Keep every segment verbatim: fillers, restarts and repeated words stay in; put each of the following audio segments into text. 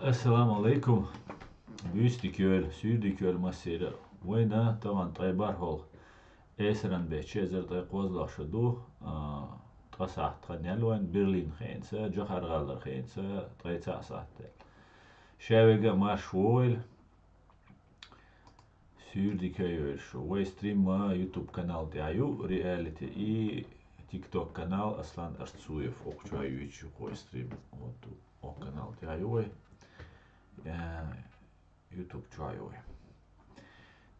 Ассаламу алейкум. Буьйса дика йойла, суьйре дика йойла массеран а. Вайна тахана ткъе бархӀалгӀа эсаран бетта, ши эзар ткъе кхозлагӀа шу ду, а, ткъа сахьат хан яьлла вайна Берлин хенаца, Джохар-ГӀалара хенаца, ткъе цхьа сахьат яьлла. Шаверга а марша вогӀийла. Суьйре дика йойла шу. Вай стрим ма YouTube канал тӀа ю, Reality, и TikTok канал Аслан Арцуев. Укх чу а ю вай стрим. Вот, укх канал тӀа ю вай. Э, YouTube чу а ю вай.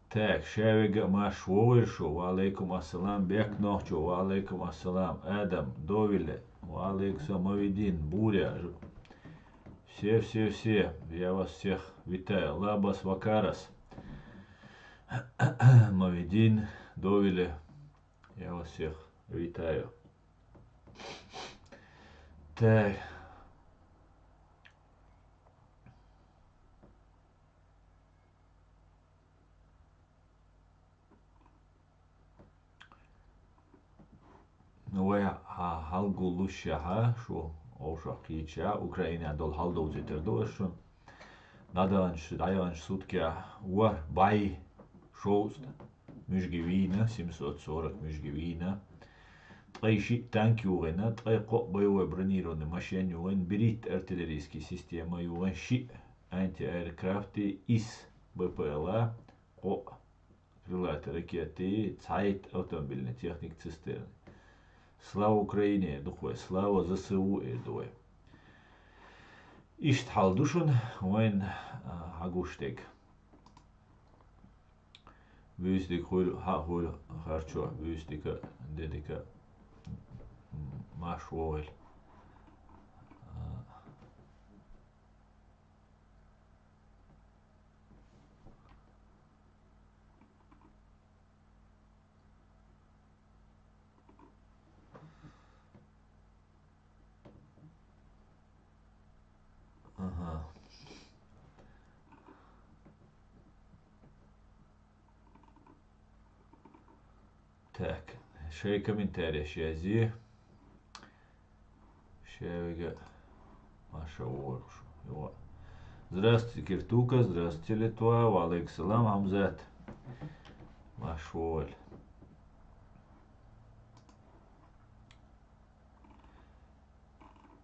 Так, шаверга а марша вогӀийла шу. Ва алейкум ассалам. Бек нохчо. Ва алейкум ассалам. Адам, довиле. Ва алейкум салам. Мавидин, Буря. Все, все, все. Я вас всех витаю. Лабас, Вакарас. Мавидин, довиле. Я вас всех витаю. Так. Ну, вай хьа-, хьалгуллушехьа, шу овшах кхийча, Украина долу хьал довзийтар ду аш шуна. ДӀадаханчу, дӀаяханчу суткехь ворхӀ бӀе шовзткъа муьжги вийна, семьсот сорок муьжги вийна. Ткъе шиъ танк юхийна, ткъе кхоъ боевой бронированный машен юхийна, берхӀитта артиллерийский система юхийна, шиъ антиаэрокрафти, исс БПЛА, кхоъ крылатый ракети, цхьайтта автомобильный техника, цистерны. Слава Украине эр ду вай, слава ЗСУ эр ду вай. Иштта хьал ду шуна, вайн, а, хьагуш дерг. Буьйса дика хуьлда, хьан а хуьлда харчо, буьйса дика, де дика, м, марша вогӀийла. А, Ага. Так, шайн комментареш язъе. Шаверга а марша вогӀийла шу. Йо. Здравствуйте, Киртука. Здравствуйте, Литва. Ва алейкум салам, Хамзат. Марша вогӀийла.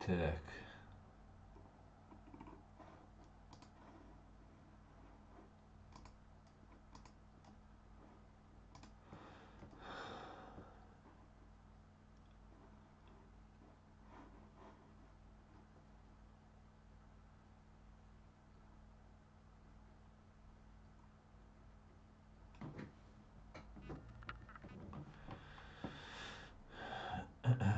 Так. Так.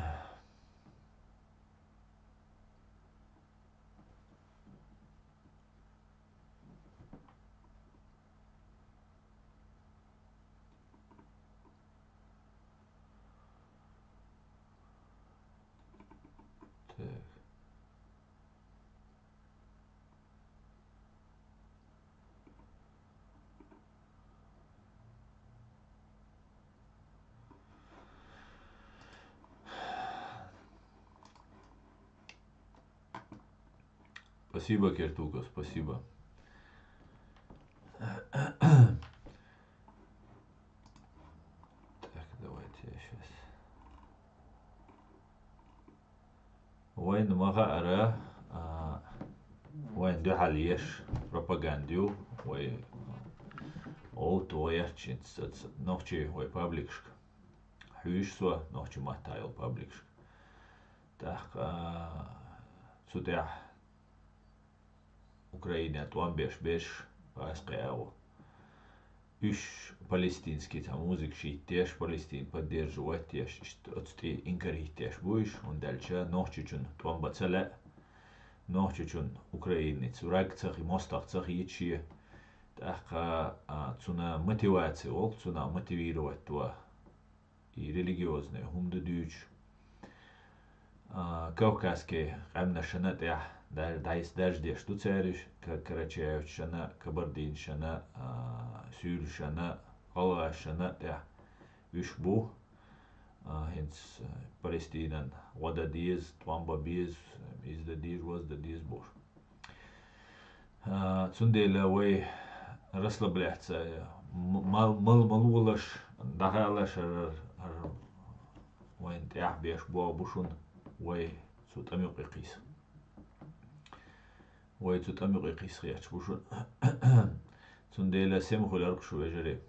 Спасибо, Киртука, спасибо. Так, давайте я щас. Вайна ма хаьара, а, вайна дуьхьал еш пропаганда ю, вай, а, олу вай ярчинца, ц-, нохчий вай пабликашка. Хьуьйшу со нохчий маттахь йолу пабликашка. ТӀаккха, а, цу тӀехь Украинехь тӀом беш берш гӀазкхи агӀо. Уьш палестинский цхьа музыка шийттеш, Палестин поддерживать еш, иштта оцу тӀе инкар хӀиттеш бу уьш, хӀунда аьлча нохчичунна тӀом бан ца лаьа, нохчичунна украинец враг ца хи-, мостагӀа ца хета шен. ТӀаккха, а, цунна мотиваци волу, цунна мотивировать до. И религиозный хӀума ду дуьйцуш. А, кавказский къаьмнашна тӀехь дар-, дайс дарждеш ду цаьриш, ка-, карачаевцашна, кабардинцашна, а, суьйлашна, гӀалгӀашна тӀехь уьш бу. А, хӀинца, а, Палестинан гӀо дан деза, тӀом бан беза, иза дан деза, ваза дан деза бохуш. А, цундела вай расслабляться, м-, мал-, мал-, малолаш, дӀахалаш, ар-, ар-, вайн тӀехь беш бо бу шун, вай цу тӀам юкъе кхийса. Вай цу тӀам юкъе кхийса хеташ бу шун. Цундела сема хуьларг шу, вежарий.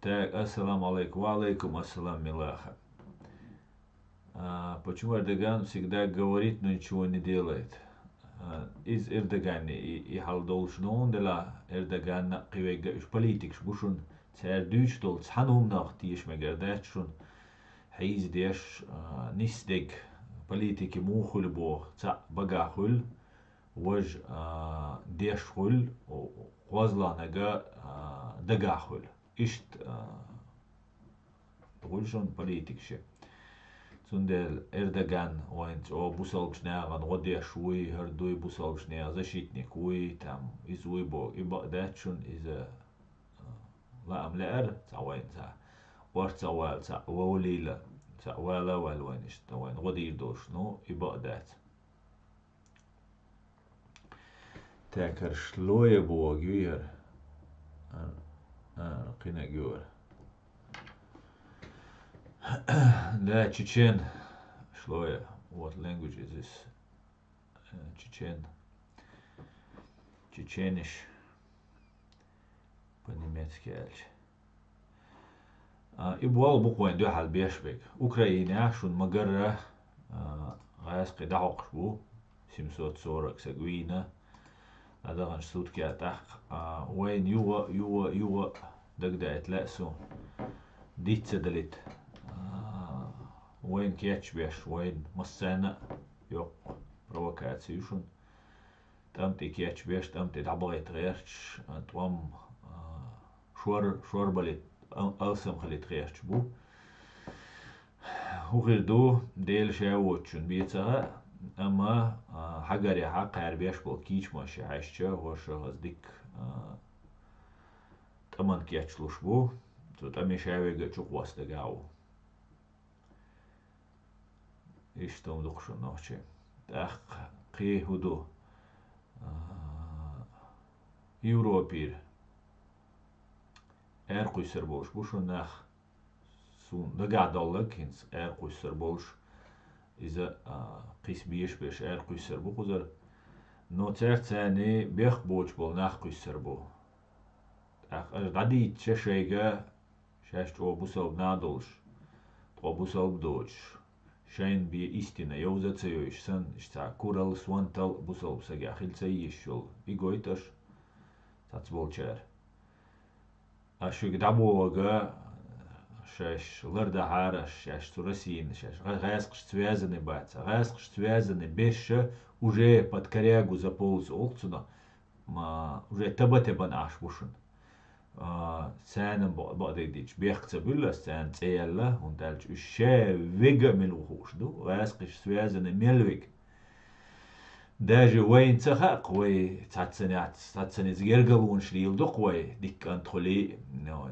Так, ассаламу алейкум. Ва алейкум ассалам, милаха. А, почему Эрдоган всегда говорит, но ничего не делает? А, из Эрдоган и, и хьал долчу нугӀун дела, Эрдоган кхивегга уьш политикаш бу шун, цара дуьйцуш долу цхьана хӀуманах теша мегар дац шун, хьийза деш, а, нисдег политики муха хуьлу боху, цхьаъ багахь хуьлу, важа, а, деш хуьлу, кхозлагӀнага, а, дагахь хуьлу. Иштта, а, хуьлу шун политикаш. Цундела Эрдоган вайн цӀо бусалбачу нахана гӀо деш вуй, хӀара дуй бусалбачу нехан защитник вуй, там, иза вуй боху, и бакъ дац шун, иза, а, лаам лаьара, цхьа вайна цхьа, орца вала, цхьа вовлийла, цхьа вала а ваьлла вайна иштта, вайна гӀо дийр долуш, ну, и бакъ дац. Так, хӀара Шлоя бохург юй хӀара? А, а, кхинаг ю хӀара. Да, чечен. Шлоя. What language is this? Э, чечен. Чечениш. По-немецки аьлча. А, и болу бу-кх вайн дуьхьал беш берг. Украинехь шуна ма-гарра, а, гӀаьскхи дӀахьокхуш бу, семьсот сорок саг вийна, дӀадаханчу суткех тӀаккха, а, вайна юха, юха, юха дагадайта лаьа суна. Диц ца далийта. А, вайна кечбеш, вайна массарна а йоккха провокаци ю шуна. ТӀам тӀе кечбеш, тӀам тӀе дӀабахийта гӀерташ, а, тӀом, а, шор, шорбалийта, а, алсам хилийта гӀерташ бу. ХӀун хир ду, Дела ша воцучун бен ца хаьа, амма, а, хьагарехьа кхаьрбеш болу кийчамаш хьаьжча, хӀоршах аса дикка, а, тӀаман кечлуш бу, цу тӀаме ша вега а чукхосса дагахь ву. Иштта хӀума ду-кх шуна нохчийн. ТӀаккха кхин хӀун ду? А, Европера аьркхуьссур болуш бу шуна нах. Суна дагахь долларг хӀинца аьркхуьссур болуш, иза, а, кхин беш берш аьркхуьссур бу кхузара. Но цаьрца царний бехк боцуш болу нах кхуьссур бу. ТӀаккха аша дӀадийцча шайга, шаьш чӀогӀа бусалба нах долуш, тхо бусалба доцуш, шайна бен истина йовза а ца йойуш санна, иштта цхьа куралла, сонталла бусалба сагехь хила ца йиш йолу, и гойту аша цхьацца болчара. Аш шуьга дӀабохург, шаьш лардахьара, аш шаьш цу Россина, шаьш гӀа-, гӀаьскхашца связанный бац. ГӀаьскхашца связанный берш уже под корягу заполз олу цунах. Ма, уже таба-тебан Ӏаш бу шуна. А, царна бакъ-, бакъдерг дийцча, бехк ца буьллу ас царна цӀе яьлла, хӀунда аьлча уьш ша вега а мила ву хууш ду, гӀаьскхашца связанный мел вега. Даже вайна ца хаьа-кх, вай цхьаццанца, цхьаццанца гергалонаш леладо-кх вай, дика кӀант хуьлий, ну,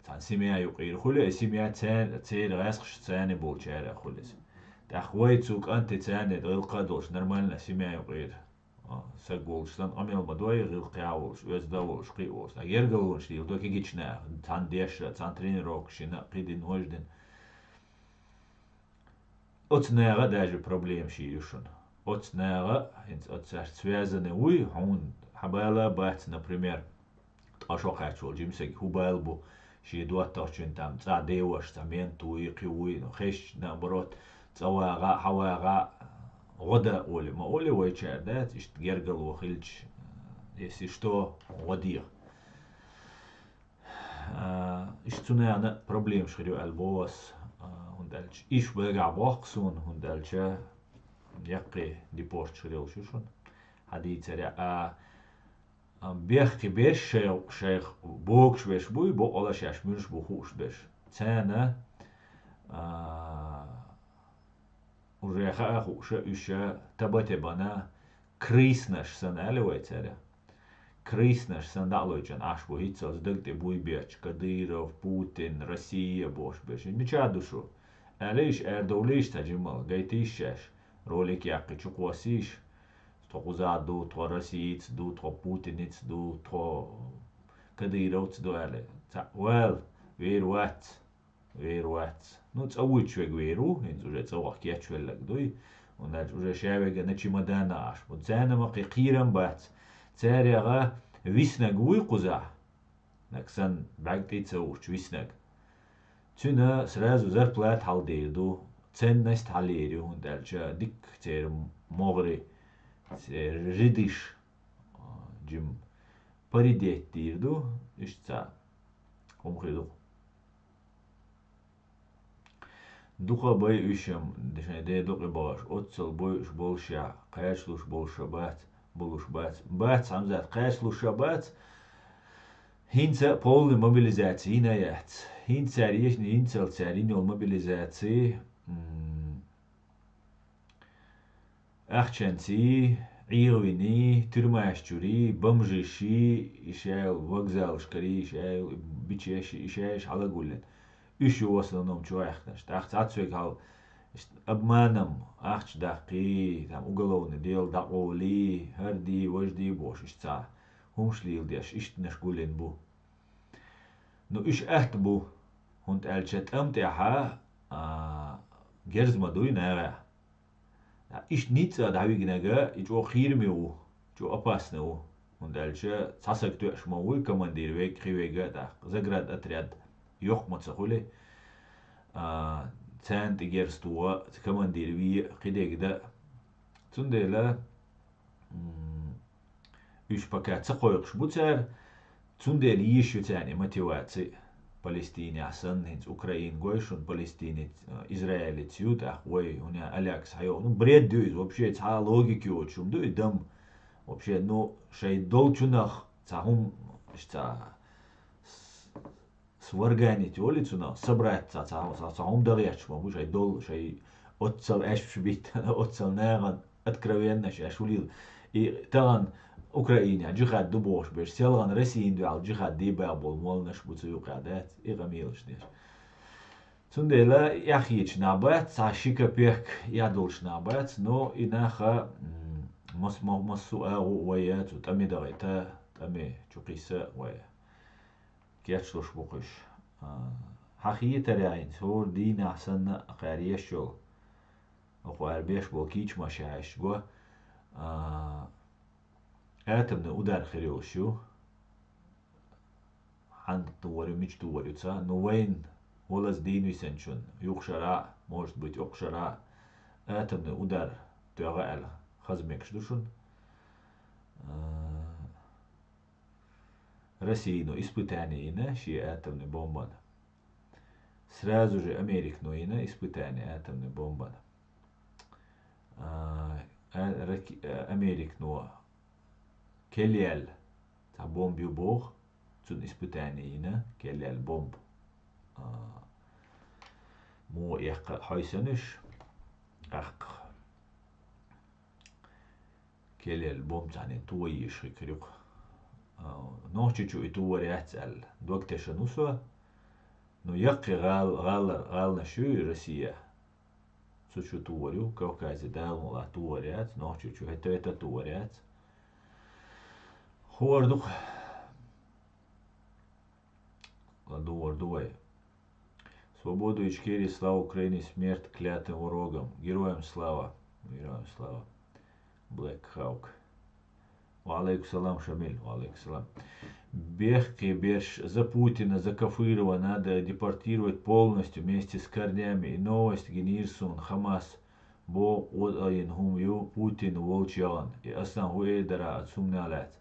цхьана семья юкъера хуьлу, и семья церан, церан гӀаьскхашца царна болчара хуьлу иза. ТӀаккха вай цу кӀанте царна гӀиллакх а долуш, нормально семья юкъера, а, саг волуш санна, къамел ма дой, гӀиллакхехь а волуш, оьзда а волуш, кхин а волуш. ТӀаккха гергалонаш леладо кегийчу наха, цхьана дешна, цхьана тренировкаш йина, кхидина, важа дина. Оцу наха а даже проблемаш ю шуна. Оцу наха а, хӀинца оцу цаьрца связанный вуй, хьуна хьан бала а бац, например, ткъа шо кхаьчча волу жима саг хӀун бала бу, шен доттагӀчун там цӀахь деваш, цхьа мент вуй, кхин вуй, ну, хезча, наоборот, цӀа вагӀа, хьан вагӀа, гӀо дан олий, ма олий вайчара дац, иштта гергало хилча, если что, гӀо деха. А, иштта цу нахана проблемаш хир ю аьлла боху ас, а, хӀунда аьлча, иштта багахь боккху суна, хӀунда аьлча яккхий депорташ хир йолуш ю шуна. Хьан дийцарехь, а, а, бехке берш шайх-, шайх богуш берш буй, бокъала шаьш муьлш бу хууш берш. Царна, а, уже хаа хууша, уьш таба-тебана крыснаш санна аьлла вай цаьрга. Крыснаш санна дӀа а лойчана Ӏаш бу, хӀинццалц даг тӀе буй бетташ, Кадыров, Путин, Россия бохуш берш. Мичахь ду шу? Аьлла иштта арадовлийша цхьа жимма, гайтийша шаьш, ролик яккхий чукхоссийша. тхо кхузахь ду, тхо россиец ду, тхо путинец ду, тхо кадыровц ду аьлла. Цхьаъ вала, вер вац, вер вац. Ну, цӀа вуьйцуш верг вер ву, хӀинца уже цӀа ваха кечвелларг дуй, хӀунда аьлча уже ша верг а чемоданах Ӏаш. Ву царна ма кхин кхерам бац. Царех виснарг вуй кхузахь, нагахь санна бӀаьрг тӀе ца вуьтуш виснарг. Цуьнан сразу зарплата хьалдийр ду, ценность хьалийр ю, хӀунда аьлча дикка церан могӀаре, церан рядаш, а, жим паритет дийр ду, иштта цхьа хӀума хир ду. Дукха бай уьш-м, шайн ден дукъе бахаш, оццал бой уьш болушехь, кхачалуш болуш а бац, болуш бац. Бац, Хьамзат, кхачалуш а бац. ХӀинца а полный мобилизаци йина а яц. ХӀинца цара еш-, хӀинцал цара йина йолу мобилизаци, м, ахчанций, Ӏехавиний, туьрмаш чурий, бомжаший, ишайл вокзалашкарий, ишайл бичеший, ишайл хьалагуллина. Уьш ю в основном чу ваьккхинарш. ТӀаккха цхьацца верг хьал, иштта обманом ахча даккхий, там уголовный дело дӀакъовлий, хӀара дий, важа дий бохуш, иштта цхьа хӀумаш леладеш, иштанаш гуллина бу. Ну, уьш атта бу, хӀунда аьлча тӀам тӀехь, а, герз ма дуй нагахь. Иштта ницкъ а дӀавигнарг, и чӀогӀа хийраме ву, чӀогӀа опасный ву, хӀунда аьлча цхьа саг тоьуш ма вуй, командир верг, кхин верг а тӀаккха, заградотряд йоккха ма ца хуьлий, а, царна тӀе герз тоха, командир вен а, кхидерг дан а. Цундела, м, уьш пока ца кхойкхуш бу цара, цундела йиш ю царна и мотиваци. Палестинехь санна, хӀинца Украина гой шуна, Палестинец, э, Израилец ю, тӀаккха вай, хӀунда аьлча Аякс хьайогӀу. Ну, бред ю иза, вообще цхьа а логика йоцуш хӀума ду и дам. Вообще, ну, шайн долчунах цхьа хӀума, иштта цхьа с-, сварганить олу цунах, собрать цхьа, цхьа, цхьа, цхьа хӀума дан гӀерташ ма бу, шайн дол, шайн оццал аьшпаш биттана, оццал нахана откровеннаш аьш хӀулийла. И тахана Украинехь джихад ду бохуш берш, селхана Россин дуьхьал джихад дийр баьхна болу молланаш бу цу юкъахь, дац, и къамелаш деш. Цундела эхь хеташ нах бац, цхьа ши капек эхь долуш нах бац, но и нах, м, мас-, ма-, массо а агӀо а вай цу тӀаме дахийта, тӀаме чу кхисса а вай. Кечлуш бу кхуьш. А, хьан хетарехь хӀинца хӀора дийнахь санна а кхара еш йолу, оха аьлла беш болу кийча машенаш го, а, атомный удар хир йолуш ю. Хьанна тухур ю, мича тухур ю ца, ну вайна, валаза дийна висанчунна, юха шарахь а, может быть, окху шарахь а атомный удар тоьхна аьлла хаза мегаш ду шуна. А, Россино испытание йина шен атомный бомбан. Сразу же Американо йина испытание атомный бомбан. А, а, раки-, а, Американо кел яьлла цхьа бомба ю боху, цунна испытание йина кел яьлла бомба. А, муха эккха хьойсанаш, тӀаккха кел яьлла бомба цхьаьна тойийша хир ю-кх. А, Нохчийчу и товар яц аьлла, дог тешна ву со. Ну, яккхий гӀал-, гӀалар-, гӀаланаш ю Россия. Цу чу товар ю, Кавказе Дала мукъ лахь товар яц, Нохчийчу хӀета-хӀета товар яц. ХӀора ду-кх. ЛадугӀур ду вай. Свободу Ичкерии, слава Украине, смерть клятым врагам. Героям слава. Героям слава. Black Hawk. Ва алейкум салам, Шамиль. Ва алейкум салам. Бехке берш за Путина, за Кафырова надо депортировать полностью вместе с корнями. И новость гинийр суна, Хамас боху къотӀа йина хӀума ю Путин волчу яхана. И асан хӀу эр дара аса хӀуманал лаьцна.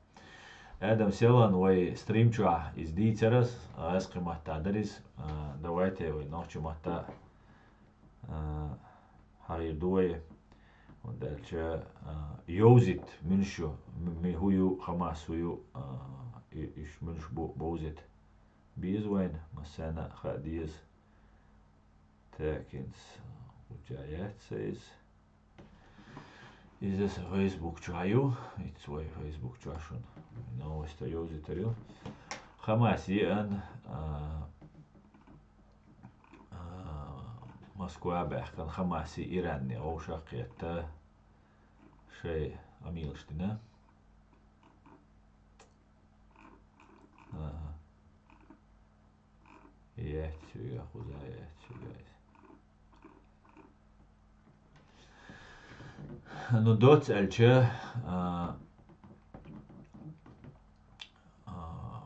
Адам, селхана вай стрим чохь иза дийцар аса, гӀазкхи маттахь дара иза, а, давайте вай нохчи маттахь, а, хьахийр ду вай, хӀунда аьлча, а, йовзийта муьлш ю, м-, ми хӀу ю, Хамас хӀу ю, а, и-, уьш муьлш бу бовзийта беза вайна, массарна а хаа деза. Так, хӀинца гуча яц сан иза. Иза аса Facebook чохь ю, итс вай Facebook чохь шуна новость йовзийтар ю. Хамас еана, а, а, Москва баьхкина, Хамаси Иранни вовшах кхетта, шай Амилаш дина. Ага. Яц, цуьга, хуза яц, цуьга. Ну, доц аьлча, а, а,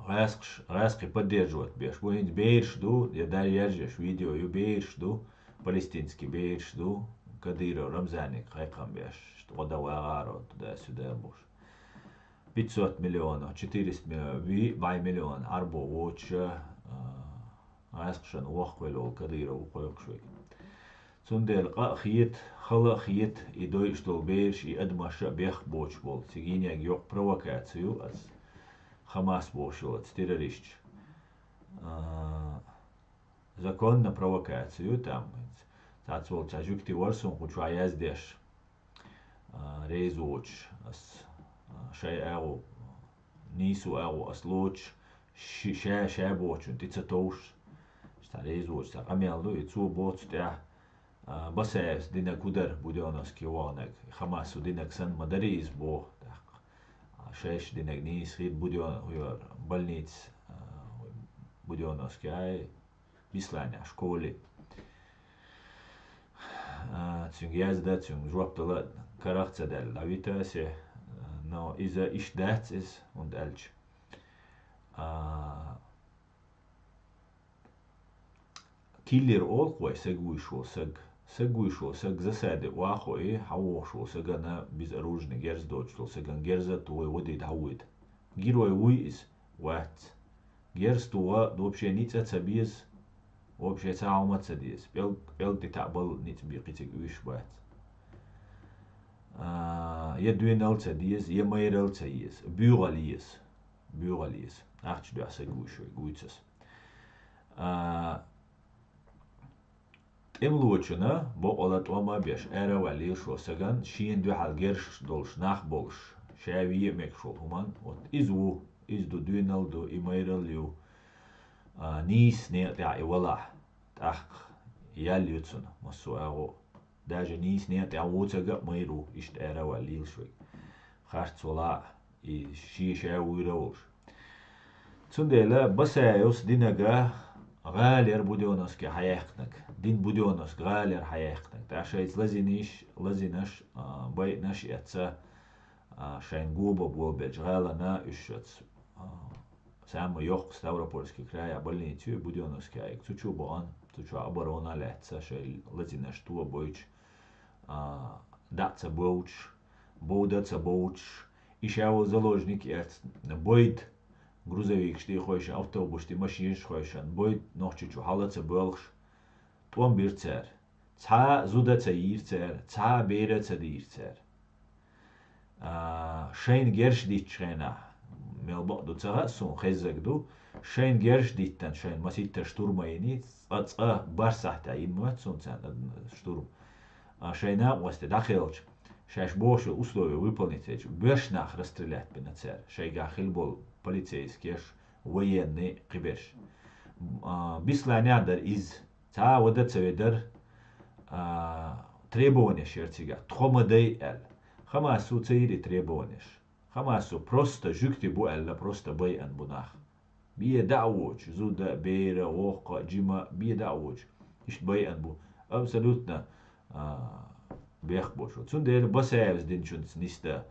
гӀаскхаш-, гӀаскхий поддерживать беш бу. ХӀинца бераш ду, я дар яржеш видео ю, бераш ду, палестинский бераш ду, Кадыров Рамзанега кхайкхам беш, гӀо дан вагӀаро, туда-сюда бохуш. Пятьсот миллионов, четыреста миллионов, ви бӀай миллион Ӏарбо воцуша, а, гӀаскхашна воккхавелла волу Кадыров ву кхойкхуш верг. Цундела къа а хета, хала а хета, и дойуш долу бераш, и адамаш а бехк боцуш болу. Цига йинарг йоккха провокаци ю, ас Хамас бохуш йолу оцу террористаш. А, законна провокаци ю там. Цац волу цхьа жуьгти вара суна кху чохь яздеш. А, реза воцуш, ас, а, шайн агӀо, нийсо агӀо ас лоцуш, ши-, ша, ша бохучун тӀе ца товш, цхьа реза воцуш, цхьа къамел ду, и цо боцу тӀехь, а, Басаевс динарг хӀун дара, Будённовский ваханарг, Хамасо динарг санна ма дарий иза боху, тӀаккха. А, шайша динарг нийса хир Будён-, хӀу яра, больница, а, Будённовский, ай, Бесланя школе. А, цуьнга язда, цуьнга жоп дала карах ца даьлла, дӀавита асе, но иза иштта дац иза, хӀунда аьлча, а, киллер олу-кх вай, саг вуьйш волу саг. Саг вуьйш волу саг засаде охьа а хоий, хьан вохуш волу сагана безоружный герз доцуш долу сагана герз а ту вай вадийта хьан вуьйта. Герой вуй иза? Вац. Герз тугӀа вообще ницкъ а ца беза, вообще цхьа хӀума а ца деза. ПӀелг, пӀелг тӀе таӀ бала ницкъ бен кхин цига уьйш бац. А, я доьналла ца деза, я майралла ца еза. БуьйгӀал еза. БуьйгӀал еза. Ахча дуьхьа саг вуьйш вай, вуьйцу ас. А, ТӀемалочунна бокъала тӀом а беш, ара а ваьлла лелаш волу сагана, шена дуьхьал герзаш долуш нах болуш, ша ве а мегаш волу хӀуманна, вот иза ву, иза ду, доьналла ду, и майралла ю, а, нийса некъа тӀехь и валахь, тӀаккха ял ю цунна массо а агӀо. Даже нийса некъа тӀехь вуцага а майра ву, иштта ара а ваьлла лелаш верг. Харц валахь а, и шен ша вуьйр а волуш. Цундела Басаевс динарг гӀала яра Будённовски хьаяьккхинарг. Дин Будённовски гӀала яра хьаяьккхинарг. ТӀаккха шайца лазийнаш, лазийнаш, а, байинаш эцна, а, шайна го бан болабелча гӀалана уьш шац, а, самый йоккха Ставропольский края больница ю Будённовски айга. Цу чу а бахана, цу чохь оборона а лаьцна, шайн лазийнаш то а бойтуш, а, дӀа а ца бовтуш, бовда а ца бовтуш, и ша волу заложник эцна, бойда, грузовикаш тӀе а хойшина, автобус тӀе, машинаш а хойшина, бойда, Нохчийчу хьала а ца боьлхуш, тӀом бира цара. Цхьа а зуда а ца йийра цара, цхьа а бер а ца дийра цара. А, шайна герзаш диттачу хенахь, мел бакъ ду ца хаьа суна, хеззарг ду, шайна герзаш диттина, шайна масийтта штурм а йиний, цкъа, цкъа бархӀ сахьтехь йина моьтту суна царна штурм. А, шайн накъостий дӀакхелча, шаьш бохуш йолу условия выполнить ца йича, боьрша нах расстрелять бина цара, шайгахь хилла болу полицейскеш, военный, кхиберш. А, Бесланехь дара иза. Цхьа а вада ца ведара, а, требованеш яра цигахь, тхо ма дай аьлла. Хамасо ца йира и требованеш. Хамасо просто жуьгти бу аьлла, просто байъан бу нах. Бен дӀа а воцуш, зуда а, бер а, воккха а, жима а, бен дӀа а воцуш. Иштта байъан бу. Абсолютно, а, бехк бо шу. Цундела Басаевс динчунца нисда,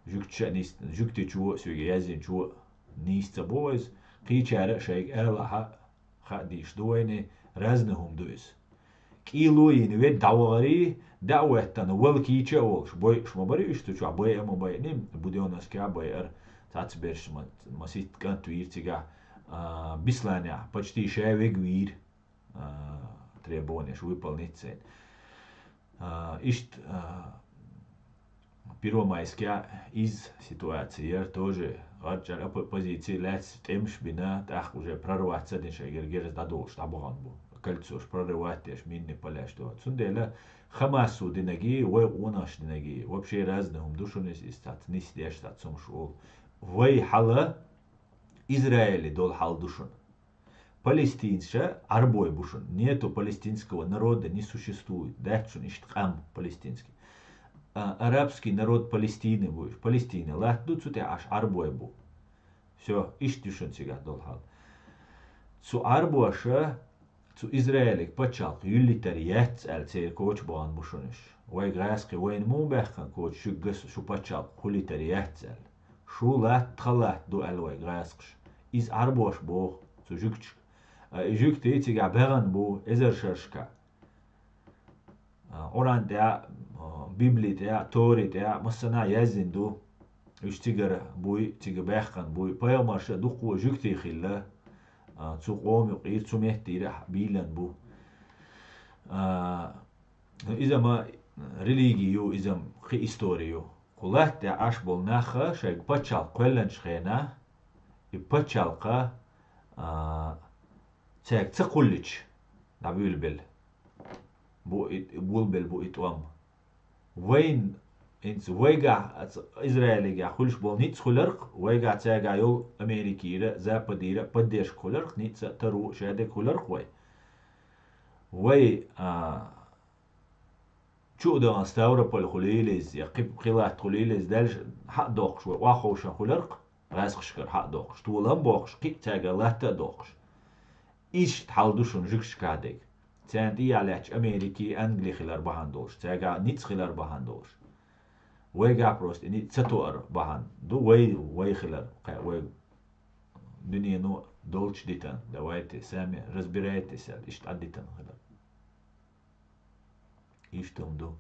жуьгтича а нис-, жуьгтичо а, соьга яздинчо а нийса ца боху иза. Кхечара а шайга алахьа, хаа дийш ду вайна, разный хӀума ду иза. КӀийло йина ведда дӀавахарий, дӀа а веттана, вала кийча а волуш, бойуш ма бара уьш цу чохь, байа а ма байъина, Будённовскехь а байара, цхьацца берш ма-, маситта кӀант вийра цигахь, а, Бесланехь, почти ша вега вийра, а, требованеш выполнить цайна. А, иштта, а, Первомайскехь иза ситуация яра, тоже гӀарчӀара оппозици лаьцна тӀемаш бина, тӀаккха уже прорваться дина, шайгара герз дӀадолуш дӀабахана бу. Кольцош прорывать деш, минный поляш ду. Цундела Хамасо динаргий, вай къонахаша динаргий, вообще разный хӀума ду шуна иза, иза цхьацца нисдеш, цхьацца хӀумаш олу. Вай хьала Израиле долу хьал ду шуна. Палестинца Ӏарбой бу шуна. Нету палестинского народа, не существует. Дац шуна иштта къам палестинский. а, арабский народ Палестины бу уьш. Палестины латта ду, цу тӀехь Ӏаш Ӏарбой бу. Всё, иштта ю шуна цигахь долу хьал. Цу Ӏарбоша цу Израиле пачхьалкх юьллийтар яц аьлла, церан коча бахана бу шуна уьш. Вай гӀаскхи вайна муха баьккхина коча, шуьггас шу пачхьалкх хуьлийтар яц аьлла. Шу латта тхан латта ду аьлла вай гӀаскхаша. Иза Ӏарбоша боху цу жуьгташка. А, и жуьгтий цигахь баьхна бу эзар шерашкахь. А, Къуръан тӀехь, а, Библи тӀехь, Тори тӀехь массанхьа яздина ду. Уьш цигара буй, цига баьккхина буй. Пайхамарша дуккха а жуьгтий хилла, а, цу къома юкъера, цу меттера бийлина бу. А, иза ма религи ю, иза ма кхин истори ю. Кху латта тӀехь Ӏаш болу нах шайга пачхьалкх кхоьллинчу хенахь, и пачхьалкх, а, цаьрга ца кхуллича, дӀабуьйлабелла бу и, буьйлабелла бу и тӀом. Вайн, хӀинца вайгахь, Израилегахь хуьлуш болу ницкъ хуьларх, вайгахь цаьргахь йолу Америкера, Западера поддержка хуьларх, ницкъ а, таро а, шадерг хуьларх вай. Вай, а, чу а дахана Ставрополь хуьлийла иза, я кхи-, кхин латта хуьлийла иза, даьлча хьа а доккхуш вай, охьаховшина хуьларх, гӀаьскхашкара хьа а доккхуш, толам а боккхуш, кхин а цаьргара латта а доккхуш. Иштта хьал ду шуна жуьгташкахь дерг. Царна тӀехьа лаьтташ Америки, Англи хилар бахьана долуш, цаьргахь ницкъ хилар бахьана долуш. Вайгахь просто и ницкъ ца тоар бахьана ду вай, вай хилар, кхаъ, вай дуьнено долчу дитан. Давайте сами разбирайтесь аьлла, иштта Ӏадитан хилар. Иштта хӀума ду.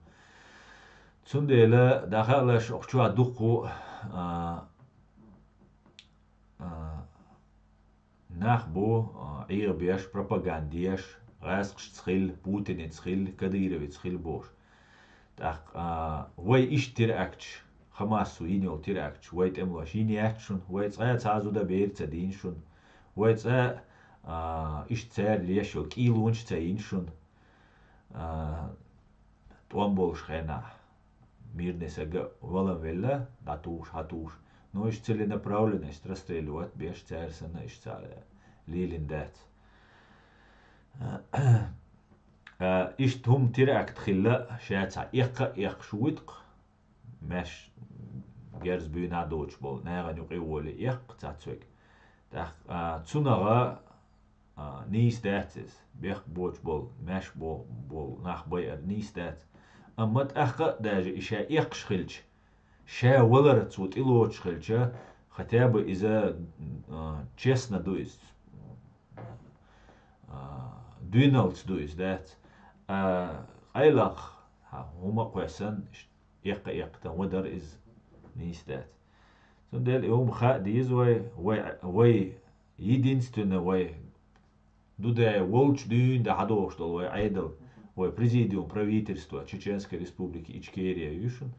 Цундела, дӀахаалаш, охьа чохь дуккху, а, а, нах бу, а, Ӏехабеш, пропаганда еш, гӀаьскхашца хилла, Путинца хилла, Кадыровца хилла бохуш. ТӀаккха, а, вай иштта теракташ, Хамасо йина йолу теракташ, вай тӀемалоша йина яц шуна, вай цкъа а цхьа а зуда бер ца дийна шуна, вай цкъа а, а, иштта цара еш йолу кӀийлонаш ца йина шуна. А, тӀом болуш хенахь, мирный сага валан велла, дӀатухуш, хьатухуш. Но уьш целенаправленность расстреливать беш, цара санна, иштта цара лелийна дац. А, иштта хӀума теракт хилла, ша цхьа эккха а эккхаш вуьту-кх, маьш герз буьйна а доцуш болу, нахана юкъе а волий, эккха цхьацца верг. ТӀаккха, а, цунах, а, нийса дац иза. Бехк боцуш болу, маьш бо-, болу нах байар нийса дац. Амма тӀаккха а даже и ша эккхаш хилча, ша валар цо тӀелоцуш хилча, хотя бы иза, а, честно ду иза. А, дуьйналц ду иза, дац. А, къайлах, хьан хӀума а кхоьссина, эккха-эккха тан вадар иза нийса дац. Цундела и хӀума хаа деза вай, вай, вай единственный вай Дудаев волчу дуьйна тӀе хьадохуш долу вай Ӏедал, вай президиум правительства Чеченской Республики Ичкерия ю шуна,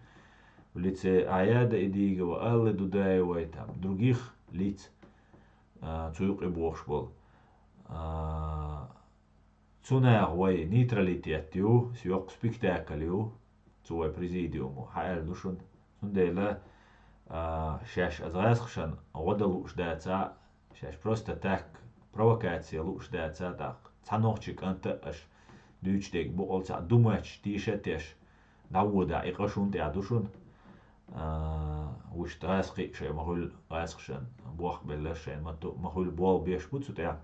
в лице Аяда Идигова, Аллы Дудаевой, там, других лиц, а, цу юкъе бохуш болу. А, цунах вай нейтралитет ю, йоккха спектакль ю, цу вай президиумо, хьан аьлла ду шуна. Цундела, а, шаьш аса гӀазкхашан гӀо дан лууш дацахь, шаьш просто так провокация лууш дацахь, тӀаккха цхьа нохчи кӀанта а аша дуьйцуш дерг боккъал цхьа думаташ, тийша а теш, дӀаводахь, и къа шуна тӀехь ду шуна. А, вуьш гӀазкхий а шайн ма хуьлу, гӀазкхашан бохк белларш шайн ма ту-, ма хуьлу, болх беш бу цу тӀехь.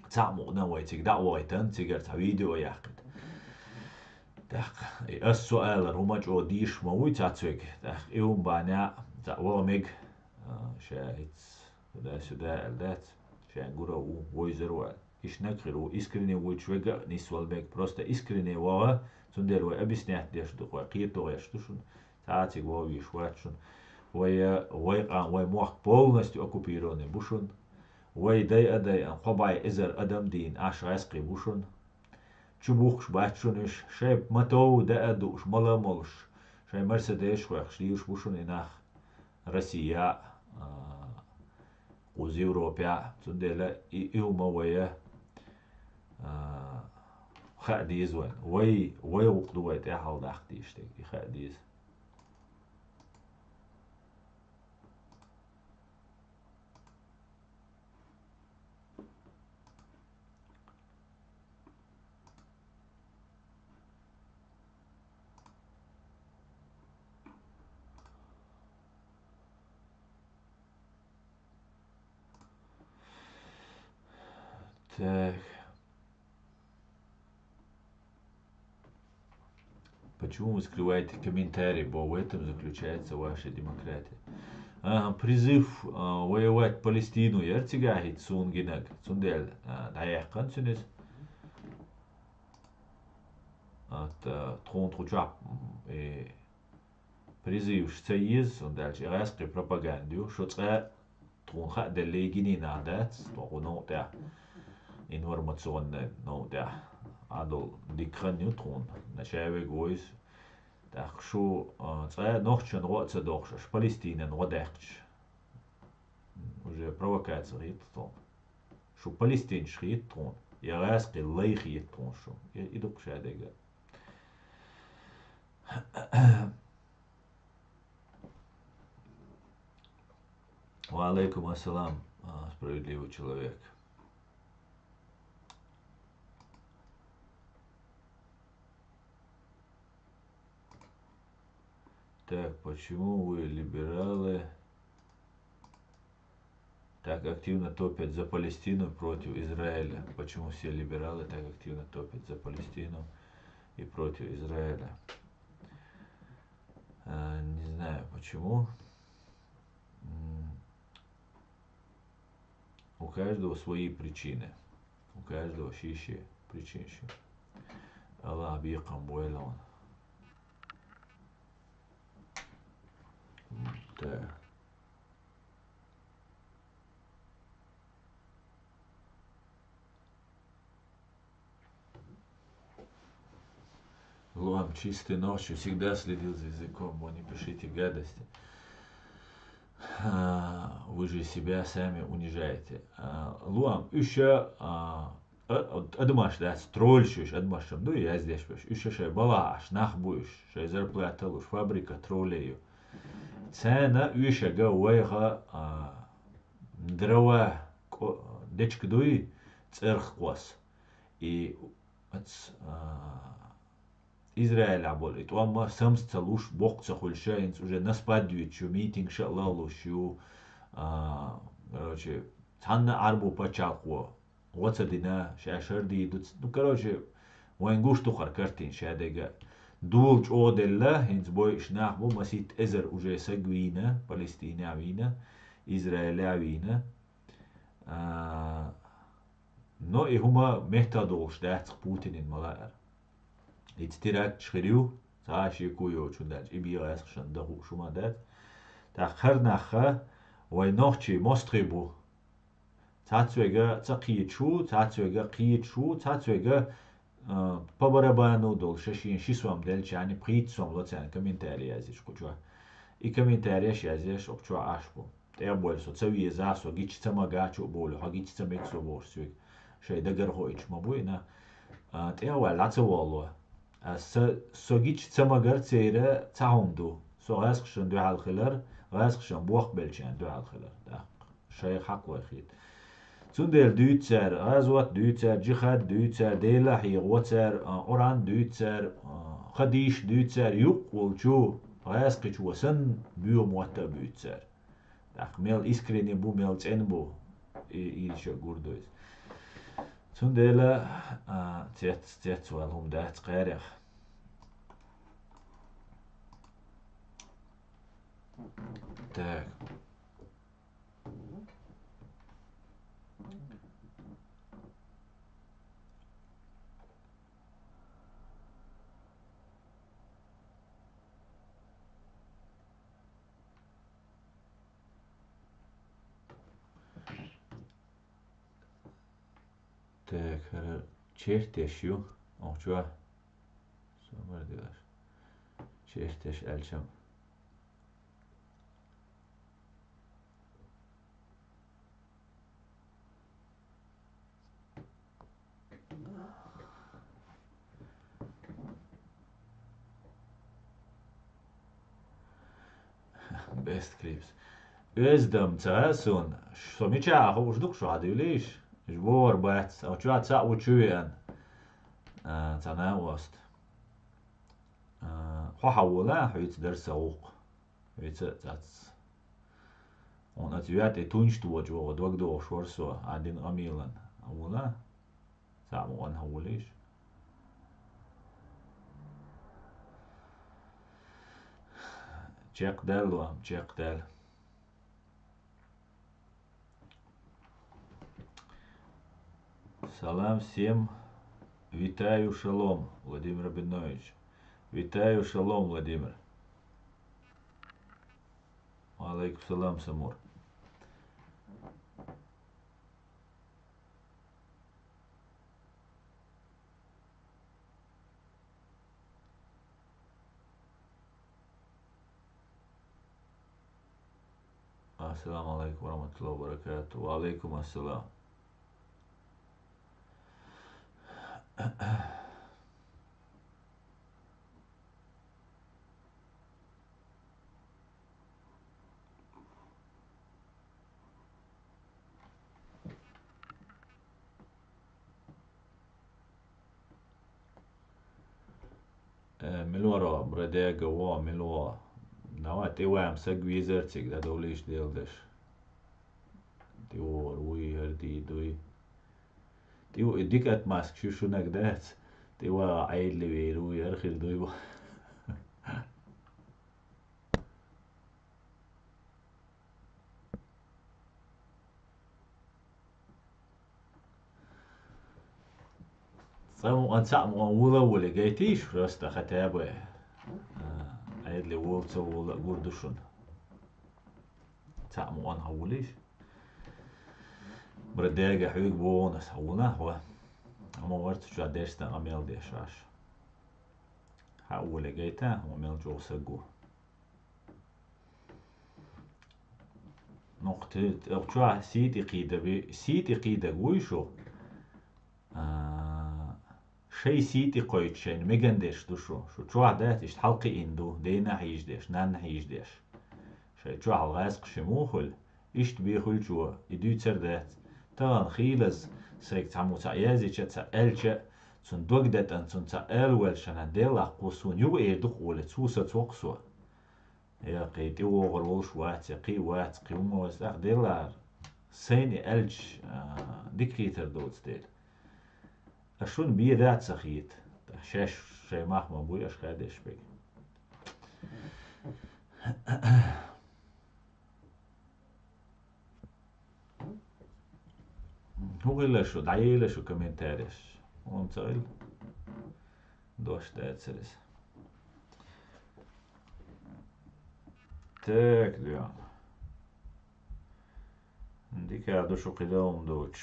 Цхьаъ мукъана вай цига дӀа а вахийтан, цигара цхьа видео а яьккхина. ТӀаккха и ас со алар хӀума чӀогӀа дийшаш ма вуй цхьацца вега. ТӀаккха и хӀума бахьанехь цхьаъ ваха мега, а, ша хӀинца туда-сюда аьлла дац, шайн гура а ву, вовзар а ву аьлла. Иштта нагахь хир ву, искренне вуьйцуш вега а нисвала мега. Просто искренне ваха, цундела вай объяснять деш ду, вай кхетадо гӀерташ ду шуна. Цхьа а цига вовзийш вац шуна. Вай, вай къам, вай мохк полностью оккупированный бу шуна. Вай дайа а дайа, кхо бӀе эзар адам дийна Ӏаш гӀазкхий бу шуна. Чубухкуш бац шуна уьш, шайн мотов даа а дууш, мала а молуш, шайн Мерседесаш хоьхкуш лелаш бу шуна и нах Россия, а, кхуза Европа. Цундела и, и хӀума вай, а, хаа деза вайна. Вай, вай гӀуллакх ду вай тӀехь хьаладаккха дезаш дерг, и хаа деза. Так. Почему вы скрываете комментарии? Бо в этом заключается ваша демократия. Ага, призыв, а, воевать Палестину яр цигахь хӀинца суна гинарг. Цундела, а, дӀаяьккхана цуьнан иза. Ат, а, тхуна тху чохь, м, э, призываш ца еза, цундела и гӀаскхи пропаганда ю. Шу цкъа тхуна хаа деллий гиний нах дац, тхо хӀу новкъа тӀехь. Информационный новкъа тӀехь. Ӏадал дика хан ю тхуна, начавег войс. ТӀаккха шу, а, цкъа нохчан гӀо а ца дохуш, аша Палестинан гӀо даьккхича. Уже провокация хийтта тхуна. Шу палестинчу хийтта тхуна. Я гӀаскхи лай хийтта тхуна шу. И, и дукха шадерг а. Ва алейкум ассалам, а, справедливый человек. Так, почему вы, либералы, так активно топят за Палестину против Израиля? Почему все либералы так активно топят за Палестину и против Израиля? А, не знаю почему. М, У каждого свои причины. У каждого ши-ши причин шу. Аллах бекхам бойла ван. М, да. Луам, чистый ночью всегда следил за языком, вы не пишите гадости. А, вы же себя сами унижаете. А, Луам, уьш, а, а, адамаш дац, тролльш уьш, адамаш ду, яздеш уьш. Уьш шай балагӀаш, нах бу уьш, шай зарплата луш, фабрика троллей ю. Царна уьшага вайха, а, дрова кӀо-, дечка дуй, цӀерх кхос. И ац, а, Израилехь болу и тӀом а самс ца луш, боккха ца хуьлуш, хӀинца уже наспад юьйцуш ю, митингаш а лалуш ю. А, короче, цхьанна Ӏарбо пачхьалкхо гӀо ца дина, ша шардий ду ц-, ну, короче, вайн гуш ду хӀара картина шадерг а. Дола чӀогӀа делла, хӀинца бойуш нах бу, масийтта эзар уже саг вийна, Палестинехь вийна, Израилехь вийна. А, но и хӀума меттах долуш дац Путинан ма лаара. Ица теракташ хир ю, цхьа а шеко йоцуш дац, и бегӀаскхашан дан хууш хӀума дац. ТӀаккха хӀара нахха вай нохчий мостагӀий бу. Цхьацца вега ца кхеташ ву, цхьацца вега кхеташ ву, цхьацца вега, а, по барабану долу ша шена ши сом делчарна, пхийтта сом ло царна комментарий язйеш кху чохь. И комментареш язъеш кху чохь Ӏаш бу. ТӀе а бойла со ца веза, со гича ца мага чу а бовлу, хьо гича ца мега со бохуш соьга. Шайн дагара хоуьйтуш ма бу и на. А, тӀе а ваьлла, дӀа ца волло. А, со, со гича ца магар церан цхьа хӀума ду. Со гӀаскхашна дуьхьал хилар, гӀаскхашна бохк беллачарна дуьхьал хилар. ТӀаккха шайх хьакхой хета. Цундела дуьйцу цара, гӀазот дуьйцу цара, джихад дуьйцу цара, Дела хьехаво цара, а, Къуръан дуьйцу цара, а, хадийш дуьйцу цара, юккъе волчу гӀаскхичо санна боьха мотт а буьйцу цара. ТӀаккха мел искренне бу, мел цӀена бу, и, и ша гур ду иза. Цундела, а, цец, цец вала хӀума дац кхарех. Так. Так, хӀара чертеш ю, охьа чохь. Собар делаш. Чертеш аьлчам. Best clips. Оьзда-м ца хаьа суна, со мичахь хууш ду-кх шу, хьан дуьйлийша? Уьш бохур бац, сан чохь цхьаъ ву чу веана. А, цхьа накъост. А, хьо хьан волу, хьоьца дара сан гӀуллакх? Вица а цац. Хьуна аса ваьтӀе тунча тохачу вогӀу дог дохуш вара со, а дина къамелан. Вула? цхьаъ ма къонахьа вулийша. Чекхдаьлла, чекхдаьлла. Салам всем. Вітаю, шалом, Владимир Рабинович. Вітаю, шалом, Владимир. Ва алейкум салам, Самур. Ассаламу алейкум ва рахматуллахи ва баракатух. Ва алейкум ассалам. Э, мила вар, бродяга ва, мила ва. Нава, тӀе ваьм саг везар цига, дӀадовлийша, Дела деш. ТӀе вогӀар вуй, хӀара дийр дуй. ТӀе ву-, дика отмазка шу шунаг дац. ТӀе вагӀа Ӏедале вер вуй, хӀара хир дуй ва. Цхьа мукъан, цхьаъ мукъан вула а вуле, гайтийша просто хотя бы. А, Ӏедале вола, ца вола а гур ду шуна. Цхьаъ мукъан хьан вулийша. Бродяга, хьоьга боху ас, хьан вуна хьо. Амма варца чохь дерстан къамел деш Ӏаш. Хьан а вуле, гайта, хьо мел чӀогӀа саг ву. Ну, кху те-, кху чохь сий тӀе кхийда-, сий тӀе кхийдаг вуй шу? А, шайн сий тӀе кхойтта шайна меган дерш ду шу. Шу чохь дац, иштта хьалкхиъна ду, дена хьийжа деш, нанна хьийжа деш. Шайн чохь гӀаьскхи ши муха хуьлу, иштта бен хуьлучо, и дуьйцар дац. Тахана хийлаза, сайга цхьаммо цхьаъ яздича, цхьаъ аьлча, цунна дог датӀана, цунна цхьаъ ала ваьлча, шана Делахь кхо суна юха эр ду-кх оле, цо сацо-кх со. Я кхин тӀе вогӀур волуш вац, я кхин вац, кхин хӀумма вац, тӀаккха делахьара. Сайна и аьлча, а, дика хийтар доцу дела. Ас шуна бен дац ца хийта. Шаьш шайн мах ма буй аша хадеш берг. ХӀун хилла шу? ДӀаелла шу комментареш? ХӀун ца хилла? Дош дацара иза. Так, дуьхьа. Дика ду шу кхидолун доцуш.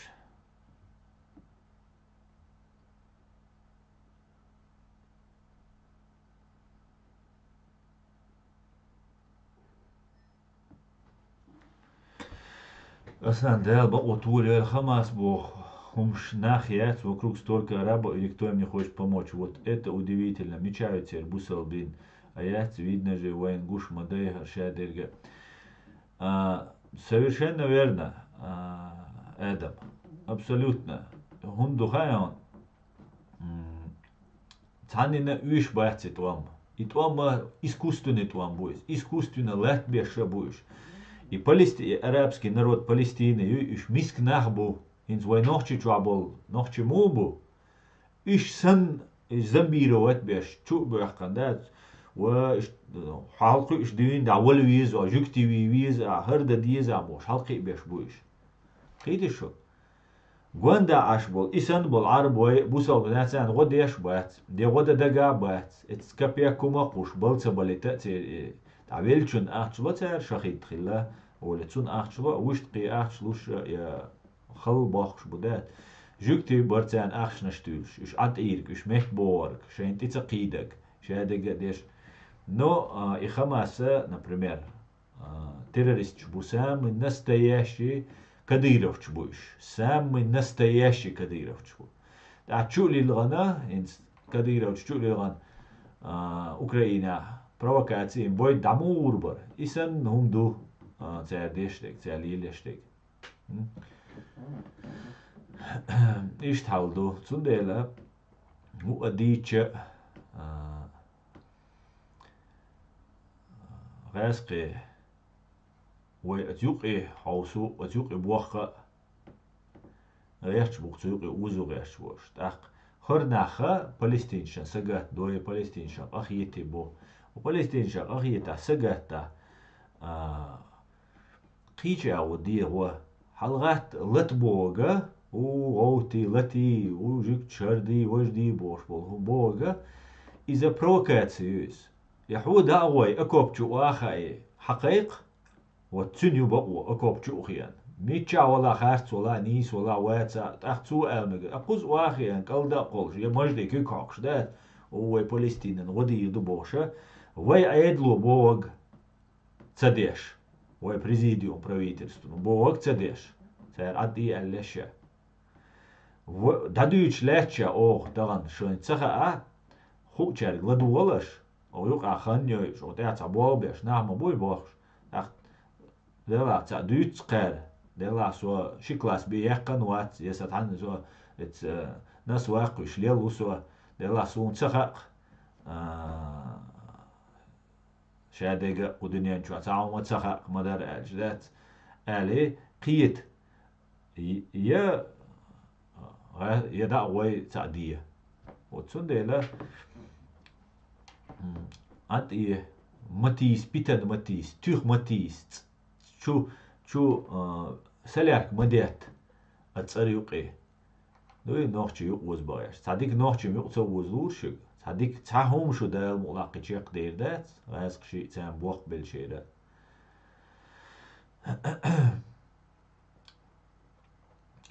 Асан Дала бакъо толавелла, Хамас боху хӀумаш нах яц, вокруг столько арабов, и никто им не хочет помочь. Вот это удивительно. Мичахь ю церан бусалбин? А яц, видно же, вайн гуш ма дай хӀара шадерга. А, совершенно верно, а, Адам. Абсолютно. ХӀунда ду хаьий хьуна? М, цхьаннина оьшуш бац и тӀом. И тӀом искусственный тӀом бу иза. Искусственно латтабеш а бу уьш. И Палести-, и арабский народ Палестины ю, уьш миска нах бу. ХӀинца вай нохчи чохь болу нохчи муха бу? Уьш санна, и зомбировать беш, чу а боьхкана дац. Ва, уьш, хьалкхуьуш дуьйна дӀа вала веза, жуьгти вий веза, хӀара дан деза бохуш, хьалкхиъ беш бу уьш. Кхийди шу? Гонда Ӏаш болу, и санна болу Ӏарбой бусалба нацарна гӀо деш а бац, де гӀо дан дага а бац, эцу капек хӀума а кхуш, бала ца балийта а церан, э, дӀа веллачунна ахча ло цара, шахид хилла, оле, цунна ахча ло, вуьшта кхин ахча луш, я халла бохкуш бу дац. Жуьгти бара царна ахчанаш туьйлуш, уьш Ӏан тӀе йирг, уьш метта богӀург, шайна тӀе ца кхийдаг, шадерг а деш. Но, а, и Хамаса, например, а, террористаш бу, самый настоящий кадыровча бу уьш. Самый настоящий кадыровча бу. ТӀаккха чу а лилгӀана, хӀинца кадыровча чу а лилгӀана, а, Украинехь провокаци бойда дӀа муха гӀур бара. И санна хӀума ду, а, цара деш дерг, цара лелош дерг. М? Иштта хьал ду. Цундела хӀуъа дийча, а, гӀаьскхи вай оцу юкъе хьовсу, оцу юкъе бохка а, гӀерташ бу-кх цу юкъе озо гӀерташ болуш. ТӀаккха хӀара нах палестинцашна сагатта до, я палестинцашна къахетий бо. Палестинцашна къахетахь, сагатта, а, кхечу агӀо дегӀо. ХьалагӀатта лата бохург, у гӀовти, латий, у жуьгташ хӀара дий, важа дий бохуш болу хӀума бохург, иза провокаци ю иза. Я хьо дӀа а гӀой, окоп чу а хаий, хьакхайкха, вот цуьнан ю бакъо, окоп чу а хиъна. Миччахь вала, харц вала, нийса вала, ваца, тӀаккха цо аьлла мега, а кхуза а хиъна, кӀалда а кхоллуш, я мажде куьг хьокхуш дац, о, вай Палестинан гӀо дийр ду бохуша, вай Ӏедало бохург ца деш, вай президиум правительстван бохург ца деш, цара Ӏад и аьлла ша. В-, дӀадуьйцуш лаьттача оха тахана шайна ца хаьа, хуучаьрга ладогӀалаш, оха юкъахь хан йойуш, оха тӀехь цхьа болх беш, нах ма буй бохуш. ТӀаккха делахь цхьаъ дуьйцу кхара, делахь со ши класс бен яьккхина вац, я сан тхьанна со, эца, нас ваккхуьйш лелла ву со, делахь суна ца хаьа, а, ша дерг а кху дуьнен чохь цхьа хӀума ца хаьа ма дара аьлча дац, аьлла кхета. Е-, я, я дӀа а гӀой цхьаъ де. Вот цундела, м, Ӏад и ма тийса, питана ма тийса, туьха ма тийса, ц-, чу, чу, а, салаьрка ма детта, а цӀар юкъе. Дуй, нохчий юкъа оза бахьеш. Цхьа дика нохчий юкъа ца озалур шуьга. Цхьа дика, цхьа хӀума шу Дала мукъ лаккхий чекхдер дац, гӀазкхаший царна боккха беллачеран.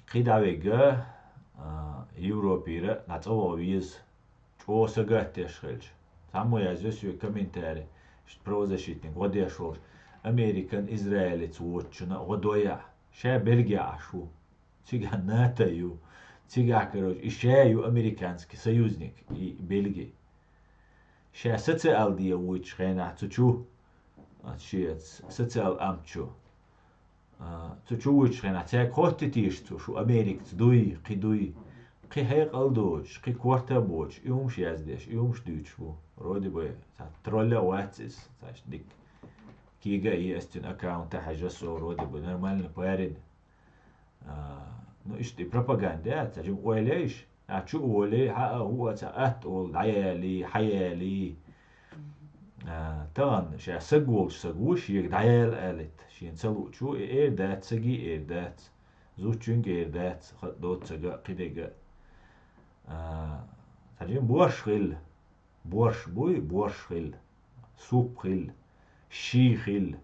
Кхин дӀавегга, а, Европера дӀа цӀа ваха веза, чӀогӀа сагатдеш хилча. Цхьаммо яздо соьга комментарий, ш-, правозащитник, гӀо деш волуш, Американ Израилица воцучунна а гӀо дой ахь, ша Бельге Ӏаш ву. Цигахь НАТО ю. Цигахь, короче, и ша ю американский союзник, и Бельги. Ша социал де вуьйцучу хенахь цу чу, а, шен социал амт чу. А, цу чу вуьйцучу хенахь цаьрга хоттий теша цо, шу Америкаца дуй, кхин дуй, кхин хьекъал доцуш, кхин корта а боцуш, и хӀумаш яздеш, и хӀумаш дуьйцуш бу. Вроде бы, цхьа тролль а вац иза, цхьаьш дика. Кега а е ас цуьнан аккаунта хьаьжа со, вроде бы, нормальный парень. А, ну, иштта и пропаганда яц, цхьа жима ойла еш, а, чу а волий, хьа а, хӀу а, цхьа атта олу, дӀаялий, хьаялий. А, тахана ша саг волчу саг ву, шега дӀаяла алийта, шена ца луучу, и эр дац, саги эр дац, зудчуьнга эр дац, хатта доцу сага а, кхидерга а. А, цхьа жима борш хилла. Борш буй, борш хилла, суп хилла, ши хилла.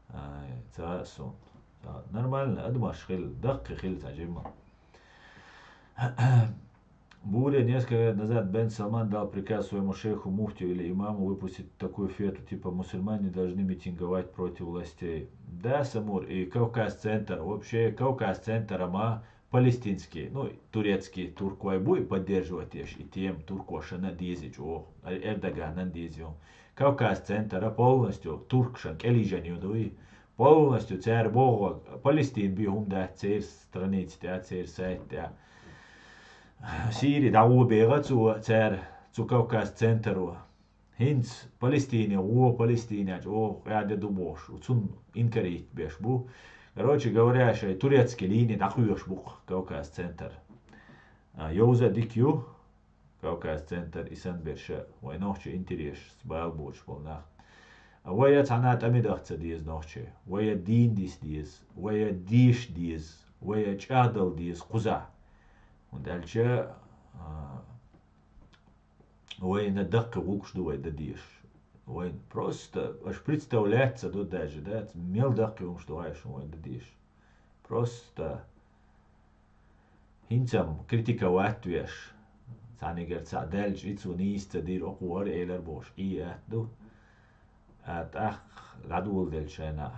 Ай, ца а суна. Ца, нормально, адамаш хилла, даккхий хилла цхьа жимма. Буре несколько лет назад Бен Салман дал приказ своему шейху, муфтию или имаму выпустить такую фетву, типа мусульмане должны митинговать против властей. Да, Самур, и Кавказ-центр, вообще Кавказ-центр, ама палестинский, ну, турецкий, туркой буй поддерживать еш и тема, туркошна деза чӀогӀа, Эрдоганна деза ю. Кавказ-центр полностью туркшна кӀелижан ю дуй. Полностью цара боху, Палестин бен хӀума дац церан страница тӀе, церан сайт тӀе. Сири дӀагӀо бегӀа цо цара, цу Кавказ-центро. ХӀинца Палестине гӀо, Палестине чӀогӀа къаьде ду бохуш, цунна инкарийта беш бу. Короче говоря, шайн турецкий лини дӀакхоьхуш бу-кх Кавказ-центр. А, йовза а дика ю, Кавказ-центр, и санна берш а, вай нохчийн интересашца бала боцуш болу нах. А вай а цхьана тӀаме даха ца деза нохчий, вай а дийна диса деза, вай а деша деза, вай а чӀагӀдала деза кхузахь. ХӀунда аьлча, а, Вайна даккхий гӀуллакхаш ду вай дан дезаш. Вайна просто, аша представлять ца до даже, да, мел даккхий хӀумаш ду вай шун вайна дан дезаш. Просто хӀинца-м критиковать веш, цхьаьнигара цхьаъ даьлча, и цо нийса ца дийр, окхо хӀара элар бохуш, и атта ду. А тӀаккха дӀадоладелча шайна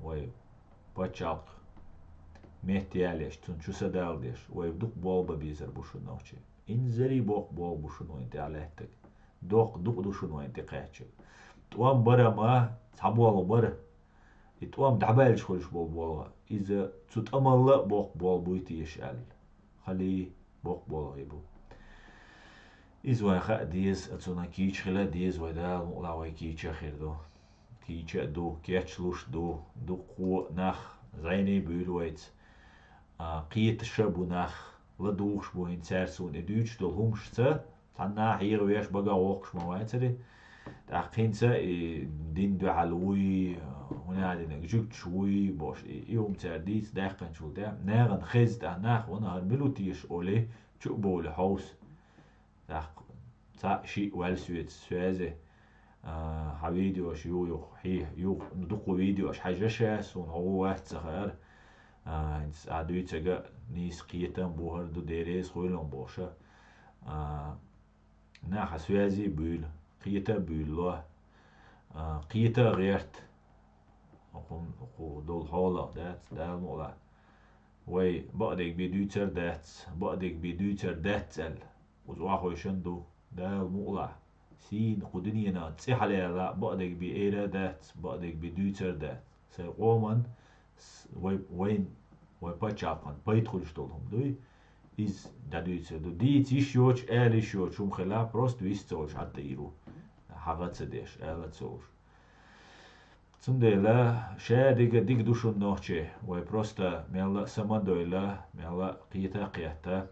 вай пачхьалкх метта ялеш, цунна чу са дала деш, вай дукха болх бан безар бу шуна нохчий. Инзаре боккха болх бу шуна вайна тӀехь лаьттаг. Доккха дукъ ду шуна вайна тӀе кхаьччиг. ТӀом бара ма цхьа болх бара. И тӀом дӀабаьлча хуьлуш болу болх, иза цу тӀамалла а боккха болх буй теша аьлла. Хали боккха болх и бу. Иза вайн хаа деза, а цунах кийча хила а деза, вай Дала мукъалахь вай кийча а хир ду. Кийча а ду, кечлуш а ду, дуккхо а нах зӀене а буьйлу вайца. а, кхеташ бу нах, ладугӀуш бу хӀинца цаьрца суна и дуьйцуш долу хӀумашца, цхьанна хьехавеш бага воккхуш ма вацаре. ТӀаккха хӀинца и дин дуьхьал вуй, хӀуна а динарг жуьгташ вуй, бош, и, и хӀума цара дийца даьккхинчул тӀаьхьа, нахана хеза тӀаккха нах вана хӀара мила ву теша олий, чу а бовлий хьовса. ТӀаккха цхьаъ шиъ ваьлла соьца соьзе, а, хьан видеош ю юха, хьий, юха, ну, дукха видеош хьажа ша, суна хьо ву вац ца хаьара. А, хӀинца а дуьйцург нийса кхетам бу, хӀара ду, дерриза хуьйлам бохуша. А, наха соьзе буьйлу, кхета а буьйлало, а, кхета а гӀерта. Хьун, хьун долу хьолах дац, Дала мукъалахь. Вай бакъдерг бен дуьйцур дац, бакъдерг бен дуьйцур дац аьлла. Уза охьайшан ду, Дала мукъалахь. Сийна кху дуьненан цӀе хьалаялла, бакъдерг бен эр а дац, бакъдерг бен дуьйцур а дац. Сайн къоман, с-, вай, вайн, вай пачхьалкхан пайда хуьлуш долу хӀума дуй, иза дӀадуьйцур ду. Дийца йиш йоцуш, ала йиш йоцуш хӀума хила, просто вист ца волуш хьатта йийр ву. ХьагӀа ца деш, ала ца волуш. Цундела ша дика, дика ду шуна нохчий, вай просто мелла а самадойла, мелла а кхета а кхетта,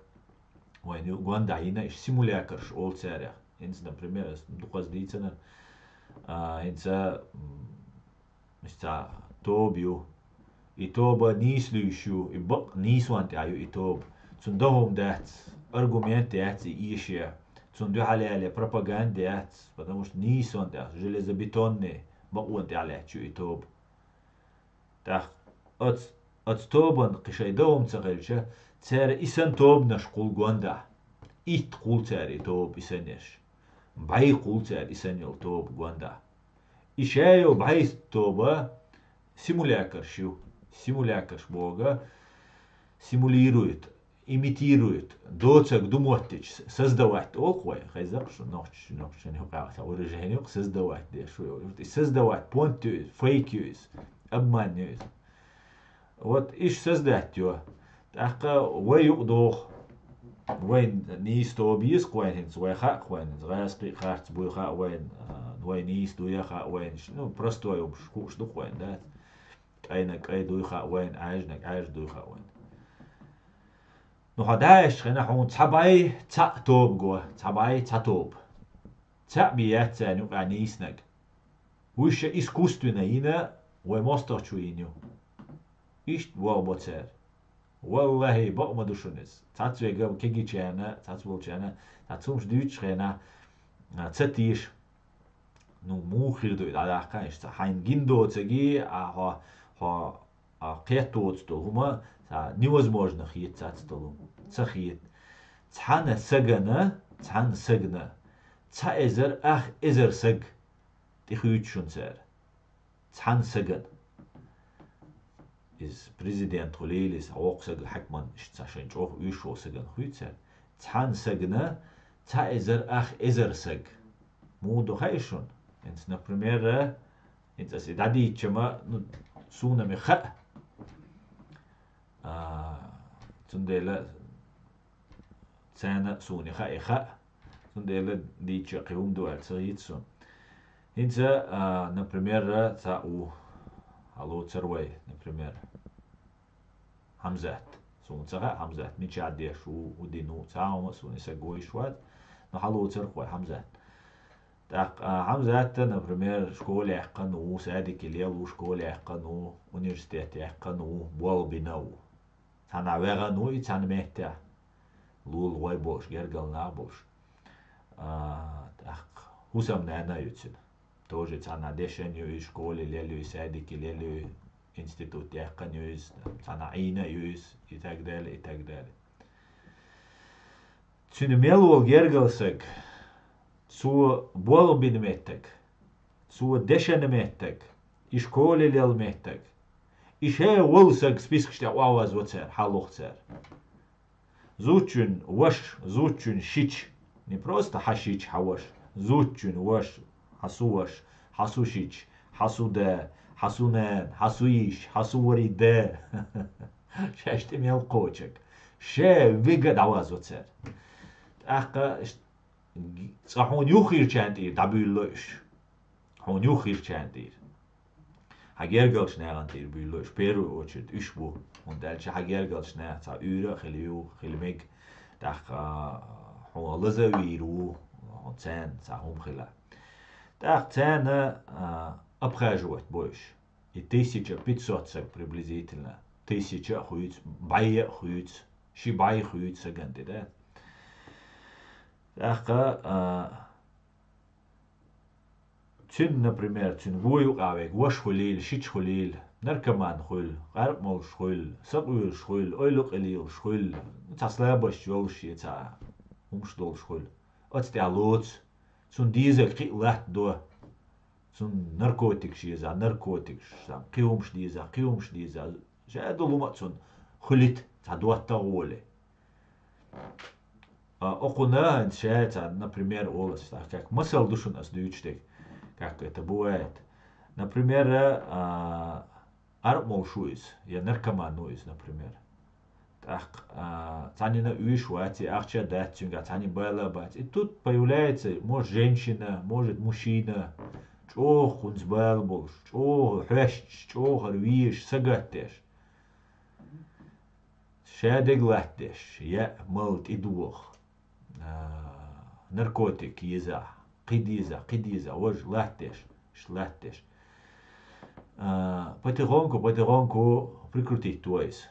вайна ю гондахь йина, иштта симулякарш олу царех. ХӀинца, например, ас дукхаза дийцина, а, хӀинца, м, иштта тоба ю. И тоба нийса луьйш ю, и бакъ нийсонна тӀехь ю и тоба. Цунна дохӀум дац, аргумент яц и эше. Цунна дуьхьал яле пропаганда яц, потому что нийсонна тӀехь, железобетонный, бакъонна тӀехь лаьтташ ю и тоба. ТӀаккха оц-, оцу тобанна кхин шайн дохӀум ца хилча, цара и санна тобанаш кхул гондахь. Итт кхул цара и тоба и санна еш. БӀей кхул цара и санна йолу тоба гондахь. И ша йолу бӀей тоба симулякарш ю. Симулякарш боху, симулирует, имитирует, доцург ду моттича, с-, создавать олу-кх вай, хеза-кх шу нохча-, нохчийн юкъахь, выражение ю-кх создавать деш вай. И создавать понт ю иза, фейк ю иза, обман ю иза. Вот иштта создать йо. ТӀаккха вай юкъа доху. Вайн нийса тоба еза-кх вайн хӀинца, вай хаьа-кх вайн хӀинца, гӀазкхий а, харц буй хаьа вайн, а, вай нийса дуй а хаьа вайн, ну, простой хӀумаш хууш ду-кх вайн, да? КӀайнарг кӀай дуй хаьа вайн, Ӏаьржанарг Ӏаьржа дуй хаьа вайн. Ну, хьо дӀа-, аьшчу хенахь хьуна цхьа бӀе цхьаъ тоба го, цхьа бӀе цхьа тоба. Цхьаъ бен яц царна юкъахь нийсанарг. Вуьш искусственно йина, вай мостагӀчо йина ю. Иштта болх бо цара. Валлахьи, бакъ ма ду шуна иза. Цхьацца веган кегийчарна, цхьацца болчарна, цхьацца хӀумаш дуьйцучу хенахь, а, ца теша. Ну, муха хир ду и дӀадаккха иштта? Хьайна гина доцург, а, хьо, хьо, а, кхетта воцу долу хӀума, цхьа невозможно хета цхьацца долу хӀума. Ца хета. Цхьана сагана, цхьана сагана, цхьа эзар ах эзар саг тӀехуьйцу шуна цара. Цхьана сагана. Иза президент хуьлийла иза, воккха саг хьаькаман иштта цхьа шайн чӀогӀа уьш волу сагана хуьйцу цара. Цхьана сагана цхьа эзар ах эзар саг. Муха ду хаьа шуна? ХӀинца, например, хӀинца ас и дӀадийчча ма, ну, суна ма хаьа. А, цундела царна а суна хаьа, и хаьа. Цундела дийчча кхин хӀума ду аьлла ца хийца суна. ХӀинца, а, например, цхьаъ ву, хьалоцур вай, например, Хьамзат. Суна ца хаьа Хьамзат мичахь деш ву, хӀун дина ву, цхьа а хӀума а суна и саг вуй йиш вац, но хьалоцур-кх вай Хьамзат. ТӀаккха, а, Хьамзат, например, школа яьккхина ву, садике лелла ву, школа яьккхина ву, университет яьккхина ву, болх бина ву. Цхьанхьа ваьхна ву и цхьана меттехь. Лула гӀой болуш, гергара нах болуш. А, тӀаккха хӀусамнана а ю цуьнан. Тоже цхьанхьа дешна ю иза, школе лелла ю иза, садике лелла ю иза, институт яьккхина ю иза, цхьанхьа Ӏийна а ю иза, и так далее, и так далее. Цуьнан мел волу гергара саг, цо болх бина меттиг, цо дешна меттиг, и школе лелла меттиг, и ша волу саг спискаш тӀе охьавазво цара, хьалоху цара. Зудчун ваша, зудчун шича, не просто хьан шича, хьан ваша, зудчун ваша, хьан су ваша, хьан су шича, хьан су да, хьан су нана, хьан су йиша, хьан су ворхӀ да. Шаьш тӀе мел кхочург. Ша вега дӀавазво цара. ТӀаккха ш-, цкъа хьуна юххерчарна тӀера дӀабуьйлало уьш. Хьуна юххерчарна тӀера. Хьан гергарчу нахана тӀера буьйлалуш, первую очередь, уьш бу. ХӀунда аьлча хьан гергарчу наха цхьа уьйра а хила ю, хила мега, тӀаккха, а, хьо лаза а вийр ву, хьо царна цхьа хӀума хила. ТӀаккха царна, а, обхаживать бо уьш. И тысяча пятьсот саг приблизительно. Тысяча а хуьйцу, бӀе а хуьйцу, ши бӀе хуьйцу сагана тӀе, да? ТӀаккха, а, цуьнан, например, цуьнан вон юкъахь вега ваша хуьлийла, шича хуьлийла, наркоман хуьлу, къаркъа молуш хуьлу, сакъоьруш хуьлу, ойла къилийлаш хуьлу, цхьа слабость йолуш я цхьа хӀумаш долуш хуьлу. Оцу тӀехь лоцу, цунна дезарг кхин а латтадо, цунна наркотикаш еза, наркотикаш, цхьа кхин хӀумаш деза, кхин хӀумаш деза, ша долу хӀума а цунна хуьлийта, цхьа доттагӀа волий. А, окхунна хӀинца ша царна, например, олу ас, как масал ду шуна ас дуьйцуш дерг, как это бывает. Например, а, къаркъа молуш ву иза, я наркоман ву иза, например. ТӀаккха, а, цхьаннена уьйш вац, я ахча дац цуьнгахь, цхьаннен бала а бац. И тут появляется, может, женщина, может, мужчина, чӀогӀа кхунца бала болуш, чӀогӀа хьоьстуш, чӀогӀа хӀара везаш, сагатдеш. Шадерг латтадеш, яа, мала, тӀедогӀа, а, наркотик еза, кхин деза, кхин деза, важа латтадеш, иштта латтадеш. А, потихоньку, потихоньку прикрутить до иза.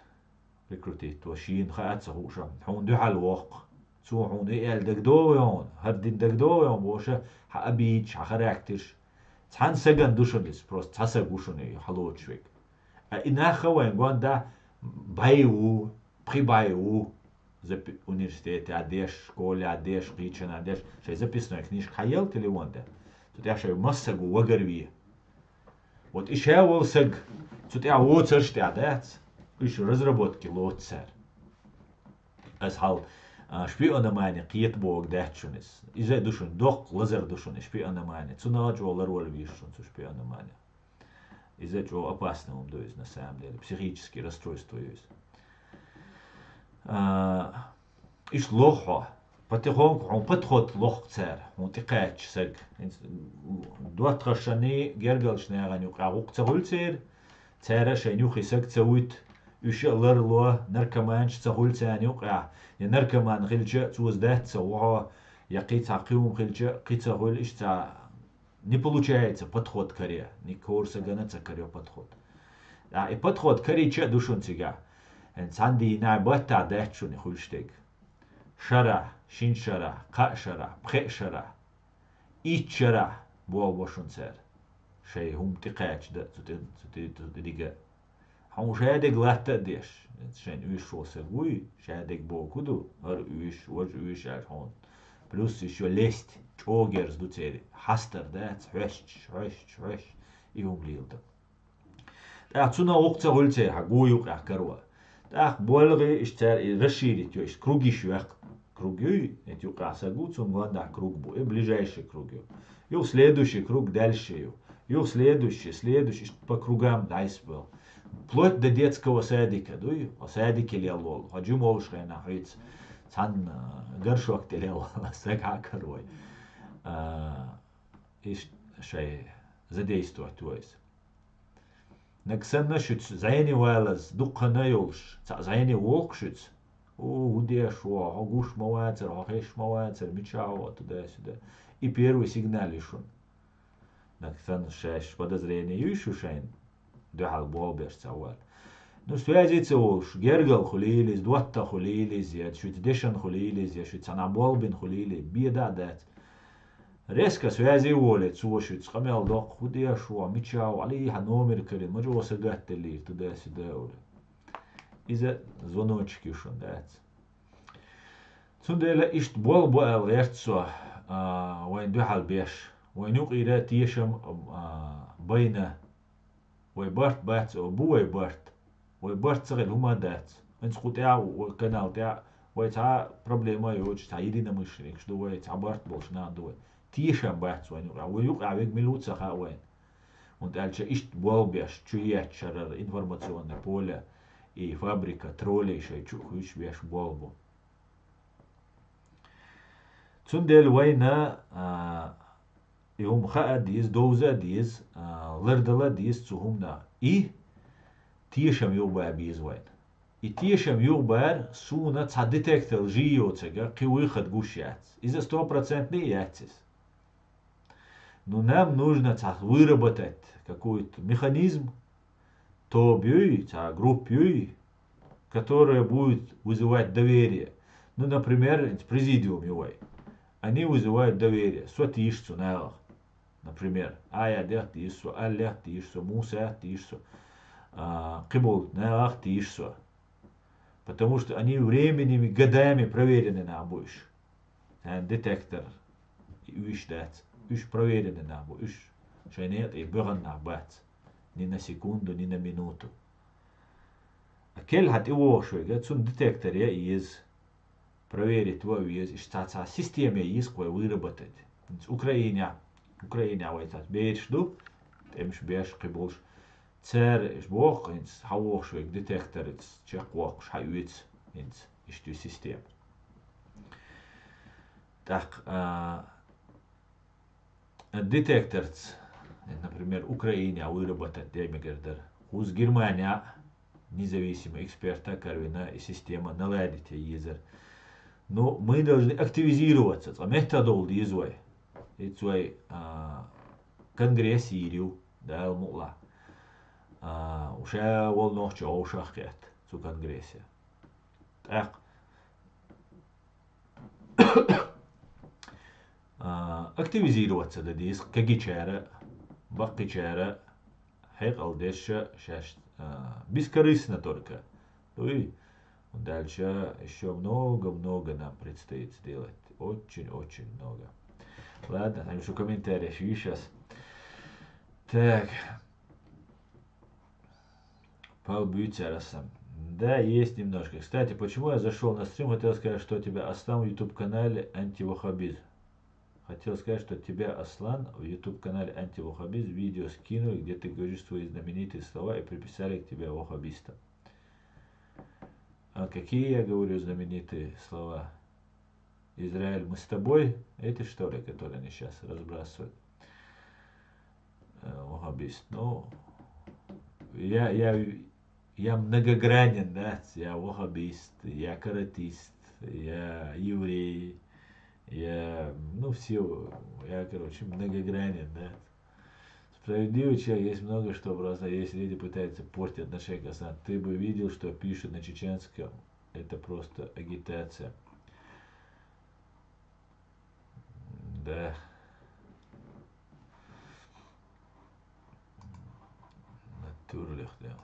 Прикрутить до, шена хаа а ца хууш, хьуна дуьхьал воккху. Цо хьуна и аьлла дагадогӀу хьуна, хӀара дина дагадогӀу хьуна бохуш, хьан обидаш, хьан характерш. Цхьана сагана ду шуна иза, просто цхьа саг ву шуна и хьалоцуш верг. А и нах а вайн гондахь бӀе ву, пхи бӀе ву, запи-, университетехь деш, школехь деш, кхечанхьа деш, шайн записной книжка хьаелла телефон тӀе. Цу тӀехь шайн массаг ву вагарве. Вот и ша волу саг, цу тӀехь воцурш тӀехь дац, уьш разработки лоцу цара. Ас хьал, а, шпиономани кхета бохург дац шуна иза. Иза а ду шуна, доккха лазар ду шуна и шпиономани. Цунах а чӀогӀа ларвала веза шуна цу шпиономани. Иза чӀогӀа опасный хӀума ду иза, на самом деле. Психический расстройство ю иза. А, иштта лоху хьо. Потихоньку хьуна подход лоху цара, хьуна тӀекхаьчча саг. ХӀинца доттагӀашшанний, гергарчу нахана юкъахь гӀуллакх ца хуьлу церан, цара а шайна юххе саг ца вуьту, уьш а ларло, наркоманаш ца хуьлу царна юкъахь, я наркоман хилча а, цо дац ца ву хьо, я кхин цхьа кхин хӀума хилча а, кхин ца хуьлу, иштта цхьа не получается подход каре, ни кхорсагана а ца карайо подход. ТӀаккха и подход карийча а ду шуна цигахь. ХӀинца цхьана дийнахь баттахь дац шуна и хуьлуш дерг. Шарахь, шина шарахь, кхаа шарахь, пхеа шарахь, итт шарахь болх бо шуна цара. Шайн хӀума тӀекхача дан цу тӀе, цу тӀе, цу тӀе дига. Хьуна шадерг латта а деш, шайна уьш волу саг вуй, шадерг бохург ду, хӀара уьш, важа уьш аьлла хьуна. Плюс ещё лесть, чӀогӀа герз ду церан, хьастар дац, хьоьстуш, хьоьстуш, хьоьстуш, и хӀума леладо. ТӀаккха цунах гӀуллакх ца хуьлу церан, хьан гу юкъахь каро. ТӀаккха болгӀий, иштта цара и расширить йо, иштта круг йиш йоьккху. Круг юй, эта юкъахь саг ву, цунна гондахь круг бу, и ближайший круг ю. Юха следующий круг дальше ю. Юха следующий, следующий, иштта по кругам дӀасабевлла. Вплоть до детского садика дуй, хьо садике лелла волу, хьо жима волуш хенахь хьоьца цхьана горшок тӀе лелла волу саг хьа а карой. А, иштта шайн задействовать йо иза. Нагахь санна шуьца зӀене валаза, дуккха а йолуш, цхьаъ зӀене волу-кх шуьца. О, хӀун деш ву хьо, хьо гуш ма вацара, хьо хезаш ма вацара, мичахь ву хьо, туда-сюда. И первый сигнал ю шуна. Нагахь санна шаьш подозрение юй шу шайна дуьхьал болх беш цхьа вала. Ну, связи ца волуш, гергал хуьлийла иза, доттагӀа хуьлийла иза, я шуьца дешан хуьлийла иза, я шуьца цхьанхьа болх бина хуьлийла, беда а дац. Резко связи волий цо шуьца, къамел доккху, хӀун деш ву хьо, мичахь ву хьо, алий хьан номер карийна, ма чӀогӀа сагатделлера, туда-сюда олий. Иза звоночек ю шуна, дац. Цундела иштта болх бо аьлла гӀерта со, а, вайна дуьхьал беш, вайна юкъера тешам, а, байна. Вай барт бац, о, бу вай барт. Вай барт ца хилла хӀума а дац. ХӀинца кху тӀехь а, вай канал тӀехь а, вай цхьа а проблема а йоцуш, цхьа единомышленникаш ду вай, цхьа барт болуш нах ду вай. Тешам бац вайна юкъахь. Вай юкъахь верг мила ву ца хаьа вайна. ХӀунда аьлча иштта болх беш, чу етташ хӀара информационное поле и фабрика троллей шайн чу а хуьйцуш беш болх бу. Цундела вайна, а, И хӀума хаа деза, довза деза, а, лардала деза цу хӀуманах. И тешам юхабаа беза вайна. И тешам юхабар суна цхьа детектор жи йоцага кхы выход гуш яц. Иза стопроцентный яц иза. Но нам нужно цхьа выработать какой-то механизм, тоба юй, цхьа группа юй, которая будет вызывать доверие. Ну, например, президиум ю вай. Они вызывают доверие. Со тийша цу нахах. Например, Ӏайадех тийша со, Аллех тийша со, Мусах тийша со, а, кхыболча нахах тийша со. Потому что они временем и годами проверенный нах бу уж. Царна детектор уж дац. Уж проверенный нах бу, уж шоай некъа тӀа боьханна нах бац. Ни на секунду, ни на минуту. А кхы хьа тӀавогӀуш вайга, цунна детектор я еза, проверить ван веза, иштта цхьа система я еза вай выработать. ХӀинца Украине, Украине вай цхьацца бераш ду, тӀемаш беш, кхыболаш. Цара, иш боху, хӀинца хьавогӀуш вайга детектор, чекхвоккхуш хьаоьцу, хӀинца иштта ю система. ТӀаккха, а, детекторца, например, Украине выработать де мегар дара. ХӀинца Германе независимый эксперта каравина и система наладить е езар. Но мы должны активизироваться, цкъа меттадовла деза вай. Ица вай, а, конгресс йийр ю, Дала мукъалахь. А, уж ша волу нохчо вовшах кхетта цу конгрессе. ТӀаккха а, активизироваться дан деза кагийчара, баккхийчара, хьекъал деш шаьш, а, бескорыстно только. Ну и дальше ещё много-много нам предстоит сделать. Очень-очень много. Ладно, там ещё комментарий ещё есть сейчас. Так. Пал буьйцу цара аса. Да, есть немножко. Кстати, почему я зашёл на стрим, хотел сказать, что у тебя, Аслан, в YouTube канале антиваххабизм. Хотел сказать, что тебя, Аслан, в YouTube канале антиваххабизм видео скинули, где ты говоришь свои знаменитые слова и приписали к тебе ваххабистам. А какие я говорю знаменитые слова? Израиль, мы с тобой, эти, что ли, которые они сейчас разбрасывают? Э, ваххабист. Ну, я, я, я многогранен, да, я ваххабист, я каратист, я еврей, я, ну, все, я, короче, многогранен, да. Справедливый человек, есть много что просто, если люди пытаются портить отношения к Аслану, ты бы видел, что пишут на чеченском, это просто агитация. Да. Natürlich, да.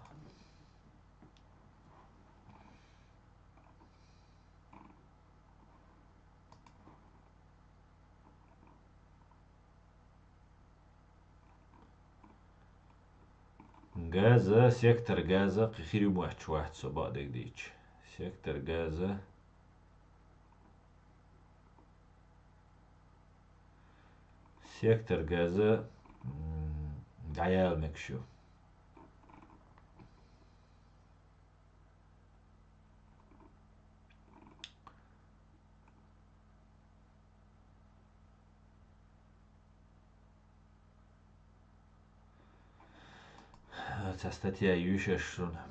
Газа, сектор Газа, кхин хир ю моьттуш вац со бакъдерг дийцча. Сектор Газа. Сектор Газа, м, дӀаяла мегаш ю. Цхьа статья ю шаьш шуна.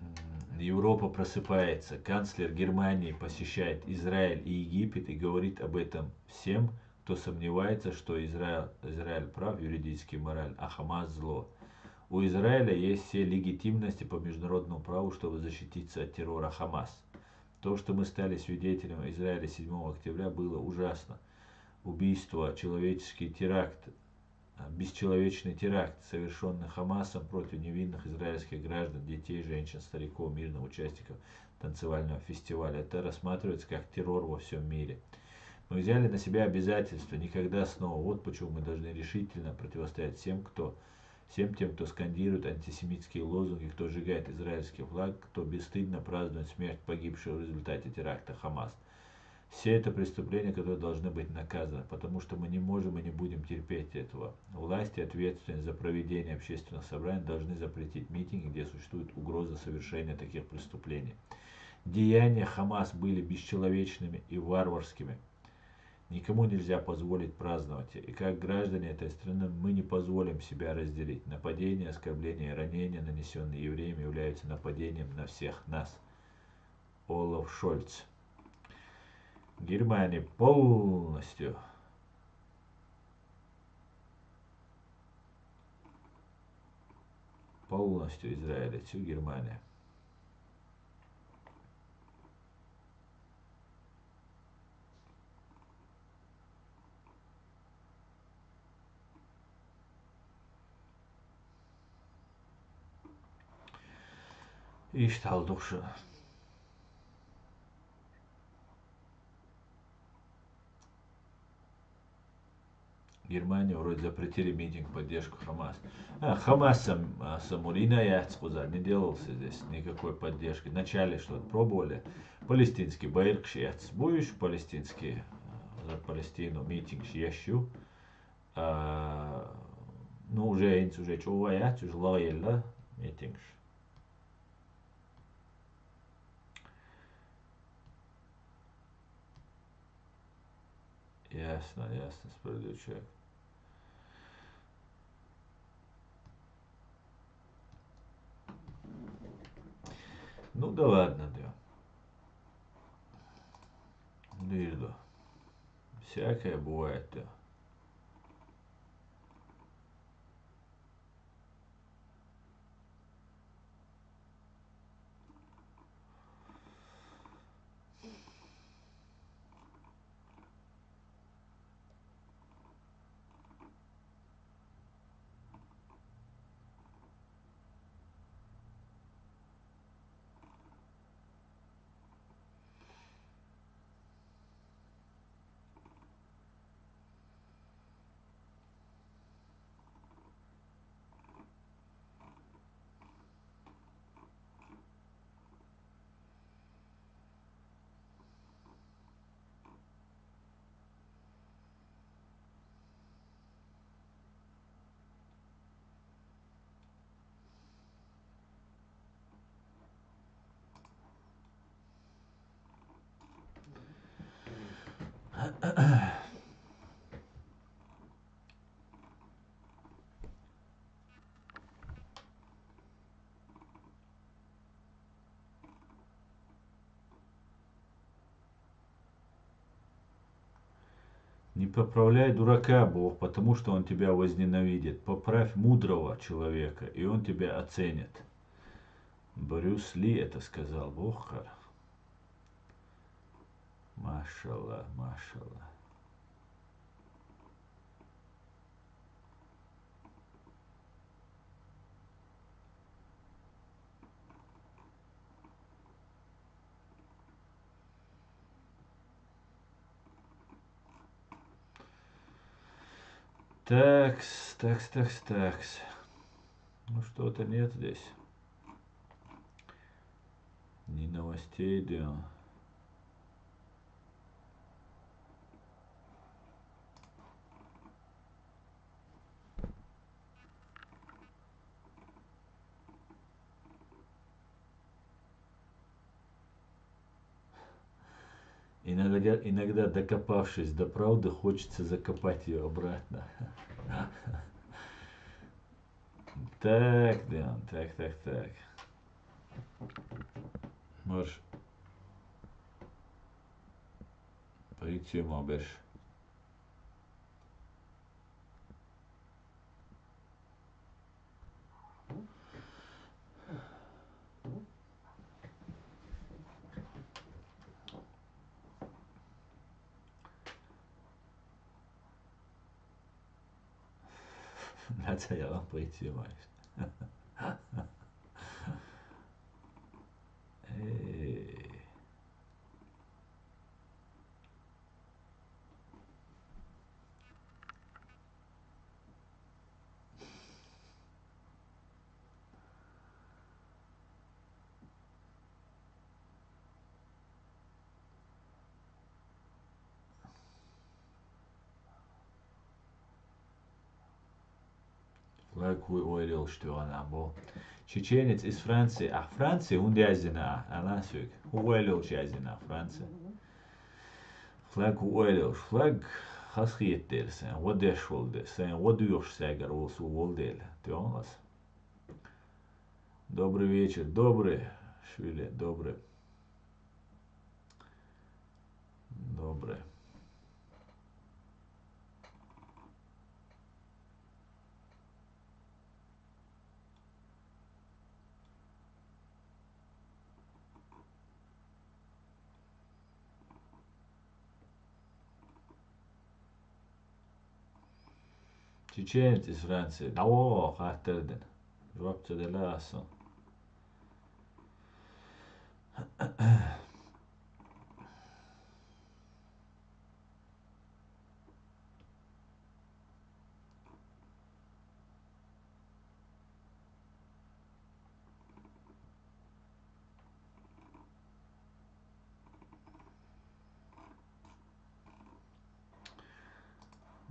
М, Европа просыпается. Канцлер Германии посещает Израиль и Египет и говорит об этом всем, кто сомневается, что Израиль, Израиль прав юридически и морально, а Хамас зло. У Израиля есть все легитимности по международному праву, чтобы защититься от террора Хамас. То, что мы стали свидетелями в Израиле седьмого октября, было ужасно. Убийство, человеческий теракт, а, бесчеловечный теракт, совершённый Хамасом против невинных израильских граждан, детей, женщин, стариков, мирных участников танцевального фестиваля. Это рассматривается как террор во всём мире. Мы взяли на себя обязательство никогда снова. Вот почему мы должны решительно противостоять всем, кто, всем тем, кто скандирует антисемитские лозунги, кто сжигает израильский флаг, кто бесстыдно празднует смерть погибшего в результате теракта Хамас. Все это преступления, которые должны быть наказаны, потому что мы не можем и не будем терпеть этого. Власти, ответственные за проведение общественных собраний, должны запретить митинги, где существует угроза совершения таких преступлений. Деяния Хамас были бесчеловечными и варварскими. Никому нельзя позволить праздновать, и как граждане этой страны мы не позволим себя разделить. Нападения, оскорбления и ранения, нанесённые евреям, являются нападением на всех нас. Олаф Шольц. Германия полностью, полностью Израиль, всю Германию. Иштта хьал духуш. Германия вроде запретили митинг в поддержку Хамас. А, Хамас сам, а, самурина яц куза, не делался здесь никакой поддержки. Вначале что-то пробовали. Палестинский байракаш эцбуш, палестинский, а, за Палестину митинг еш ю. А, ну, уже инц уже чува яц, уже лагъелла митингш. Ясно, ясно, справедливый человек. Ну да ладно, да. Дирду. Всякое бывает, да. Не поправляй дурака, Бог, потому что он тебя возненавидит. Поправь мудрого человека, и он тебя оценит. Брюс Ли это сказал, Бог кар. Машалла, машалла. Такс, такс, такс, такс. Ну что-то нет здесь. Ни новостей, да. Иногда, иногда, докопавшись до правды, хочется закопать её обратно. Так, да, так, так, так. Марш. Полицию моберш. Надо я вам пойти, Макс. Эй. Лайк хӀу ойла йолуш тоьхна бо. Чеченец из Франции. Ахь Франци хӀунда яздина ахь? Алан соьга. ХӀун ойла йолуш яздина ахь Франци? Флаг хӀу ойла йолуш, флаг хазахетаделла сайн, гӀо деш волу де, сайн гӀо доьхуш сагар волу со волу дела, тоьхна аса. Добрый вечер, добрый, Швили, добрый. Добрый. Чеченец из Франции. ДӀавогӀу хаттар дина. Жоп ца делла аса.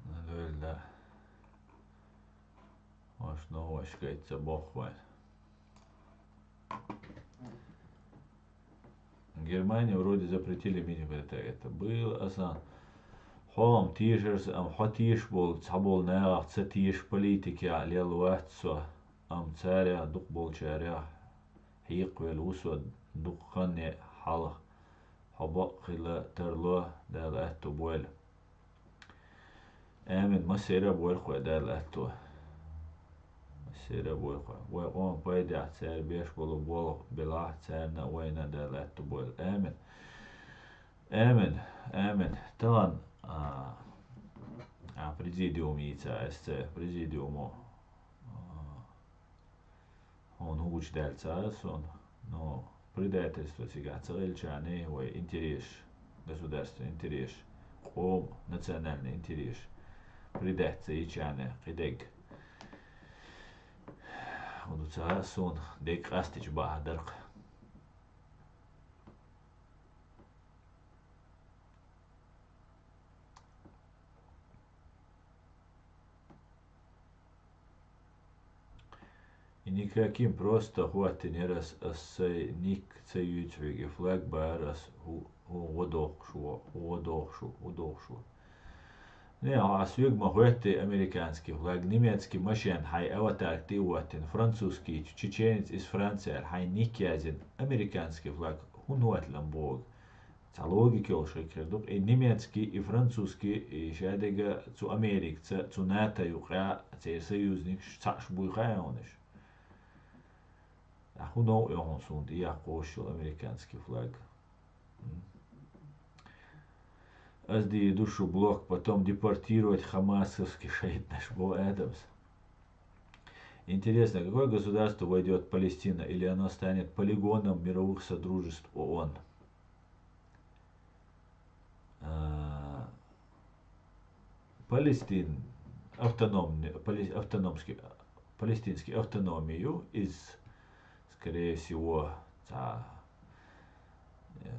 Надоело, да. Может, новая шкайца бог вайн. Германия вроде запретили мини это, это было, асан. Хьо-м тешарца, ам хьо теш болу, цхьаболу нахах ца тешаш политикехь лелла вац со, ам царех дукхахболчарех хьекхавелла ву со дукха хан хьалха. Хьо бакъ хила тарло, Дала аьтто бойла. Амин. Массеран а бойла кхуьй Дала аьтто. Массеран а бойла кхуьй. Вай къоман пайдехь цара беш болу болх белахь, царна а вайна а Дала аьтто бойла. Амин. Амин. Амин. Тахана, а, а, президиум йийца аса, президиумо, а, Хьуна хӀучу даьлла ца а суна, но предательство цигахь ца хилчарна вай интерес, государственный интерес, къоман национальный интерес предать ца йичарна кхидерг. ХӀунда ца а суна дерг къастича бахьа дарх. И никаким просто хӀоттинера ас, ас сайн ник ца юьйцу хьоьга, и флаг бара ас хӀу-, хӀун гӀо дохуш ву, хӀун гӀо дохуш ву, хӀун дохуш ву. Не, хьо ас соьга ма хӀоьттий американский флаг, немецкий машен хьайн аватарка тӀе а хӀоттина, французский чеченец из Франция аьлла хьайн ник яздина, американский флаг хӀунда хӀотталам боху? Цхьа логика йолуш хир ду-кх. И немецкий, и французский, и шадерг цу Америкаца, цу НАТО юкъахь, церан союзникаш цхьаъш буй хаьий хьуна уьш? Ахь хӀун новкъа йо хьуна суна тӀеяккха йолуш йолу американский флаг? М? Аз дийр ду шу блок, потом депортировать хамасовский шайтанаш, бо Адамс. Интересно, какое государство войдёт в Палестину, или оно станет полигоном мировых содружеств ООН? А, Палестин, автономный, пале-, автономский, палестинский автономию из, скорее всего, цхьа, э,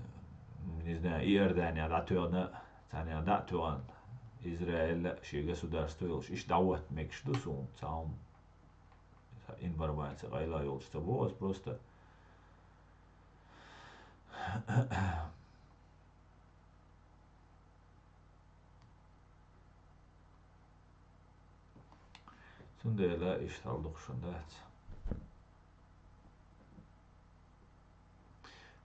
не знаю, Иордания дӀатоьхна, цхьаннех дӀа а тоьхна, Израиль шен государство йолуш, иштта дӀахӀотта мегаш ду суна, цхьа хӀума, цхьа информация къайла йолуш ца боху ас просто. Цундела иштта хьал дукха шуна дац.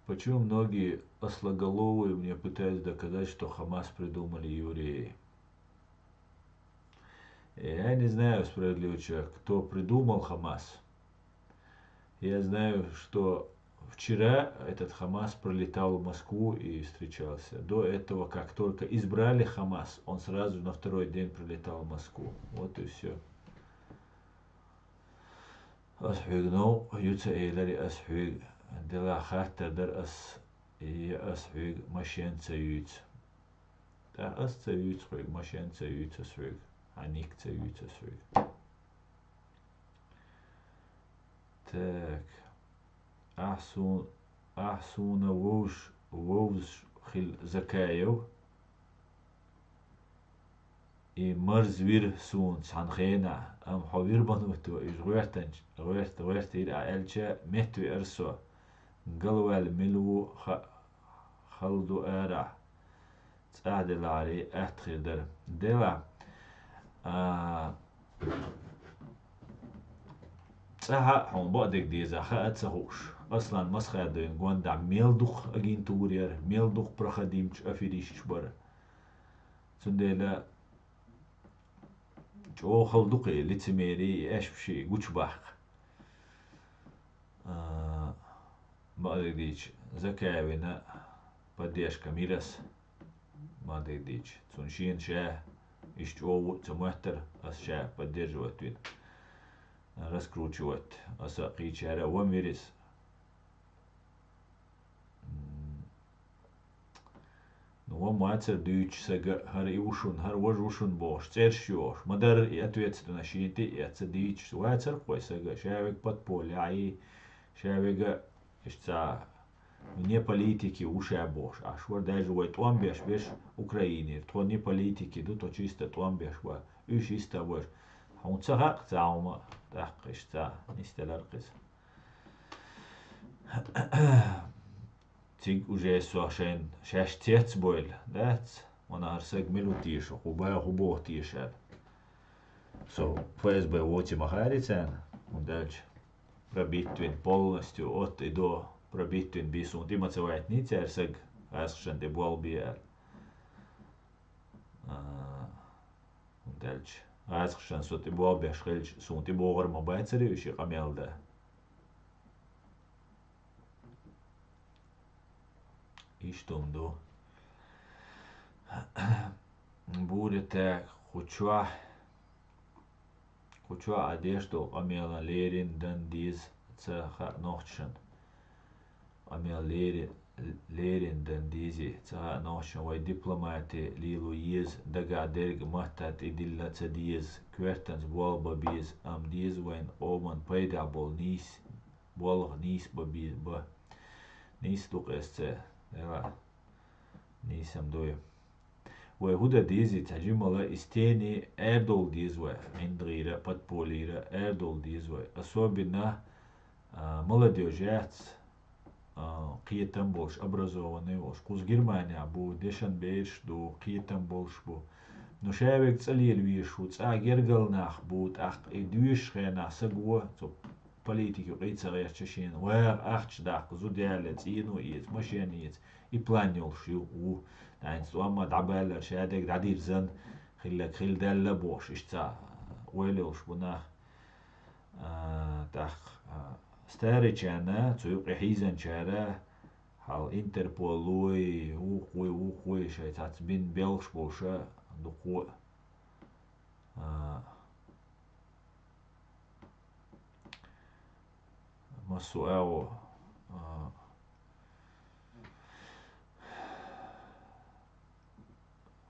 Почему многие ослоголовые мне пытаются доказать, что Хамас придумали евреи? Я не знаю, справедливый человек, кто придумал Хамас. Я знаю, что вчера этот Хамас прилетал в Москву и встречался. До этого, как только избрали Хамас, он сразу на второй день прилетал в Москву. Вот и всё. Ас хьоьга новкъа ю ца элира, ас хьоьга делахь хаттар дара ас, и ас хьоьга машен ца юьйцу. ТӀаккха ас ца юьйцу хьоьга, машен ца юьйцу ас хьоьга, хьан ник ца юьйцу ас хьоьга. Так. Ахь су-, ахь суна вовш-, вовзаш хила Закаев, и марзвира суна цхьана хенахь, амма хьо вирбануто иза гӀоьртанча, гӀоьрт-, гӀоьртийра ахь аьлча, меттавеара со. Галваьлла мила ву ха-, хала ду арахь. цӀа делахьара атта хир дара. Делахь, а, цӀа хьа а хьуна бакъдерг деза хаа ца хууш. Аслан Масхадовн гондахь мел дукха агентура яра, мел дукха проходимчу аферисташ бара. Цундела чӀогӀа хала ду-кх и лицемерие, и аьшпаш гучубаккха. А, бакъдерг дийцича, Закаевна поддержка мирас, бакъдерг дийцича. Цунна шена ша иштта чӀогӀа ву ца моттара, ас ша поддерживать вина. Раскручивать аса а кхечара а ван вирис. М, Ну, ван вацара дуьйцуш сага, хӀара и ву шуна, хӀара важа ву шуна бохуш, цӀераш йохуш, ма-дарра и ответственность шена тӀе а эцна дийцуш вацара-кх вай сага, ша верг подполье а йий, ша верг а иштта цхьа вне политики ву ша бохуш, ахь вара даже вай тӀом беш берш Украинера, тхо не политики ду, тхо чисто тӀом беш бу, уьш йист а бу. Хьуна ца хаьа-кх цхьа хӀума, тӀаккха иштта цхьа нисделира-кх иза. Цига уже со шайна шаьш цецбойла, дац? Ванахьара саг мила ву теша, хӀун бан, хӀун боху теша аьлла. Со ФСБ воций ма хаьара царна, хӀунда аьлча пробитвин полностью от и до пробитвин би суна тӀе ма ца вайтиний цара саг, гӀазкхашна тӀе болх бе аьлла. А, хӀунда аьлча гӀазкхашна со тӀе болх беш хилча, суна тӀе богӀур ма бацара уьш и къамел дан. Иштта хӀума ду. Буря тӀе кху чохь, кху чохь а деш долу къамелан леррина дан деза ца хаьа нохчашна. Къамел лери-, леррина дан дезий ца хаьа нохчашна, вай дипломати лело еза, дагахь дерг матта тӀедилла ца деза, коьртанца болх бан беза, амма деза вайн къоман пайдехь болу нийса болх, нийса бан бе-, бан. Нийса ду-кх эс ца, дела, нийса-м дуй. Вай хӀун дан дезий, цхьа жимала и стене арадовла деза вай, ӀиндагӀера, подпольера арадовла деза вай. Особенно, а, молодёжь яц, а, кхетам болуш, образованный волуш. Кхуза Германехь бу, дешан бераш ду, кхетам болуш бу. Ну, ша верг цӀа лела везаш ву, цӀа гергал нах бу, тӀаккха и доьшучу хенахь саго, цу политика юкъе ца гӀерташ шена, ваха ахча даккха, зуда ялале, цӀено эца, машен эца, и план йолуш ю, ву. ДӀа-, хӀинца тӀом а дӀабаьллара, ша дерг дӀадирзина, хилларг хилла даьлла бохуш, иштта цхьа ойла йолуш бу нах. А, тӀаккха, а, старичарна, цу юкъе хьийзанчара, хьал Интерполлой, вукхой, вукхой, шайн цхьацца бина белхаш болуша, дукхо а, а, массо а агӀо, а,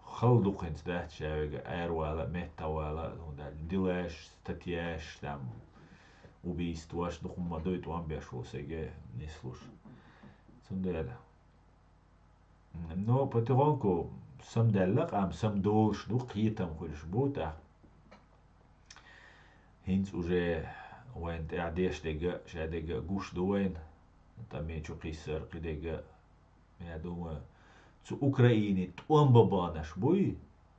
хала ду-кх хӀинца дац ша верг аравала а, меттахвала а, хӀунда аьлча делаш, статьяш, там, убийстваш, дукха хӀума дуй тӀом беш волу саге нислуш. Цундела. Но потихоньку самадаьлла къам, самадолуш ду, кхетам хуьлуш бу тӀаккха. ХӀинца уже вайна тӀехь деш дерг а, ша дерг а гуш ду вайна. ТӀаме чу кхиссар, кхидерг а, я думаю, цу Украине тӀом бан баханарш буй,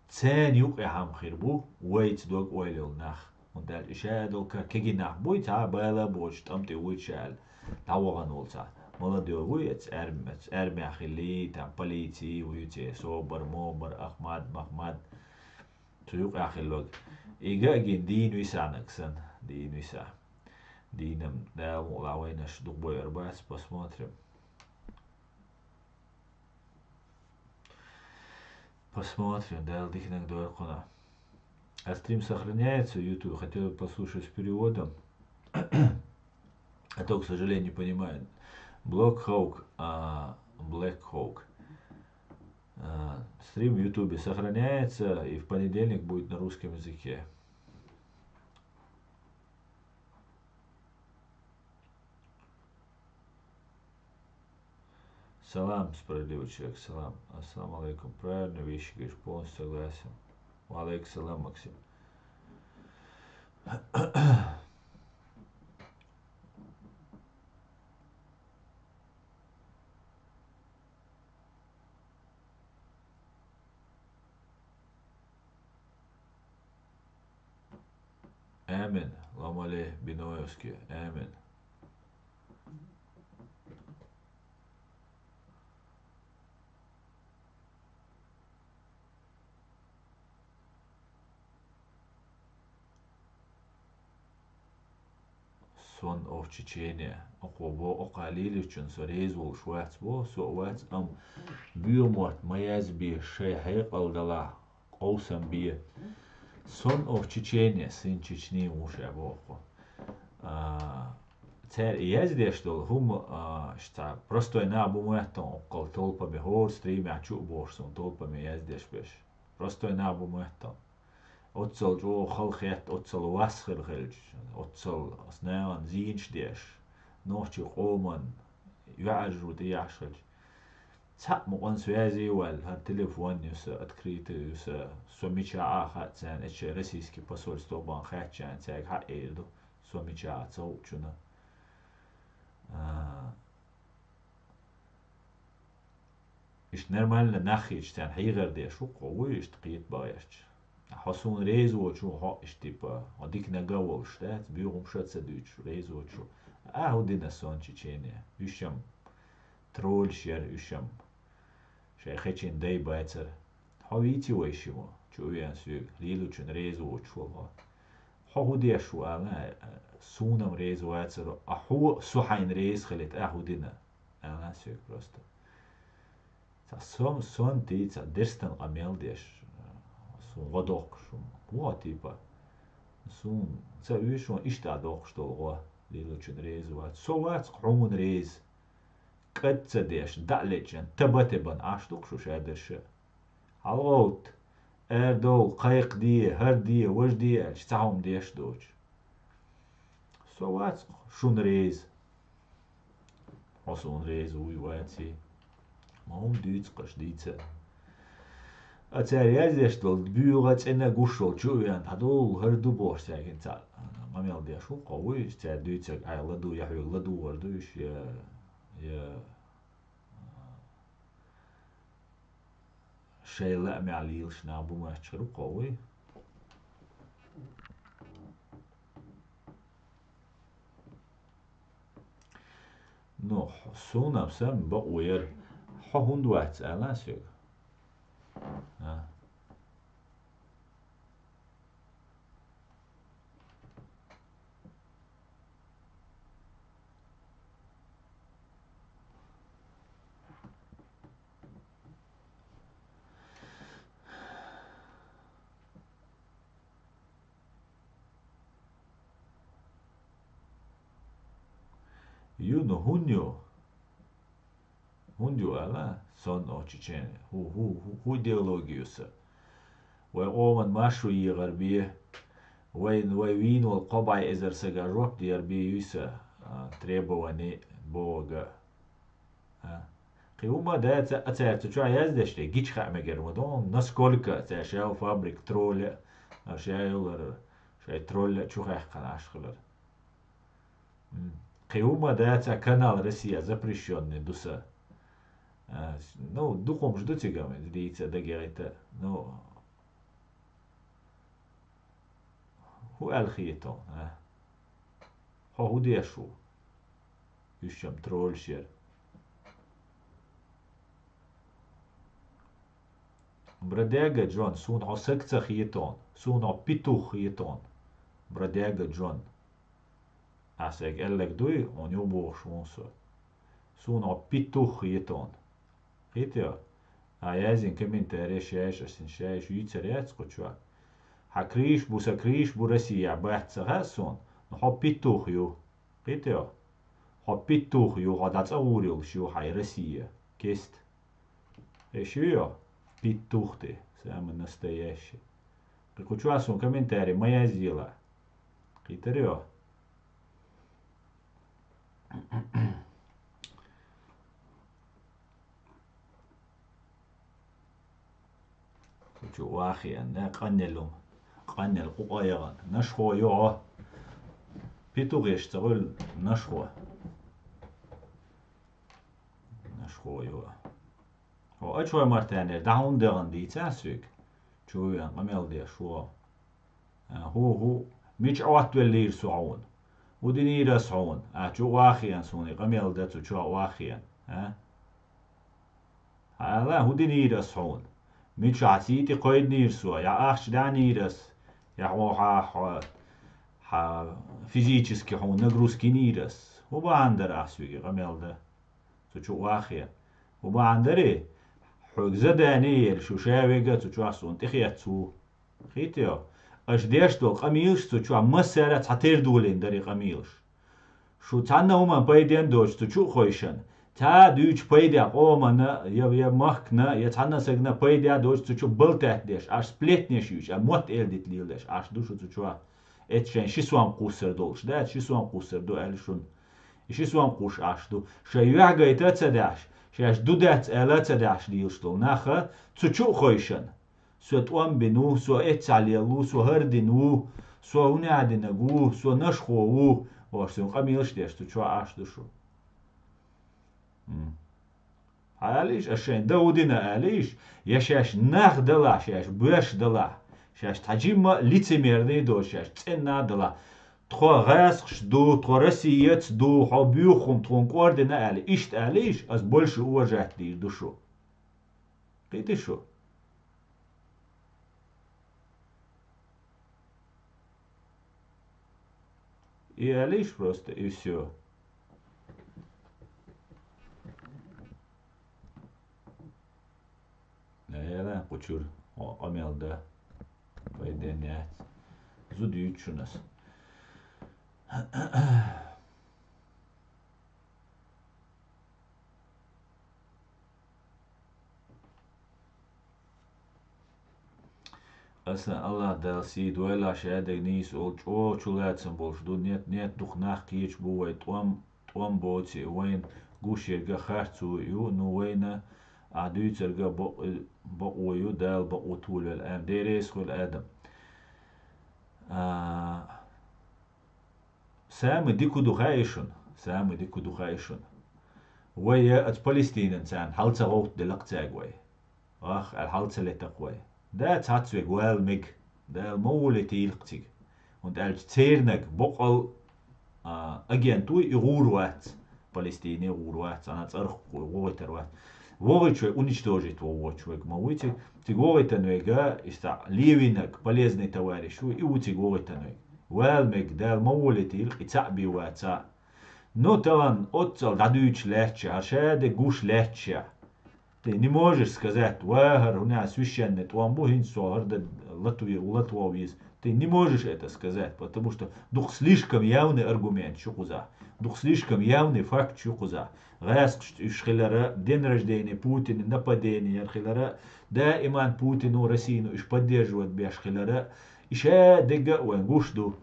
царна юкъахь-м хир бу вайца дог-ойла йолу нах. ХӀунда аьлча и ша долу кара кегий нах буй, цхьа а бала а боцуш, тӀам тӀе вуьйцуш аьлла, дӀавахана волу цхьа. Молодой вуй, эца арм-, эца армехь хиллий, там, полиций вуьйций, собар, мобар, Ахмад, Махмад. Цу юкъахь хилларг. И ган а гина дийна висанаг санна, дийна виса. Дийнам Дала мукъалахь вайнаш дукха бойур бац, посмотрим. Посмотрим, Дала диканаг дойла кхунах. А стрим сохраняется в YouTube? Хотел бы послушать с переводом. А то, к сожалению, не понимаю. Black Hawk, а, Black Hawk. А, стрим в Ютубе сохраняется и в понедельник будет на русском языке. Салам, справедливый человек, салам. Ассаламу алейкум. Правильные вещи говоришь, полностью согласен. Ва алейкум салам, Максим. Амин. Ламале биноевски. Амин. Сон оф Чечения. Окхо бо, окхо лиличун со реза волуш вац бо, со а вац, ам буьйху мотт ма язбе шай хьекъал дала, къовсам бе. Сон оф Чечения, сын Чечни ву ша боху. А, цаьр и яздеш долу хӀума, а, ш-, цхьа простой нах бу моьттан оккхал толпаме, хӀора стримехь чу а бохуш суна толпаме яздеш берш. Простой нах бу моьттан. Оццал чӀогӀа хала хетта, оццал вас хир хилча, оццал ас нахана зийнаш деш, нохчийн къоман йоӀаржо тӀеяхьаш хилча. Цхьаъ ма къон связи ваьлла, хӀара телефон ю сан, открытый ю сан, со мича а хаьа царна, эчча российский посольство бан хаьттачарна цаьрга хьаъ эр ду, со мича а ца хуучунна. А, Иштта нормально нах хеташ царна хьийгӀар деш ву-кх хьо, вуй иштта кхета бахьарча. Хьо суна реза воцуш ву, хьо иштта типа, хьо дика нагахь волуш дац, буьйху хӀума ша ца дуьйцуш реза воцуш ву. Ахьа хӀу дина сон Чечения? Уьш-м тролльш яра, уьш-м шайн хечийн дай бацара. Хьо вийци вай шима, чу а веана соьга, лелочун реза воцуш ву хьо. Хьо хӀу деш ву ала, суна-м реза вацара, а хьо со хьайна реза хилийта, ахьа хӀу дина? Аьлла соьга просто. Цхьа сом-, сонта, цхьа дерстан къамел деш, суна гӀо доккхуш, вон типа. Суна ца вуьйш вон иштта доккхуш долу гӀо, лелочун реза вац. Со вац-кх хьуна реза. КӀад ца деш, дӀа а леччан, таба-тебан Ӏаш ду-кх шу шадерша. ХьалагӀовтта, арадовла, кхайкхаде, хӀара де, важа де аьлча, цхьа хӀума деш доцуш. Со вац-кх шуна реза. Хьо суна реза вуй, ваций? Ма хӀума дуьйцу-кх аш дийца. А цара яздеш долу буьйху а, цӀена а гуш волу чу а веана, хьан долу хӀара ду бохуш цаьргина цхьаъ къамел деш ву-кх хьо, вуй, цара дуьйцург, ай, ладугӀу, я хьоьга ладугӀур ду уьш, я, я, а, шайн лаамехь лелаш нах бу моьттуш хир ву-кх хьо, вуй. Ну, хьо-, суна-м сан бакъо яра. Хьо хӀунда вац, аьлла соьга? А? Ю, ну хӀунда ю? ХӀунда ю аьлла, сон оф Чечения? ХӀу, хӀу, хӀу, хӀу идеология ю сан? Вай къоман маршо егӀар бе, вайн, вай вийна волу кхо бӀе эзар сага жоп дер бе юй сан, а, требовани бога? А? Кхин хӀума дац а, цаьрца чохь яздеш тӀе гича хаа мегар ма ду, насколько цаьрша фабрика тролля, а, ша йолара, шайн тролля чу хаьккхина Ӏаш хилар. М. Кхин хӀума дац а, канал Россия запрещённый ду сан. А, с-, ну, дукха хӀумаш ду цигара, дийца дагайта. Ну, хӀу аьлла хета хьуна, а? Хьо хӀу деш ву? Уьш-м тролльш яра. Бродяга Джон, суна хьо саг ца хета хьуна, суна хьо петух хета хьуна. Бродяга Джон. Ахьа сайга аьлларг дуй, хьуна юхабохуш ву со. Суна хьо петух хета хьуна. Кхетий хьо? А, язйина комментарий шаьш, аш шаьш юьйцур яц кху чохь. Хьан крыша бу, сан крыша бу Россия бац ца хаьа суна, но хьо петух ю. Кхетий хьо? Хьо петух ю, хьо дӀа цӀа гӀур йолуш ю хьайн Россия. Кест. Эш ю йо? Петух ты, самый настоящий. Кху чохь суна комментарий ма язйийла. Кхийтар йо? Кху чу вахиан, да, къаннел ю. Къаннел къукъа яхана. Нашхо ю хьо. Петух еш ца гӀуьллу, нашхо. Нашхо ю хьо. Хьо ачу вай мартанера, дӀа хӀунда дегӀан дийца соьга? Чу веана къамел деш ву хьо. А, хӀу, хӀу, Мича Ӏоттавеллийра со хьуна? ХӀун динийра ас хьуна? А, чу ваххиан суна, и къамел да цу чу ваххиан. А? Хьала, хӀун динийра ас хьуна? Мичахь сий тӀе кхойднийра со? Я ахча даьнийра ас? Я хьо, хьа, хьо, хьа физически хьуна нагрузка йинийра ас? ХӀун бахьана дара ахь соьга и къамел да? Цу чу ваххе. ХӀун бахьана дарий? Хьоьга задание ели, шу шавега цу чохь суна тӀехетта ву. Хийтайо? Аша деш долу къамелаш цу чохь массара а цхьа тера долийна дара и къамелаш. Шу цхьанна а хӀуманна пайденна доцуш цу чу а хойшан, цхьа а дуьйцу пайда къоманна, я, я махкана, я цхьанна а сагана пайда доцуш цу чу балтаьтта деш, аш сплетнеш юьйцуш, а мотт эр дита леладеш, аш ду шу цу чохь. Эцу шайн ши сом кхуссар долуш, да, ши сом кхуссар ду аьлла шуна. И ши сом кхуш аш ду. Шайн юьхь гайта а ца даьхьаш, шаьш ду дац аьлла а ца даьхьаш лелаш долу наха цу чу а хойшан. Со тӀом бина ву, со эццахь лелла ву, со хӀара дина ву, со хӀунех динарг ву, со нашхо ву, бохуш, цуьнан къамелаш деш, цу чохь Ӏаш ду шу. М. Хьан алийша, аш шайн дан хӀун дина алийша, я шаьш нах далахь, шаьш боьш далахь, шаьш цхьа жимма а лицемерный доцу, шаьш цӀена а далахь. Тхо гӀаскхаш ду, тхо Россияц ду, хьо буьйху хӀума тхуна кӀордина аьлла, иштта алийша, ас больше уважать дийр ду шу. Кхийти шу? И алиш просто, и всё. Наверное, кучур. О, къамел да. Пайден яц. Зуд юйчунас. Аса Аллах Дала сий дойла, шадерг нийса олу чӀогӀа чулацам болуш ду, нет, нет, дукха нах кхечу бу вай тӀом, тӀом боций, вайна гуш ерга харц ву ю, ну вайна а дуьйцарга бакъ-, бакъо ю, Дала бакъо толавелла, аьм, деррес хуьлу адам. А, Самый дика ду хаьий шуна? Самый дика ду хаьий шуна? Вай я ацу Палестинан царна хьал ца гӀовттаделла-кх цаьрга вай. Ах, аьлла хьал ца лета-кх вай. Да, цхьацца вега вала мега. Дала ма волийта йийла-кх цига. ХӀунда аьлча цернаг боккъал, а, агент вуй, и гӀур вац. Палестине гӀур вац, цхьана цӀарах вогӀуьйтар вац. ВогӀуьйтуш вай уничтожить вогӀучу вайга ма вуй цига. Цига вогӀуьйтан вайга, иштта левинаг, полезный товарищ ву, и ву цига вогӀуьйтан вайга. Вала мега, Дала ма волийта йийла-кх и цхьаъ бен ваца. Ну, тахана оццал дӀадуьйцуш лаьтташ, хӀара шадерг гуш лаьтташ. Ты не можешь сказать, ва хӀара хӀуна священный тӀом бу, хӀинца со хӀара дан латве-, латвовъяз. Ты не можешь это сказать, потому что дукха слишком явный аргумент ю кхузахь, дукха слишком явный факт ю кхузахь. ГӀаскхашца уьш хилара, день рождения Путина, нападение яр хилара, даиман Путину, Россину уьш поддерживать беш хилара, и шадерг а вайн гуш ду.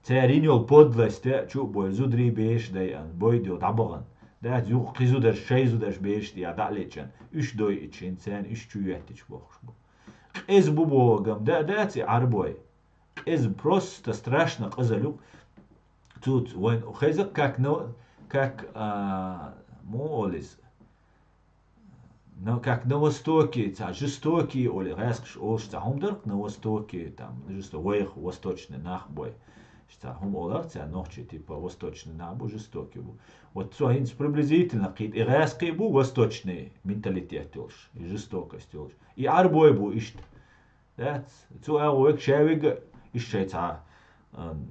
Церан йина йолу подлость а чу а бой, зударий, бераш дайъан, бойда йо дӀабахана. Дац юха кхин зударш, шайн зударш бераш тӀехь дӀа а лечкъина, уьш дойъича, хӀинца царна уьш чу йоьттича бохуш бу. Къеза бу боху гам да а дац и Ӏарбой. Къеза, просто страшно къазалла ю. Цуц вайн хеза как на, как, а, муха олу иза? Но как на Востоке, цхьа жестокие олу, гӀаьскхаша олуш цхьа хӀума дара-кх на Востоке, там, жесто-, вайх восточный нах бой. Цхьа хӀума олар цхьа нохчий, типа, восточный нах бу, жестокие бу. Вот цо хӀинца приблизительно кхийта, и гӀаьскхий бу восточный менталитет йолуш, и жестокость йолуш. И Ӏарбой бу иштта. Дац, цу агӀо век шаьвига, иш шайца, ам,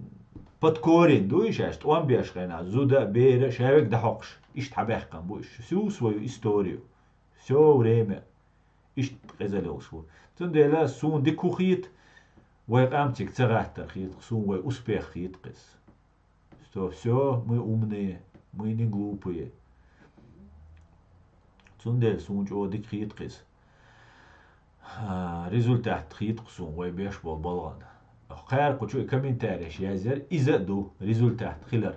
подкорень ду иш, аш тӀом беш хенахь, зуда а, бера а шаьвига дӀахьокхуш, иштта хьабаьккхина бу иш всю свою историю, всё время иштта къезалла йолуш бу. Цундела суна дика хӀу хета, вай къам цига ца гӀаттар хета, суна вай успех хета кхеза. Что всё, мы умные, мы не глупые. Цундела суна чӀогӀа дика хета кхеза. А, результат хета кху суна вай беш болу балгӀан. Кхара кху чу и комментареш язъяр, иза а ду результат хилар.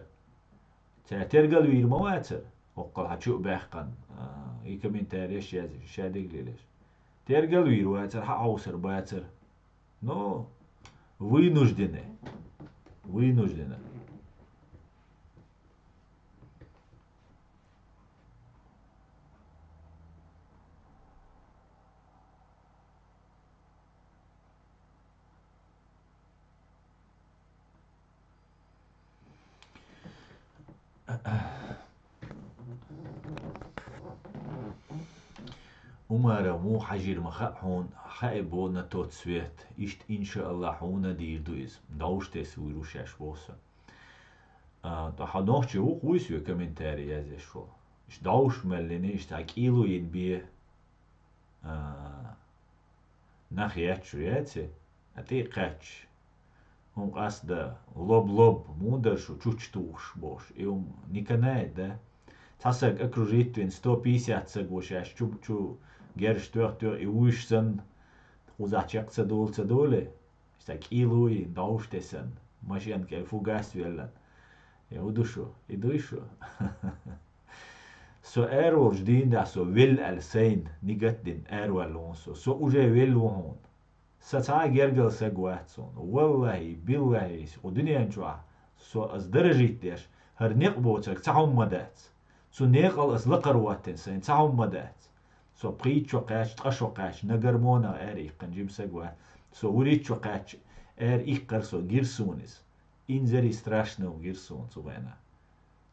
Цара тергал вийр ма вацара, хӀоккхал хьан чу а баьккхина, а, и комментареш язъяр, шадерг лелаш. Тергал вийр вацара, хьан хьовсар бацара. Ну, вынуждены. Вынуждены. Умара муха хьажийра ма хаьа хьуна, хаьа бо на тот свет. Иштта, иншааллахӀ, хьуна дийр ду иза. Довш тесса вуйр ву шаьш боху со. А, ткъа хьо нохчи ву-кх, вуй соьга комментарий язъеш волу. Иштта довш мел йина, иштта кӀийло йина бен, а, нах етташ яций, а тӀе а кхаьчча, хӀума къасто, лоб-лоб, муха дара шу чучча тухуш бохуш, и хӀума не канает, да? Цхьа саг окружить вина, сто пятьдесят саг ву шаьш чу, чу герзаш тоьхна-тоьхна, и вуьйш санна, кхузахь чекх ца долу, ца долий? Иштта кӀийло йина, довш тесна, машен кӀел фугас велларна. Я, хӀун ду шу? И дуй шу? Со араволчу дийнахь со велла аьлла сайна нигат дина араваьлла ву со. Со уже велла ву хьуна. Сан цхьа а гергара саг вац суна. ВаллахӀи, биллахӀи, кху дуьнен чохь со аса даражийта деш, хӀара некъ боцург цхьа хӀума ма дац. Цу некъал аса лакхара ваттина сайна цхьа хӀума ма дац. Со пхийтта шо кхаьчча, ткъа шо кхаьчча, на гормонах аьр иккхина жима саг вац. Со вуьрхӀитта шо кхаьчча, аьр иккхар со, гира суна иза. Инзаре страшно гира суна цу хенахь.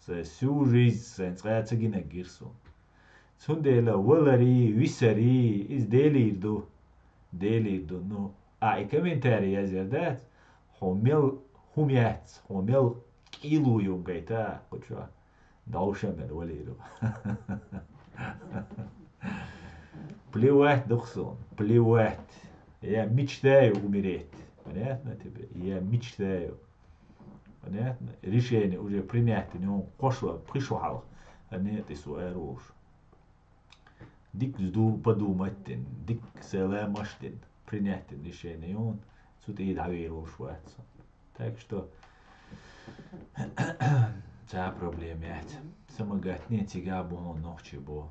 Сайн всю жизнь сайн цкъа а ца гинарг гира суна. Цундела валарий, висарий, иза Делера ду. Делера ду. Ну, ахь и комментарий язъяр дац, хьо мел хӀума яц, хьо мел кӀийло ю гайта кху чохь. Довшамел валийр ву. Плевать ду-кх суна, плевать. Я мечтаю умереть. Понятно тебе? Я мечтаю. Понятно? Решение уже принято, ну, кхо шо, пхи шо хьалха. А нет, и со эр волуш. Дика ду-, подумать дина, дика селамаш дина, принять дина решение юн, цу тӀе дӀавер волуш вац со. Так что, цхьа проблема яц. Самагатне цига бу хьуна нохчи бу.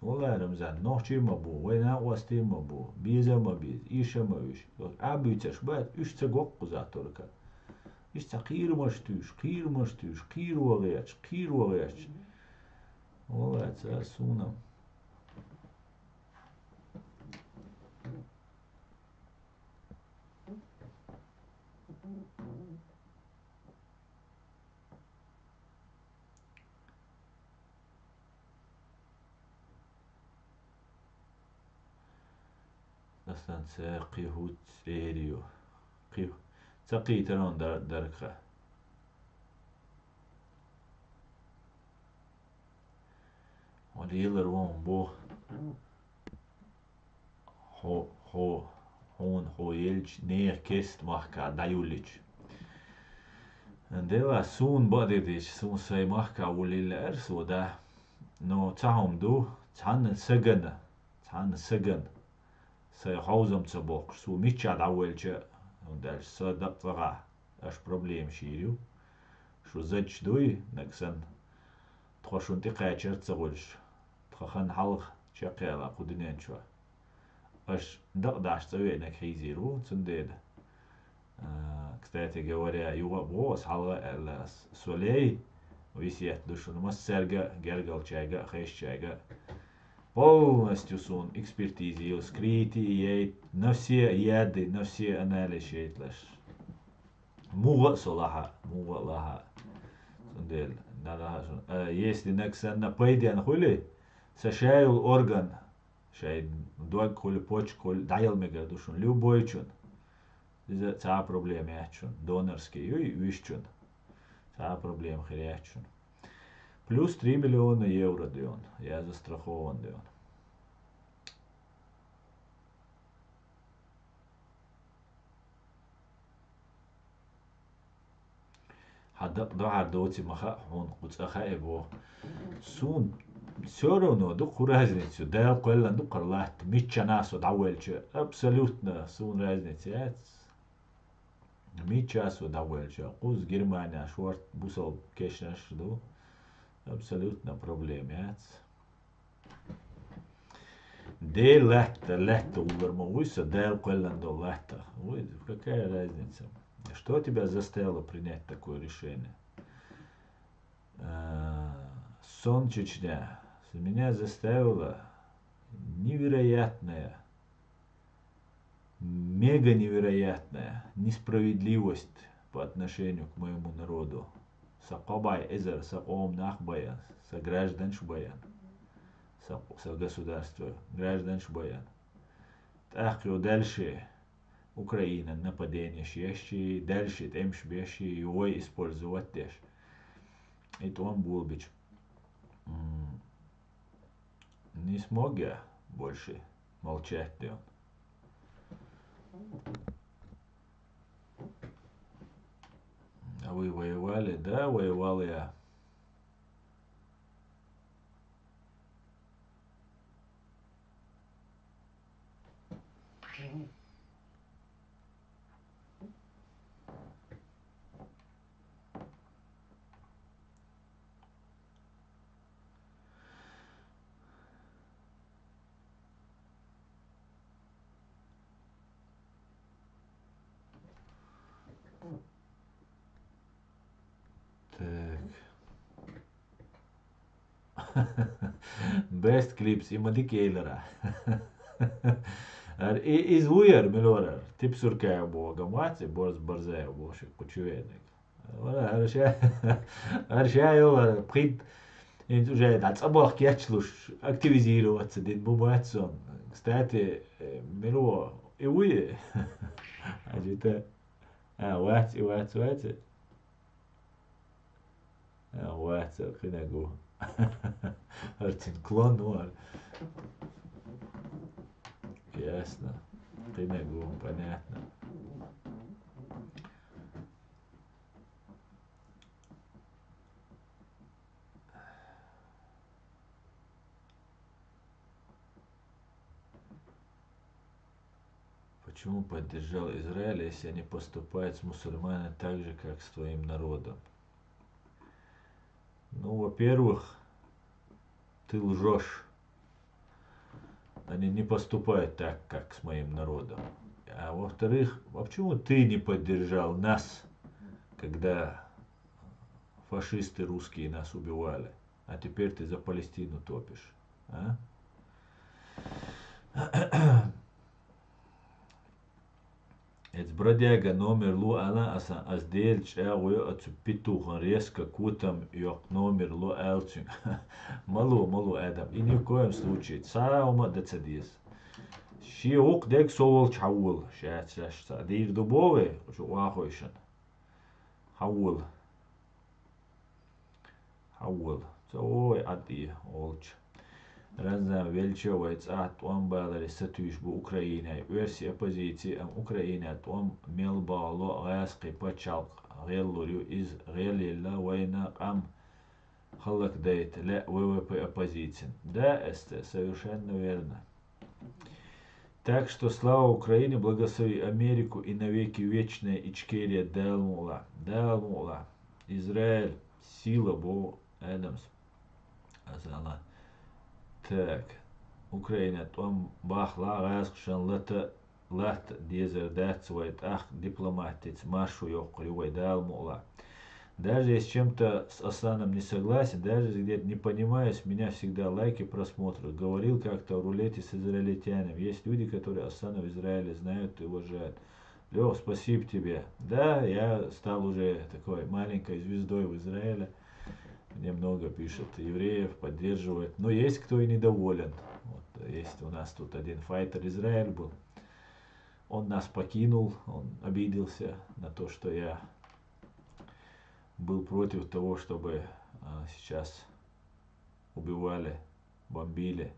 Валла, Рамзан, нохчи ма бу, вай накъостий ма бу, беза ма беза, иша ма виш. Ӏа буьйцуш бац, уьш ца го-кх кхуза турка. Иштта кхийрамаш туьйш, кхийрамаш туьйш, кхийра вахийташ, кхийра вахийташ. Валла, ца суна. Асан ца кхин хӀуц эр ю. Кхин ца кхийтар хьуна дар-, даргах. Хьо лелар вон бу. Хьо, хьо, хьуна хьо елча нехан кеста махка дӀайуллича. Дела, суна бакъдерг дийцича, суна сайн махка вуллийла аьлла со, да. Но цхьа хӀума ду, цхьанна сагана, цхьанна сагана сайн хьовзам ца боккхуш, со мичча дӀавоьлча, хӀунда аьлча сан дакъа цӀагӀа аша проблемаш йийр ю. Шу задча дуй, наг санна, тхо шуна тӀекхачар а ца хуьлуш, тхан хан хьалха чекхъяла кху дуьнен чохь. Аша дакъа даш цӀа веанарг хьийзийр ву, цундела. А, кстати говоря, юха а боху аса, хьалха а аьлла аса, со лей, весет ду шуна массаьрга а, гергарчаьрга а, хезачаьрга а. Полностью суна экспертиза йо, скрытие яйта, на все яды, на все анализ яйталаш. Муха а со лахьа, муха а лахьа. Цундела, нагахь а шуна, а, если наг санна пайденна хуьлий, сан шайолу орган, шайн дог хуьлий, почка хуьлий, дӀаяла мегар ду шуна, любойчун. Иза цхьа а проблема яц шуна. Донорский юй, вуьшчун. Цхьа а проблема хир яц шуна. Плюс три миллиона евро дуьйна, я застрахован дуьйна. Хьан дакъа дохьар доций ма хаьа хьуна, кху цӀа хаьа боху. Суна всё равно ду кху разница, Дала кхоьллина ду кхара латта, миччана со дӀавоьлча, абсолютно суна разница яц. Мичча со дӀавоьлча, кхуза Германия шорта бусалба кешнаш ду, абсолютно проблема яц. Дела лаьтта, лаьтта гӀуллар ма вуй со, Дала кхоьллина долу латта. Вуй, какая разница? Что тебя заставило принять такое решение? Э, Сон Чечня. Меня заставило невероятное, мега невероятная несправедливость по отношению к моему народу. Сан кхо бӀе эзар, сан къоман нах бен, сан гражданаш бен. са, са государство, гражданаш ба аьнна. ТӀаккха йо дальше Украина нападенеш еш, дальше тӀемаш беш, йо вай использовать деш. И тӀом болабича. М, не смог я больше молчать, ден. А вы воевали? Да, воевал я. Так. Best clips, и ма дика елира. Ар и, из вуяр, милорар. Тип Суркаев бога, маце, Борз Барзаев бога, ши кучуенек. Вала, ар ша, ар ша йо, ар пхид. Ин уже да цабах кечлуш, активизироваться, дин бу мац сон. Кстати, э, мило, и вуе. Аджита. А, вац, и вац, вац. А, вац, кхинагу. Артин клон, ну, ар. Ясно. Кхинагу, понятно. Почему поддержал Израиль, если они поступают с мусульманами так же, как с твоим народом? Ну, во-первых, ты лжешь. Они не поступают так, как с моим народом. А во-вторых, а почему ты не поддержал нас, когда фашисты русские нас убивали? А теперь ты за Палестину топишь, а? Эц бродяга номер лу ала асан, ас Дела чӀагӀо йо ацу петухан резко котам йоккха номер лу аьлла цуьнга. Ма лу, ма лу, Адам, и ни в коем случае, цхьа хӀума а дан ца деза. Шен гӀуллакх дерг со волчу хьан волу, шаьш, шаьш цхьа дийр ду боху вай, шу охьахойшина. Хьан волу? Хьан волу? Ца вогӀий Ӏад и волчу. Ранзан велча вай цӀахь тӀом баларе сатуьйш бу Украинай. Оьрсийн оппозици, амма Украинан тӀом мел бахало гӀазкхийн пачхьалкх гӀеллур ю. Иза гӀелъелла вайна къам хӀаллакдайта лаьа В В П оппозицин. Да, Эстер, совершенно верно. Так что слава Украине, благослови Америку и навеки вечная Ичкерия, Дала мукъ лахь, Дала мукъ лахь. Израиль сила бу, Адамс. Азала. Так. Украина тӀом бахла гӀазкхашан лата, латта дезар дац вай, тӀаккха дипломатица маршо йоккхур ю вай, Дала мукъ лахь. Даже если чем-то с Асаном не согласен, даже если где-то не понимаю, с меня всегда лайки, просмотры. Говорил как-то в рулете с израильтянами. Есть люди, которые Асана в Израиле знают и уважают. Лёх, спасибо тебе. Да, я стал уже такой маленькой звездой в Израиле. Мне много пишут евреев, поддерживают. Но есть кто и недоволен. Вот, есть у нас тут один файтер Израиль был. Он нас покинул, он обиделся на то, что я был против того, чтобы а, сейчас убивали, бомбили.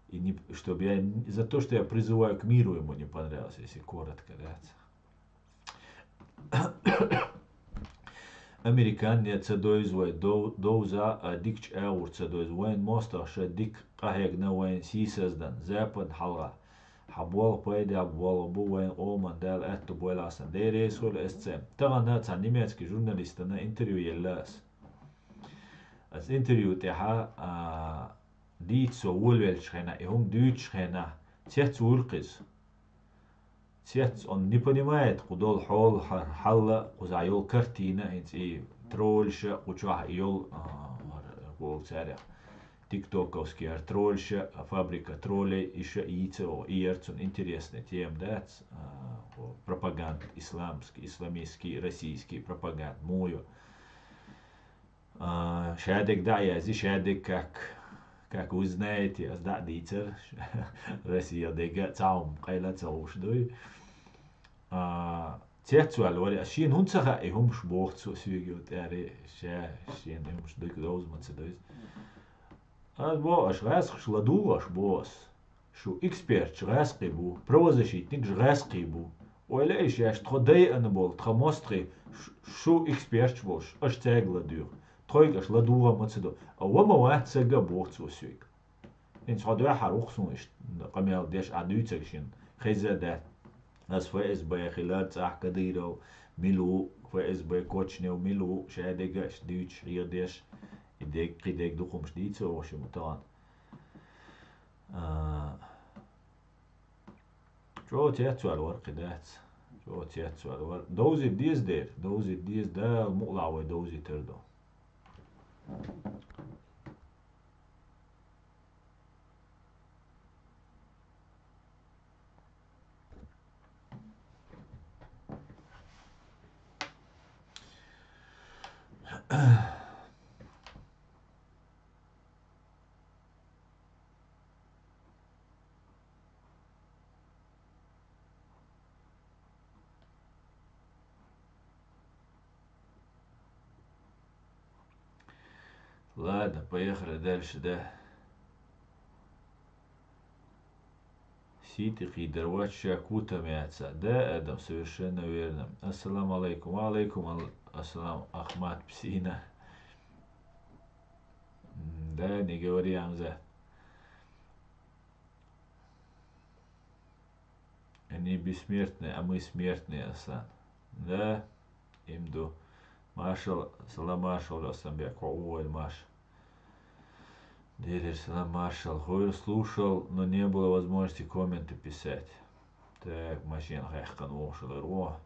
И не, чтобы я н- за то, что я призываю к миру, ему не понравилось, если коротко, да. Американ я ца дойзу вай, дов- довза а дикачу агӀор ца дойзу. Вайн мостагӀа ша дика къахьегна вайн сийсаздан, запад хьалха. Хьан болх пайда болу бу вайн къоман, Дала аьтту бойла асан. Деррес волу эс цем. Тахана цхьа немецкий журналистана интервью елла ас. Ас интервью тӀехьа, а, дийца со волавеллачу хенахь, и хӀума дуьйцучу хенахь, цец вуьлу кхиза. Цец, он не понимает, кху долу хьол хьар хьалла, кхузахь йолу картина, хӀинца и тролльша, кху чохь и йолу, а, хӀара, хӀара боху царех, тиктоковский хӀара тролльша, фабрика троллей, и ша йийца, о, и яра цунна интересная тема дац, а, о, пропаганда, исламский, исламистский, российский пропаганда, муо. А, шадерг дӀа а язйи, шадерг как Как вы знаете, ас дӀа а дийцар, Россия дега а цхьа хӀума къайла а ца хууш дуй. А, цецваьлла вара, ас шена хӀунда ца хаьа и хӀумаш боху цо соьга, тӀаьхьа ша шена и хӀумаш дика довза ма ца дойза. Ас боху, аша гӀаскхаш ладугӀу аша боху ас. Шу эксперташ гӀаскхий бу, правозащитникаш гӀаскхий бу. Ойла ай шаьш, тхо дайъана болу, тхан мостагӀий ш-, шу эксперташ болуш, аша цаьрга ладуьйгӀу. Тхойга аша ладугӀа ма ца до. А ва ма вац сага а боху цо соьга. ХӀинца хьо дуьххьара ву-кх суна иштта къамел деш, ахь дуьйцург шена хеза а дац. Ас ФСБ хилар, цӀахь Кадыров мила ву, ФСБ Кочнев мила ву, ша дегаш дуьйцуш, хьехадеш, и дег, кхин дег дукхумаш дийца оха шуна тахана. А, чӀогӀа цецваьлла вара кхин дац. ЧӀогӀа цецваьлла вара. Довзийта деза дера, довзийта деза, Дала мукъалахь вай довзийтар ду. Ладно, поехали дальше, да. Сий тӀе кхийдар вац ша, кутам яц. Да, Адам, совершенно верно. Ассаламу алайкум. Ва алайкум ал-, ассалам, Ахмат Псина. М, да, не говори, Амза. Они бессмертные, а мы смертные, Аслан. Да, им ду. Маршал, салам маршал, Асланбек, хьо ву вай марш. Делер салам маршал. Хойр слушал, но не было возможности комменты писать. Так, машина хьаькхна вовшалар во.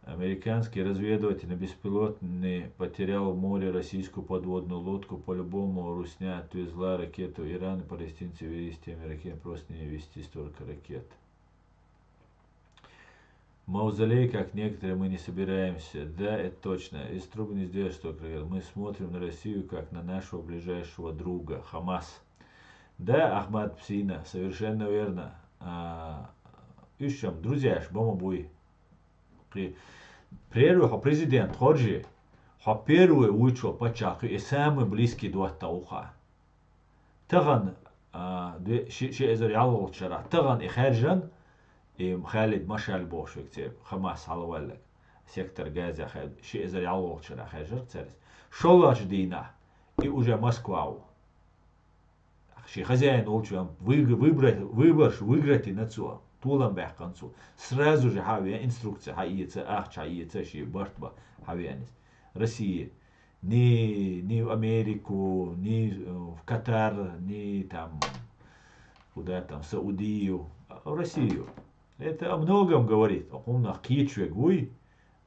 Американский разведывательно-беспилотный потерял в море российскую подводную лодку. По-любому русня отвезла ракету в Иран, и палестинцы вели с теми ракетами, просто не вести столько ракет. Мавзолей, как некоторые, мы не собираемся. Да, это точно. Из труб не сделаешь столько ракет. Мы смотрим на Россию, как на нашего ближайшего друга. Хамас. Да, Ахмат Псина, совершенно верно. А, уьш-м друзьяш ба ма буй. Кхи-, первый хьо президент хоржий, хьо первый вуьйчу паччахьо и самый близкий доттагӀа ву хьан. Тахана, а, две-, ши-, ши эзар ялхалгӀачу шарахь, тахана и хаьржина, и Халид Машаль бохуш верг церан Хамас хьалаваьлларг, сектор Газа хаьржина, ши эзар ялхалгӀачу шарахь хаьржира цаьрца. ШолгӀачу дийнахь и уже Москва ву. Шен хозяин волчу выб-, выбра-, выборш выиграть йина цо, толам баьккхина цо. Сразу же хьа а веана, инструкция хьаэца, ахча хьаэца, шен барт бан хьавеана иза. Россия. Ни, ни в Америку, ни, э, в Катар, ни там, куда там, в Саудию, а в Россию. Это о многом говорит. Оцу хӀуманах кхеташ верг вуй,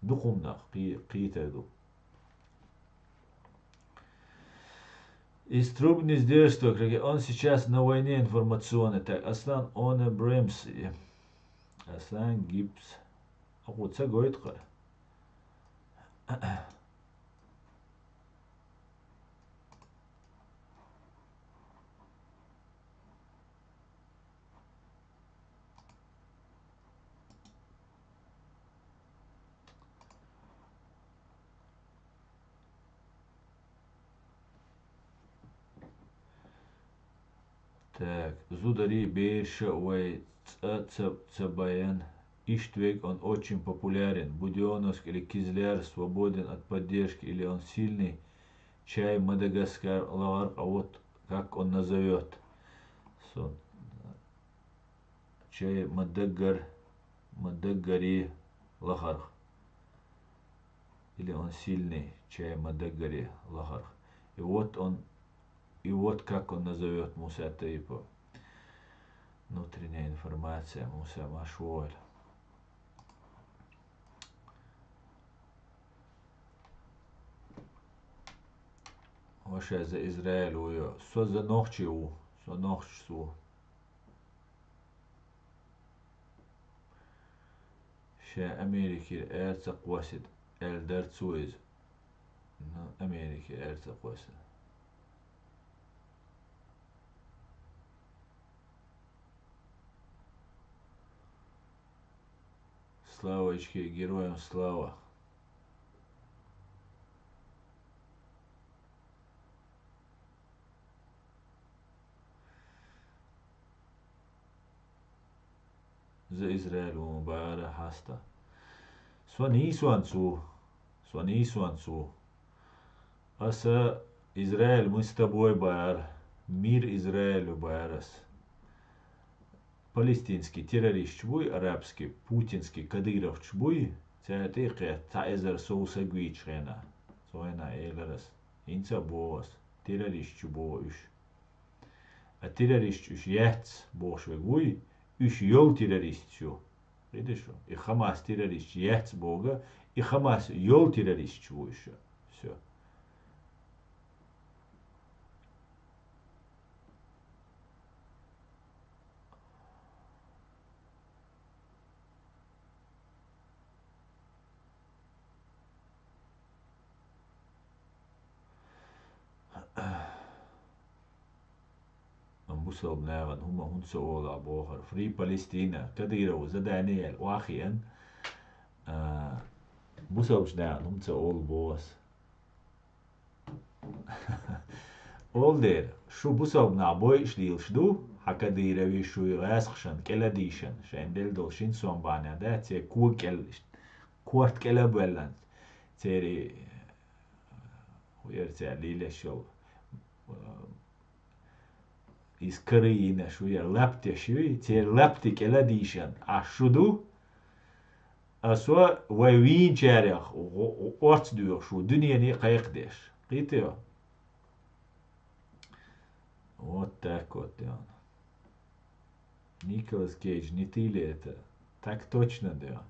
дукха хӀуманах кхе-, кхетар ду. Из труб не сделаешь столько, он сейчас на войне информационной. Так, Аслан он Брэмс. Аслан Гипс. Аху ца гойту хара. Так, зударий, бераш а вай цӀа ца, ца баян. Иштта верг он очень популярен. Будённовск или Кизляр свободен от поддержки, или он сильный. Чай Мадагаскар лахарх, а вот как он назовёт. Сон. Чай Мадаггар, Мадаггари лахарх. Или он сильный, чай Мадаггари лахарх. И вот он, и вот как он назовёт Муса Таипов. Внутренняя информация, Муса Машволь. Ваша за Израиль ву йо. Со за нохчи ву. Со нохчи ву. Ша Америкера ара ца кхоссийта, аьлла дара цо иза. Ну, Америкера ара ца кхоссийта. Славочки, героям слава. За Израиль вон бара хаста. Со нийсван цу. Со нийсван цу. Аса Израиль, мы с тобой бара. Мир Израилю бара ас. Палестинский террористчу буй, арабский, путинский кадыровчу буй, цаьрта тӀе кхетта цхьа эзар сов саг вийчу хенахь. Со вайна элар ас. ХӀинца а боху ас. Террористчу боху уьш. А террористчу уьш яц бохуш верг вуй, уьш йолу террористчу ю. Видишь, и Хамас террористчу яц бога, и Хамас йолу террористчу ву уьш. Всё. Амма бусалба нахана хӀума хӀунда ца олу бохура? Free Palestine, Кадырова задание яьлла охьахиъна, а, бусалбачу нахана хӀума ца олу боху ас. Олу дера, шу бусалба нах бойуш лелаш ду, хьан Кадырови шуй гӀаскхашан кӀел а дийшан, шайна делла долу шина сом бахьана да, церан кога кӀел, корта кӀел а боьллан, церан, хӀун яра цара лелаш йолу, иза карийна шу яра лаптеш юй, церан лапти кӀел а дийшан, Ӏаш шу ду, а со вай вийначарех гӀо-, гӀо-, орца доьхуш ву, дуьнене а кхайкхадеш. Кхийтайо? Вот так вот, да. Николас Кейдж, не ты ли это? Так точно, да.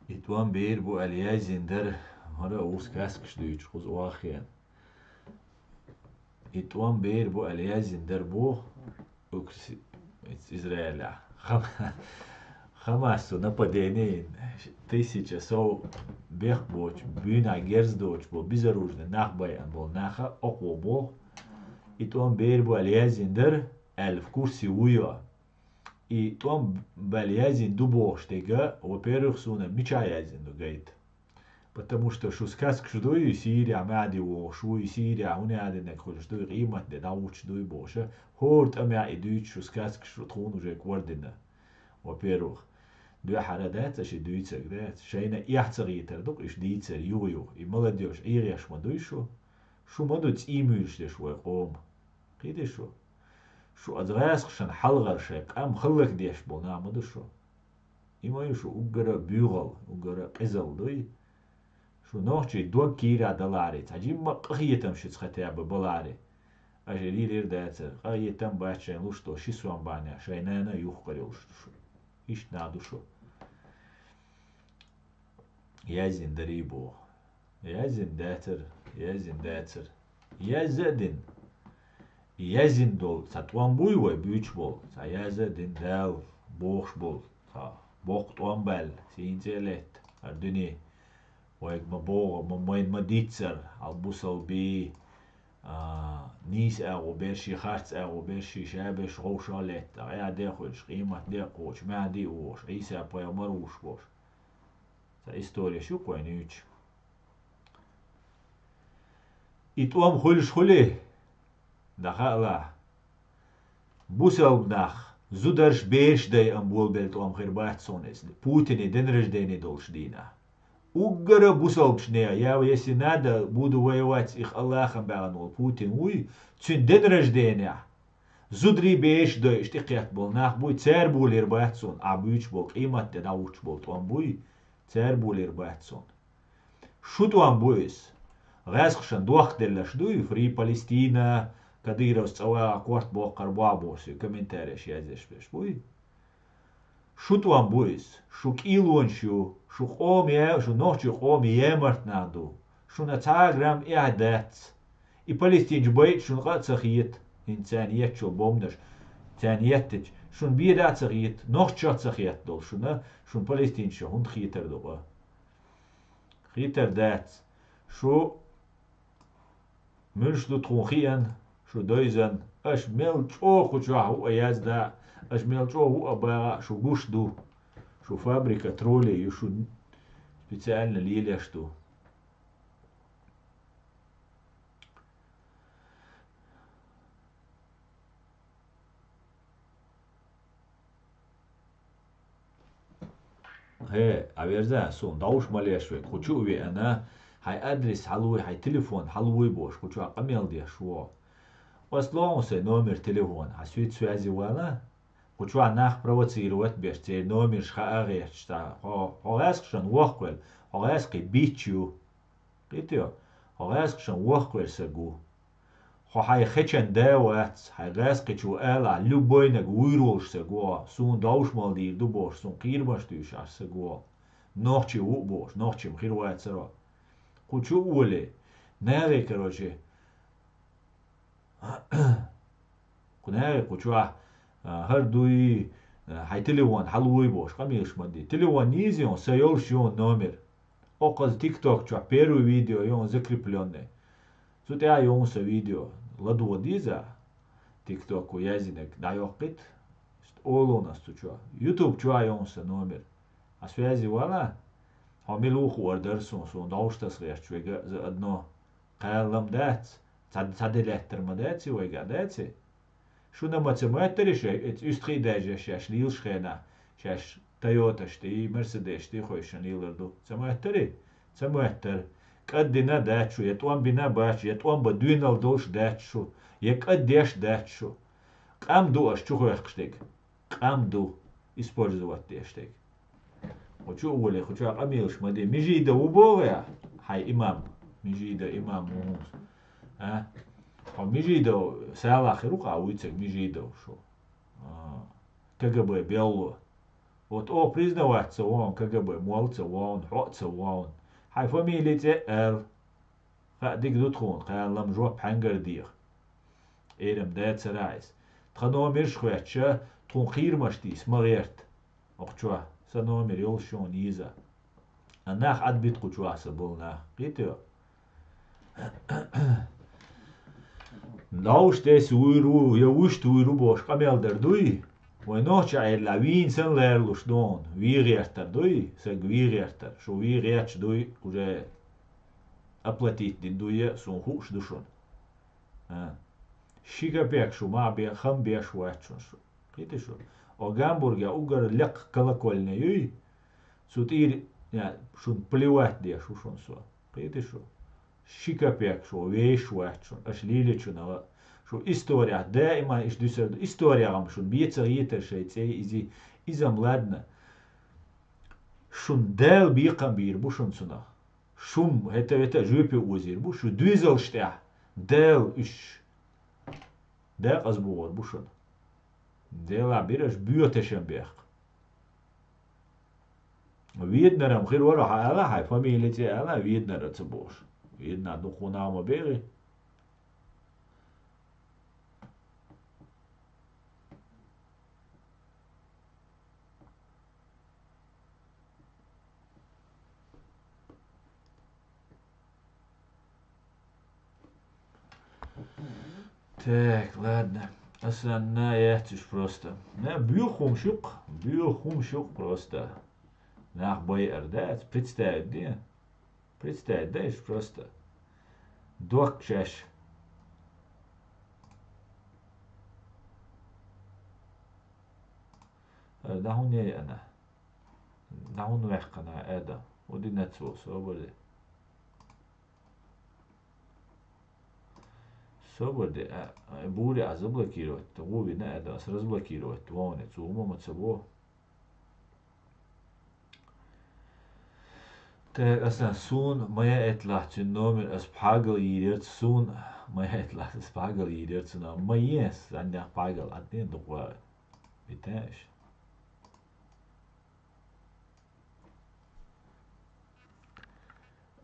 И тӀом бер бу аьлла яздина дара, хӀара а ву сказкаш дуьйцуш кхуза охьахиъна. И тӀом бер бу аьлла яздина дара боху, укрс-, Израилехь. Хам-, Хамасо нападение йина, тысяча сов бехк боцуш, буьйнахь герз доцуш болу, безоружный нах байъина болу наха а окхо боху. И тӀом бер бу аьлла яздина дара, аьлла в курсе вуй хьо. И тӀом баьлла яздина ду бохуш дерг, во-первых, суна мичахь яздина ду гайта. Потому что шу сказкаш дуй, Сирия маьӀди вогӀуш вуй, Сирия хӀун яздинарг хуьлуш дуй, къематде дӀавуьтуш дуй бохуш, хӀора тӀамехь и дуьйцуш шу сказкаш шу тхуна уже кӀордина. Во-первых, дуьххьара дац аша и дуьйцург, дац? Шайна эхь ца гӀийтар ду-кх уьш дийцар юха-юха. И молодёжь Ӏехош ма дуй шу? Шу ма ду цӀий муьйлуш дерш вай къоман. Кхийтий шу? Шу оцу гӀаскхашна хьалхара шайн къам хӀаллакдеш болу нах ма ду шу. И ма ю шу уггара буьйгӀал, уггара къизалла дуй. Шу нохчий дог кийра далахьарий, цхьа жимма къахетам шуьца хатаьба балахьарий. Аша лийрира дацара, къахетам бац шайн луш долу ши сом бахьанехь, шайн нана а юхкара йолуш ду шу. Иштта нах ду шу. Яздина дарий боху. Яздина дацара, яздина дацара. Язда а дина. Яздина долу цхьа тӀом буй вай буьйцуш болу, цхьа язда а дина Дала бохуш болу, цхьа боккха тӀом баьлла, сийна цӀе а летта, хӀара дуьне. Вайга ма богӀу, ма, майна ма диццара, хьал бусалбий, а, нийса агӀо берший, харц агӀо берший, ша берш гӀовша а летта, Ӏаьдал а хуьлуш, къематде а кхочуш, маьӀди а вогӀуш, Ӏийса пайхамар а вуш волуш. Цхьа история шу кхойна юьйцу. И тӀом хуьлуш хуьлий? Дан хаалахь. Бусалба нах, зударш, бераш дайъан болабелла тӀом хир бац суна иза. Путине день рождения долуш дийнахь. Уггара бусалбачу нехан, я, если надо, буду воевать с их Аллахом баьхна волу Путин вуй, цуьнан день рождениехь. Зударий, бераш дойуш тӀекхетта болу нах буй, цара болийр бац суна, ахь буьйцуш болу къематде дӀавуьтуш болу тӀом буй, цара болийр бац суна. Шу тӀом бу иза. ГӀаьскхашна дохка делларш дуй, Free Palestine, Кадыровс цӀа вагӀа корта боккхур бу бохуш, комментареш яздеш берш буй. Шу тӀом бу иза. Шу кӀийлонаш ю, шу къоман я, шу нохчийн къоман ямарта нах ду. Шуна цхьа а грамм эхь дац. И палестинчу байта шуна къа а ца хета. Царна еттачо бомбанаш, царна еттача, шуна беда а ца хета, нохчех а ца хетта долу шуна, шуна палестинцех хӀунда хетар ду-кх? Хетар дац. Шу муьлш ду тхуна хиъна, шу дойзан, аша мел чӀогӀа кху чохь хӀуъа язда, аша мел чӀогӀа хӀуъа багӀа, шу гуш ду. Шу фабрика троллей ю, шу специально лелеш ду. ХӀе, Ӏаверза, суна дӀовш ма леш вай, кху чу а веана, хьайн адрес хьалавуй, хьайн телефон хьалавуй бохуш, кху чохь къамел деш ву. Ас лохьун сайн номер телефона, хьан суьйца связи вала, кху чохь нах провоцировать беш, церан номерш хаа гӀерташ, цхьа хьо, хьо гӀаьскхашан воккхавелла, хьо гӀаьскхий бич ю. Кхетий хьо? Хьо гӀаьскхашан воккхавер саг ву. Хьо хьайн хечан да вац, хьайн гӀаьскхичо алахь, любойнаг вуйр волуш саг ву хьо, суна довш мала дийр ду бохуш, суна кхийрамаш туьйсуш Ӏаш саг ву хьо. Нохчи ву а бохуш, нохчи-м хир вацара хьо. Кху чу а волий, нахе, короче, кху нахе кху чохь, а, хӀара дуй, а, хьайн телефон хьалавуй бохуш, къамелаш ма де. Телефон йийзий хьуна, сан йолуш ю хьуна номер. Окхаза TikTok чохь первый видео ю хьуна закреплённый. Цу тӀехь ю хьуна сан видео. ЛадогӀа деза, TikTok-о яздинарг дӀайоккхуьйту. Олу-м ас цу чохь. YouTube чохь ю хьуна сан номер. Хьан связи вала? Хьо мила ву хуур дара суна, суна довш таса гӀерташ вега а за одно. Кхаллам дац, цхьа, цхьа де лаьттар ма дац и вайга, дац и? Шуна ма ца моьттарий шай, эца уьстагӀий даьжна шаьш лелаш хенахь, шаьш Тойоташ тӀе, Мерседеш тӀе хойшина лелар ду? Ца моьттарий? Ца моьттар. КӀаддина дац шу, я тӀом бина бац шу, я тӀом бан доьналла долуш дац шу, я кӀаддеш дац шу. Къам ду аша чухойхкуш дерг. Къам ду, использовать деш дерг. Кху чу а волий, кху чохь къамелаш ма де. Мижидов ву боху я, хьайн имам? Мижидов имам ву хӀунца. А? Хьо Мижидов салахь хир ву-кх, а вуьйцург Мижидов шу? А. КГБ белло. Вот оха признаваться ца вогӀу КГБ, молла ца вогӀу, хьо а ца вогӀу. Хьайн фамилия цӀе а ала. Хаа дика ду тхуна, кхаллам жоп хьаьнгара деха. Эрам дацара иза. Тхан номерш а хоьттуш, тхуна кхийрамаш тийса ма гӀерта. Окху чохь сан номер йолуш ю хьуна йийза. А нах Ӏадбита кху чохь сан болу нах. Кхетий хьо? Довш тесса вуьйр ву, я вуьшта вуьйр ву бохуш къамел дар дуй? Вайн нохча Ӏерлахь вийна санна ларалуш ду хьуна, вен гӀертар дуй? Саг вен гӀертар. Шу вен гӀерташ дуй, уже оплатить дина дуй, суна хууш ду шуна. А. Ши капек шу ма бе-, хам беш вац шуна шу. Кхетий шу? О Гамбурге уггар лекха колокольня юй? Цу тӀера, я, шуна плевать деш ву шуна со. Кхетий шу? Ши капек шу вешаш вац шуна, аша лелачунна а. Шу историяхь даиман иштта дуьсур ду. Историяхь-м шуна бен ца хетара шайн цӀе иза, иза-м ладна. Шуна Дала бекхам бийр бу шуна цунах. Шу-м хӀета-вета жоьпе озийр бу, шу доьзалш тӀехь Дала уьш декъаза бохур бу шуна. Делахь бира аша боьташам бехк. Веданарам хир вара хьан ала, хьайн фамилия цӀе ала, Веданара ца бохуш. Веданахь дукха нах ма бегӀи. Так, ладно. Аса на яц уьш просто. На, боьха хӀумаш ю-кх, боьха хӀумаш ю-кх просто. Нах байар дац, представить де. Представить де уьш просто. Доккха шаьш. Ара, дӀа хӀунда яй ана? ДӀа хӀунда ваьккхина, Эда? ХӀун дина цо, собар де. Собар де, а, а, бури а заблокировать, гӀо вина Эда, ас разблокировать вовне, цо хӀума ма ца во. Так, аса суна ма яитлахь цуьнан номер, ас пхьагал йийр яра цу суна, ма яитлахь, ас пхьагал йийр яра цуьнан, ма е, ас аннех пхьагал, ан ден дукха вагӀи. Витаьш.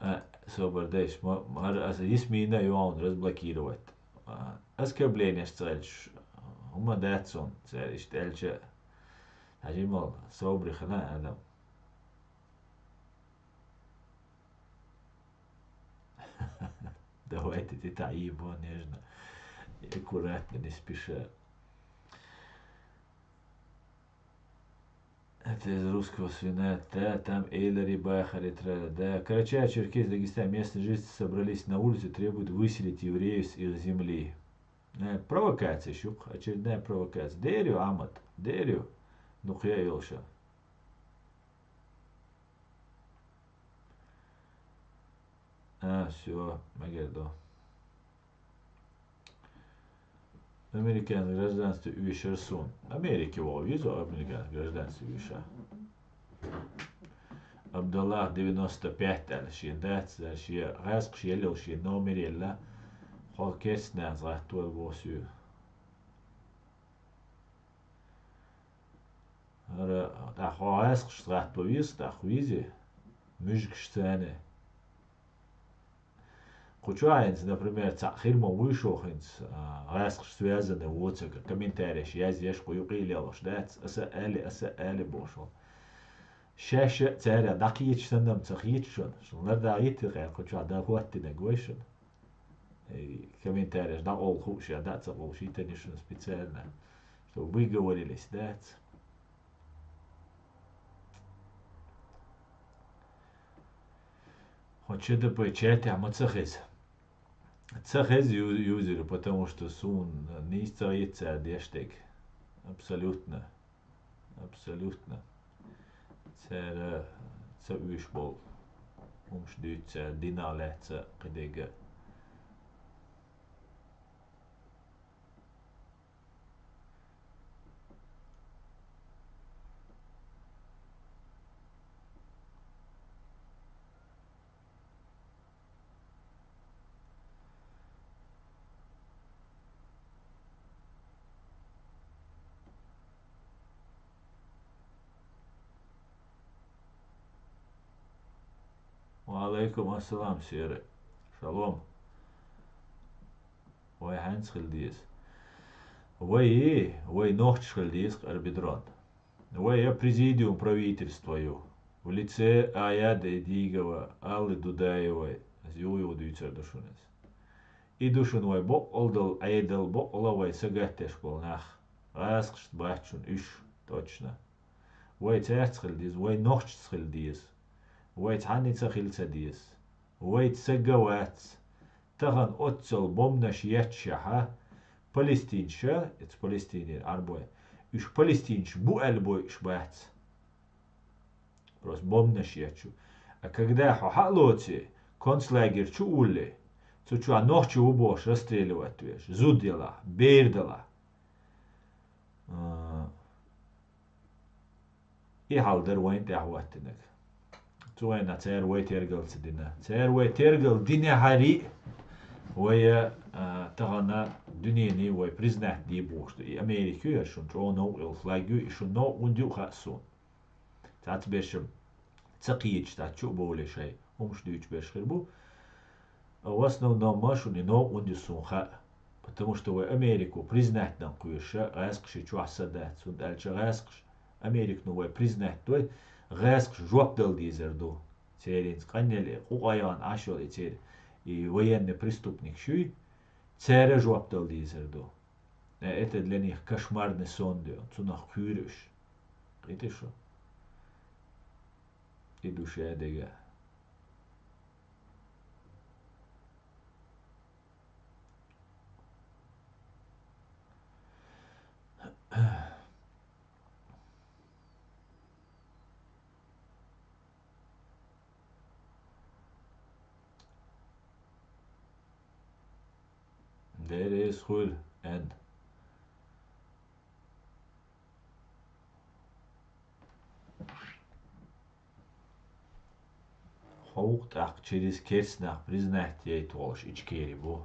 А, собар дайш, ма, ма, аса Ясмина а йоагӀун разблокировать. А, оскорблениеш ца хилча, хӀума дац цунна, цара иштта аьлча, хьажимал, собаре хила адам. Давайте ты так и его нежно, и аккуратно, не спеша. Это из русского свиная, да, там эйлери бахари трали, да. Карачаево-Черкесия, Дагестан, местные жители собрались на улице, требуют выселить евреев с их земли. Э, провокация, шух, очередная провокация. Дерю, Амат, дерю. Ну, я Илша. А, все, Магердо. Американ гражданство уьйшар сун. Америки вол виза, американ гражданство уьйша. Абдаллах девяносто пять аьлла шен дац, шен гӀаьскхаш елла, шен номер елла. Хьо керстназ гӀаттор босу. ХӀара, тӀаккха хьо гӀаьскхаш гӀатто веза, тӀаккха везе, муьжгаш царна. Кху чу хӀинца, например, цхьаъ хир ма вуй шо хӀинца, а, гӀаьскхаш связанный воцург, комментареш язъеш, кху юкъе лелаш дац, аса а аьле, аса а аьле бохуш ву. Шаьш а цаьрга дӀакхеташ санна-м ца хеташ шуна, шуна лардагӀа йиттира кху чохь дан хӀоттинарг вай шуна. И комментареш дӀакъовла хууш я, дӀа а ца къовлуш, йиттина шуна специально, чтобы вы говорились, дац. Хьо Ч Д П чатехь ма ца хеза. Ца хеза ю-, юзера, потому что суна нийса ца хета цара деш дерг. Абсолютно. Абсолютно. Цара ца уьйш болу хӀумаш дуьйцу цара динах лаьцна кхидерг а. Ва алайкум ассалам, Сера. Шалом. Вай хьаьнца хила деза? Вай, вай нохчаш хила деза, Арбидрон. Вай я президиум правительства ю, в лице Аяда Эдигова, Аллы Дудаевой, аса юха-юха дуьйцур ду шуна иза. И ду шуна вай боккъалла долу Ӏедал, боккъалла вай сагатдеш болу нах. ГӀаскхашца бац шуна уьш, точно. Вай цаьрца хила деза, вай нохчашца хила деза. Вай цхьанница хила ца деза. Вайца сага вац. Тахана оццул бомбанаш етташехьа, палестинча, эца палестинера Ӏарбой, уьш палестинчаш бу аьлла бойуш бац. Просто бомбанаш етташ ю. А когда хьо хьа а лоций, концлагерь чу а уллий, цу чохь нохчи ву бохуш расстреливать веш, зуда ялахь, бер далахь. А, И хьал дара вайна тӀехь хӀоттинарг. Цу вайна цара вай тергал ца дина. Цара вай тергал динехьарий, вай, а, тахана дуьнений вай признать ди бохуш ду. И Америка ю, я шуна чӀогӀа новкъа йолу флаг ю, и шуна новкъа хӀунда ю хаьа суна. Цхьацца берш ца кхеташ, цхьацца чу а бовлий шайн хӀумаш дуьйцуш берш хир бу. А в основном ма шуна и новкъа хӀунда ю суна хаьа, потому что вай Америко признать дан кхоьруш а гӀаскхаш чохь са дац, хӀунда аьлча гӀаскхаш, Американо вай признать дой, гӀаскхаш жоп дала дезар ду. Церан къанъелла, къу къайгӀана Ӏаш йолу и церан, и военный преступникаш юй, цара жоп дала дезар ду. Э, это для них кошмарный сон ду, цунах кхуьйру уьш. Кхийтий шу? И ду шадерг а. Деррис хуьлу, аьнна. Хьовха тӀаккха через керстанах признать яйта волуш Ичкери бу.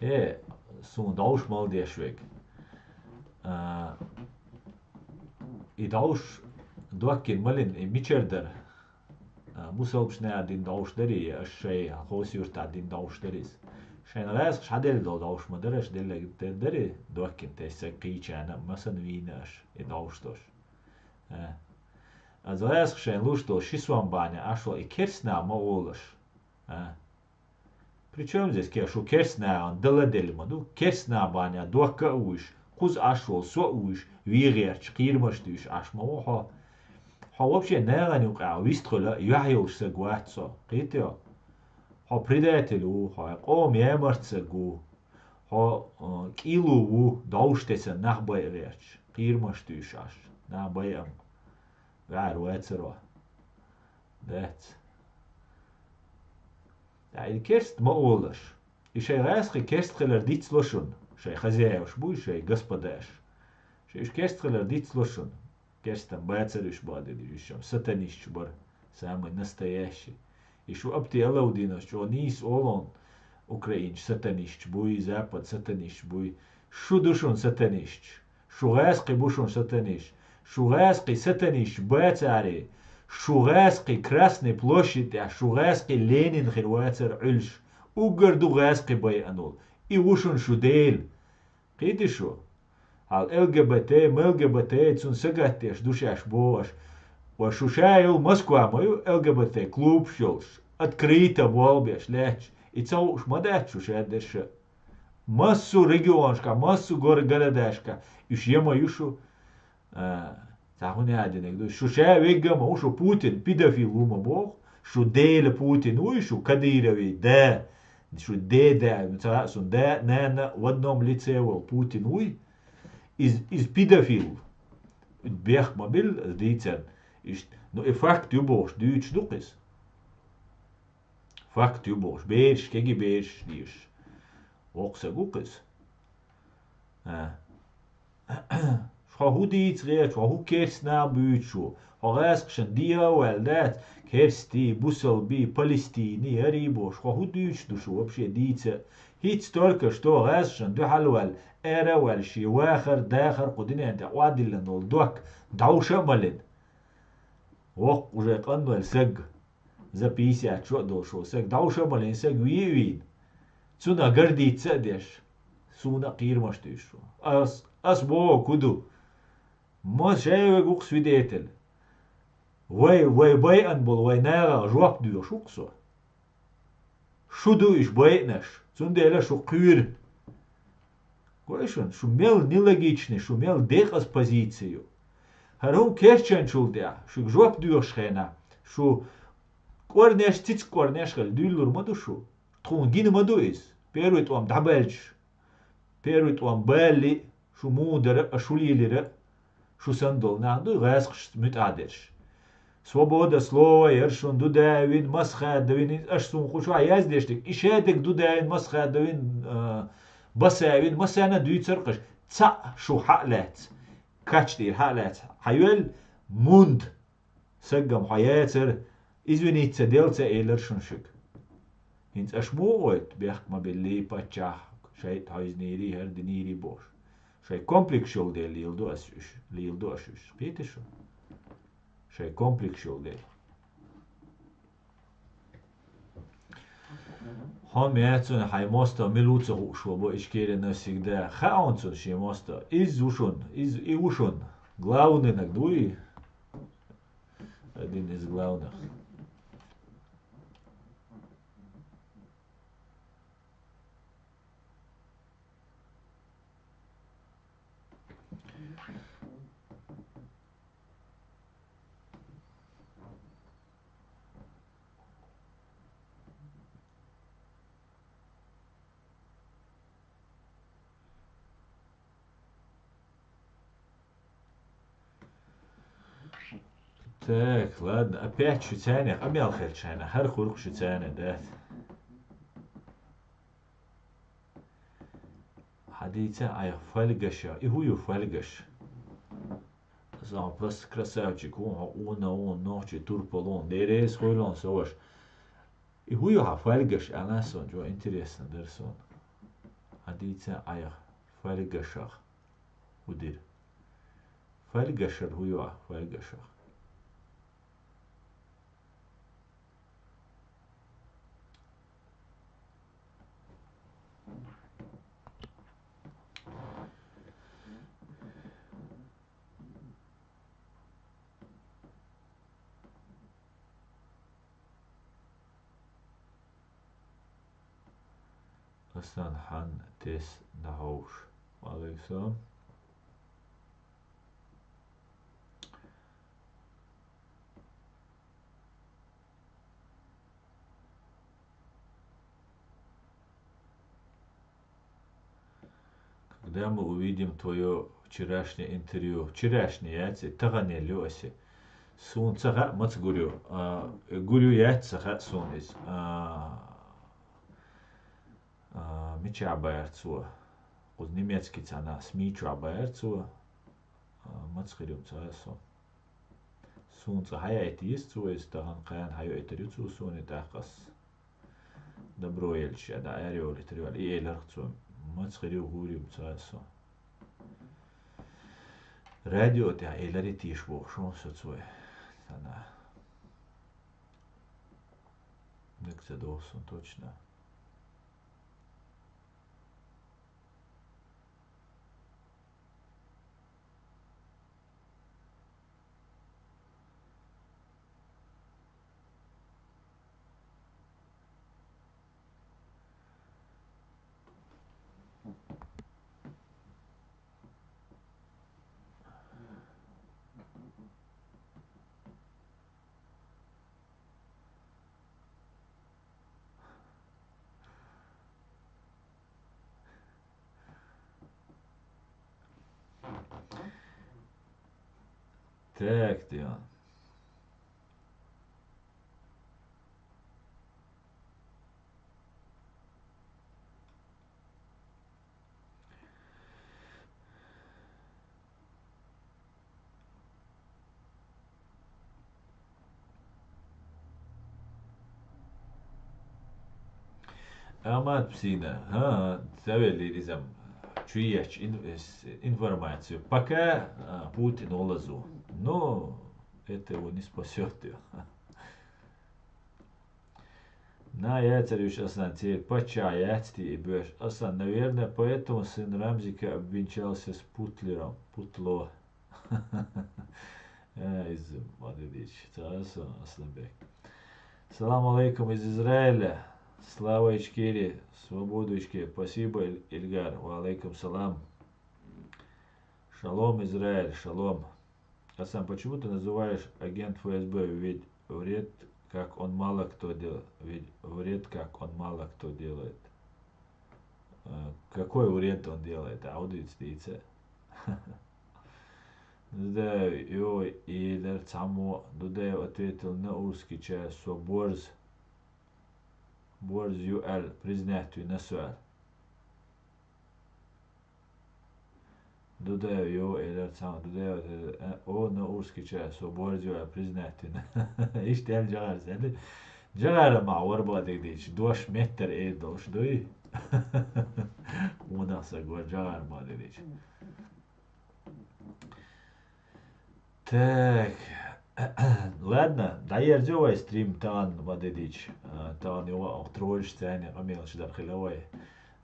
Э, суна дӀовш мала деш вега. А, и дӀовш доккхина малин, и мичара дара? А, мусалбашна дина дӀовш дарий, аша шайн хӀокху юьртахь дина дӀовш дарий иза? Шайн гӀаьскхаша хьаделла долу довш ма дара аша делларг, дер дарий, доккхина тесна саг кхийчарна а, масана вийна аша и довш долуш. А. Аса гӀаьскхаша шайн луш долу ши сом бахьана Ӏаш волу и керстанаш ма олу аша. А. Причём здесь ке-, шу керстанашна дала делла ма ду, керстанаш бахьана доккха а вуьйш, кхуза Ӏаш волу со а вуьйш, вен гӀерташ, кхерамаш дуьйш Ӏаш ма ву хьо. Хьо вообще нахана юкъахь вистхуьлу, юьхь йолуш саг вац со, кхетий хьо? Хьо предатель ву, хьо къоман ямарта саг ву, хьо, э, кӀийло ву, довш тесна нах байа гӀерташ, кхерамаш дуьйш Ӏаш, нах байа ам. ВаьӀар вацаро. Дац. ТӀаккха и керста ма олу аша. И шайн гӀаьскхи керста хилар дицло шуна, шайн хозяеваш буй, шайн господаш. Шайн уьш керста хилар дицло шуна. Керстан бацара уьш боху дерг, уьш сатанисташ бара, самый настоящий. И шу Апти Алаудиновс чӀогӀа нийса олу, украинаш сатанисташ буй, запад сатанисташ буй. Шу ду шуна сатанисташ. Шу гӀаьскхи бу шуна сатанисташ. Шу гӀаьскхи сатанисташ бацаре, шу гӀаьскхи Красный площадь тӀехь, шу гӀаьскхи Ленин хир вацара Ӏуьллуш. Уггар ду гӀаьскхи байъанал. И ву шуна шу Дела. Кхетий шу? Хьал ЛГБТ, МЛГБТ, цунна сагатдеш ду шаьш боху аша. Ва шу ша йолу Москва ма ю ЛГБТ клубаш йолуш, открыто болх беш лаьтташ, и ца хууш ма дац шу шадерш а. Массо а регионашка, массо а гор-, городашка уьш я ма ю шу. А, цхьа хӀун яа динарг ду? Шу ша вегга а ма ву, шу Путин педофил ву ма боху, шу Дела Путин вуй, шу Кадыровый да, шу де да, ца хаьа суна, да, нана в одном лице волу Путин вуй. Из, из педофил. Бехк ма билла ас дийцарна. Иштта, ну, и факт ю бохуш, дуьйцуш ду-кх иза. Факт ю бохуш, бераш, кегий бераш дезаш. Воккха саг ву-кх иза. А. Хьо хӀун дийца гӀерташ, хьо хӀун керстанаш буьйцуш ву? Хьо гӀаьскхашна дехьа а ваьлла дац, керстий, бусалбий, палестиний, хӀарий бохуш, хьо хӀун дуьйцуш ду шу вообще дийца? ХӀинца только что гӀаьскхашна дуьхьал а ваьлла, ара а ваьлла, шен вахар, дахар кху дуьнен тӀехь охьадиллина волу доккха дӀовша а малина. Воккха уже къанвелла саг, за пятьдесят чу а долуш волу саг, дӀовша а малина саг ве а вийна. Цунах гордиться а деш, суна а кхерамаш дуьйцуш ву. Ас, ас боху хӀун ду? Ма шаверг ву-кх свидетель. Вай, вай байъина болу вай нахах жоп доьхуш ву-кх со. Шу ду уьш байъинарш, цундела шу кхоьру. Гой шуна, шу мел нелогичный, шу мел декъаза позици ю. ХӀара хӀума кечйинчул тӀаьхьа, шуьга жоп доьхуш хенахь, шу кӀорнеш, цициг кӀорнеш хилла дуьйлалур ма ду шу. Тхуна гина ма ду иза. Первый тӀом дӀабаьлча, первый тӀом балале а, шу муха дара а, шу лелира а, шу санна долу нах ду гӀаьскхашца муьтӀахь дерш. Свобода слова яра шуна, ду да вина, масхада вина, иза аша суна кху чохь яздеш дерг. И шадерг ду да вина, масхада вина, а, баса вина, масана а дуьйцура-кх аша. Цхьаъ шу хьа а лаьцна, кач тӀера хьа а лаьцна, хьайоьлла мунда. Саггам хьо яцара, извиниться дел ца элира шуна шуьга. ХӀинца аша муха гӀойту, бехк ма биллий, паччахь шайтӀа хьойзинийрий, хӀара динийрий бохуш? Шайн комплекс йолу дела леладо ас уьш, леладо аша уьш. Кхетий шу? Шайн комплекс йолу дела. Хьо ма яц цунна, хьайн мостагӀа мила ву ца хууш ву бо Ичкерина всегда. Хаьа хьуна цунна шен мостагӀа. Иза ву шуна, иза и ву шуна. Главный наг дуй? Один из главных. Так, ладно, опять шуьца къамел хилча хьайна, хӀара хурх шуьца, да. Хьадийца айхьа фольгаша. И хӀун ю фольгаш? Сан просто красавчик ву, хьо къона ву, нохчий турпал ву, деррис хуьйлун со ваша. И хӀун ю хьан фольгаш, аьлла сан, чӀо интересно дара суна. Хьадийца айхьа фольгашах. ХӀун дира? Фольгашар хӀун ю ахь, фольгашах? Сан хьан тес дӀахьовш. Ва алейкум салам. Когда мы увидим твоё вчерашнее интервью? Вчерашнее яц, таханел ю асе. Сун ца хаьа, маца гур ю. А, гур ю яц, ца хаьа сун из. А, а, мича баьр цо? Кхуза немецкий цхьана СМИ чу баьр цо. А, маца хир ю, ца хаьа сун. Сун цӀа хьаяйта йиса цо иза тахан, кхана хьайойтар ю цо суна, тӀаккха ас добро елча, дӀа аьрйолуьйтар ю аьлла, и эларх цо, маца хир ю, гур ю ца со. Радио тӀехь эларе теша бохуш ву со цо. Цхьана. Ниг ца доху сан точно. Так, Дион. Амат Псина, хӀа, ца веллера иза-м чу ечу ин-, с-, информацию. Пока, а, Путин гӀо лазо. Но это его не спасёт. На яцара уьш асан церан паччахь яц те и боьш. Асан, наверное, поэтому сын Рамзика обвенчался с Путлером. Путло. Э, иза, ма дидича. Ца асан, Асланбек. Салам алейкум из Израиля. Слава Ичкерии, свободу Ичкерии. Спасибо, Иль-, Ильгар. Ва алейкум салам. Шалом, Израиль, шалом. Асан, почему ты называешь агент ФСБ? Ведь вред, как он мало кто делает. Ведь вред, как он мало кто делает. Э, какой вред он делает? Аудиц дица. Дудаев, йо, и дар цхьаммо, Дудаев ответил на урский чай, со борз, борз ю аьлла, признать вина со аьлла. Дудаев, йо, элира цхьамма, Дудаев, э, о, на урский чай, со борз ю аьлла, признать вина. Иштта аьлла жагӀар санна. ЖагӀар ма вара бадиг дийча, дош меттара эр долуш дуй? Ванах са гор жагӀар ма дидича. Так. Ладно, дӀаерзо вай стрим тахана ма дидича. А, тахана юха а троллаш царна къамелаш дар хила вай.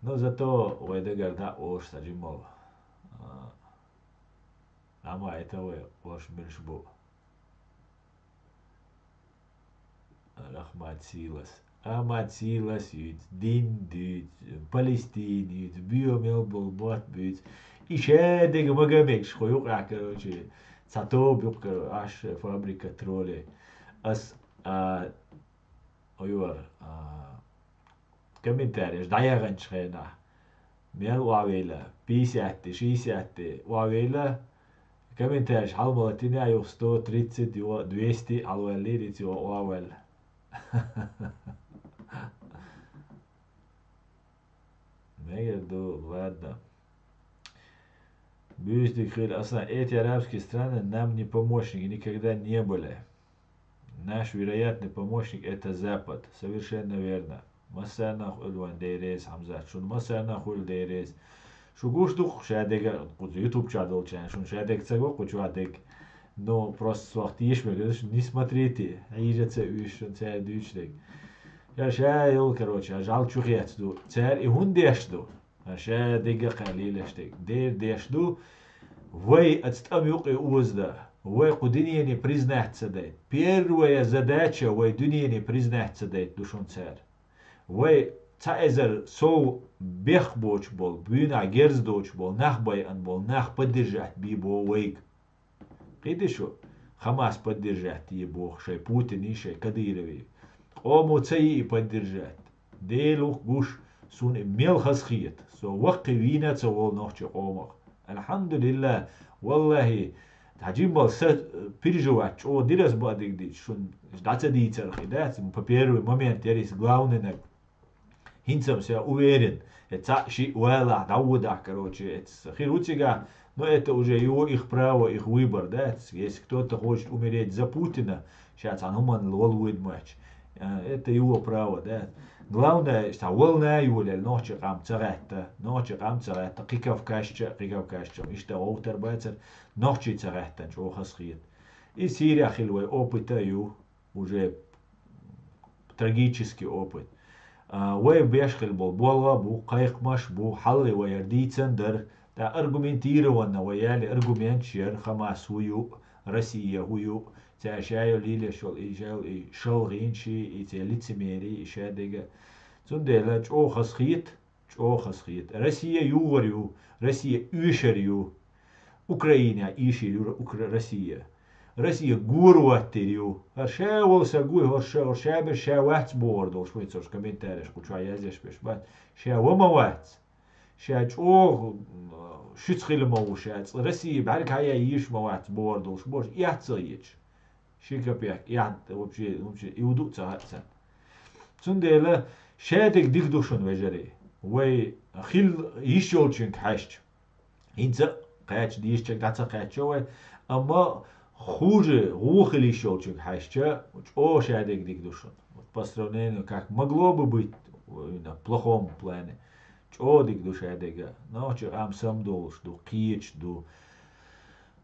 Но зато вай дагара дӀа а олуш ца жимал. А, амма это вай олуш милш бу. Рахмат Силас. Ахмат Силас юьйцу, дин дуьйцу, Палестина юьйцу, буьйо мел болу мотт буьйцу. И шадерг мага мегаш хӀу юкъахь, короче, цхьа тоба юкъа, короче, аш фабрика троллей. Ас, а, ойвар, а, комментареш дӀаяханчу хенахь, мел охьавелла, пятьдесят, шестьдесят охьавелла, комментареш хьалмалатина, юха сто тридцать, юха двести хьалаваьллий, риц юха охьаваьлла. Мегар ду, ладно. Буьйсаниг хир аса, эти арабские страны нам не помощники никогда не были. Наш вероятный помощник — это Запад. Совершенно верно. Массарна а хуьлу вайн Дела реза, Хьамзат. Шуна массарна а хуьлу Дела реза. Шу гуш ду-кх ша дега, кхуза YouTube чохь долчарна, шуна ша дега ца го кху чохь дега. Ну, просто сох теша мегар ду, не смотрите, хьийжа ца уьйш шуна цара дуьйцу дега. Я ша йолу, короче, жал чу хецна ду. Цара и хӀунда деш ду? Ша дегга кхаьллийла аьшта дерг деш ду, вай оцу тӀам юкъе оза дан, вай кху дуьнене признать ца дайта. Первая задача вай дуьнене признать ца дайта ду шуна цара. Вай цхьа эзар сов бехк боцуш болу, буьйнахь герз доцуш болу, нах байъина болу, нах поддержать бийр бу вайга. Кхийтий шу, Хамас поддержать дийр боху шайн Путиний, шайн Кадыровий. Къомо ца йий и поддержать. Делах гуш, суна и мел хазахета. Со ваккхий вийна а ца волу нохчийн къомах. Альхьамдулиллах, валлахи, хьан жиммал са переживать чӀогӀа дира ас баъдиг дича, шуна дӀа ца дийцарх и дац, по первый момент яра иза главный наг. ХӀинца-м ша уверен, э, цхьаъ-шиъ валахь, дӀаводахь, короче, эцас хир ву цигахь, но это уже его, их право, их выбор, да, если кто-то хочет умереть за Путина, ша цхьана хӀуманна вала вуьйда моьттуш, э, это его право, да. Главное, цхьа волна а йолаелла, нохчийн къам ца гӀаьтта, нохчийн къам ца гӀаьтта, кхин Кавказча, кхин Кавказча, иштта гӀовтар бацара, нохчий ца гӀаьттина чӀогӀа хазахета. И Сирия хилла вай опыт а ю, уже трагический опыт. А, вай беш хила болу болх а бу, кхайкхамаш а бу, хьалхе вай яра дийцан дара. ТӀаккха аргументированно вай яьлла аргументаш яра, Хамас хӀу ю, Россия хӀу ю, цара ша йолу лелаш йолу, и ша йолу и шалгӀийна ши, и церан лицемерие, и ша дерг а. Цундела чӀогӀа хазахета, чӀогӀа хазахета. Россия юхар ю, Россия оьшар ю. Украина оьшур ю Укра-, Россия. Россия гора хӀоттор ю. ХӀара ша волу сан гуй, хӀара ша, хӀара ша бер ша вац бохур долуш вай цо комментареш кху чохь язъеш берш бац. Ша ва ма вац. Ша чӀогӀа, м, шуьца хила ма ву ша. Цкъа Россия бӀаьрг хьаян йиш ма вац бохур долуш, бохуш, эхь ца хеташ. Ши копейк, эхь вообще, вообще, и ву ду а ца хаьа царна. Цундела ша дерг дика ду шуна, вежарий. Вай хила йиш йолчуьнга хьаьжча. ХӀинца а кхаьчча дийшачуьнга дӀа ца кхаьччо вай, амма хуже гӀо хила йиш йолчуьнга хьаьжча, чӀогӀа ша дерг дика ду шуна. Вот по сравнению, как могло бы быть, именно в плохом плане, чӀогӀа дика ду ша дерг а. Нохчийн къам самадолуш ду, кхеташ ду.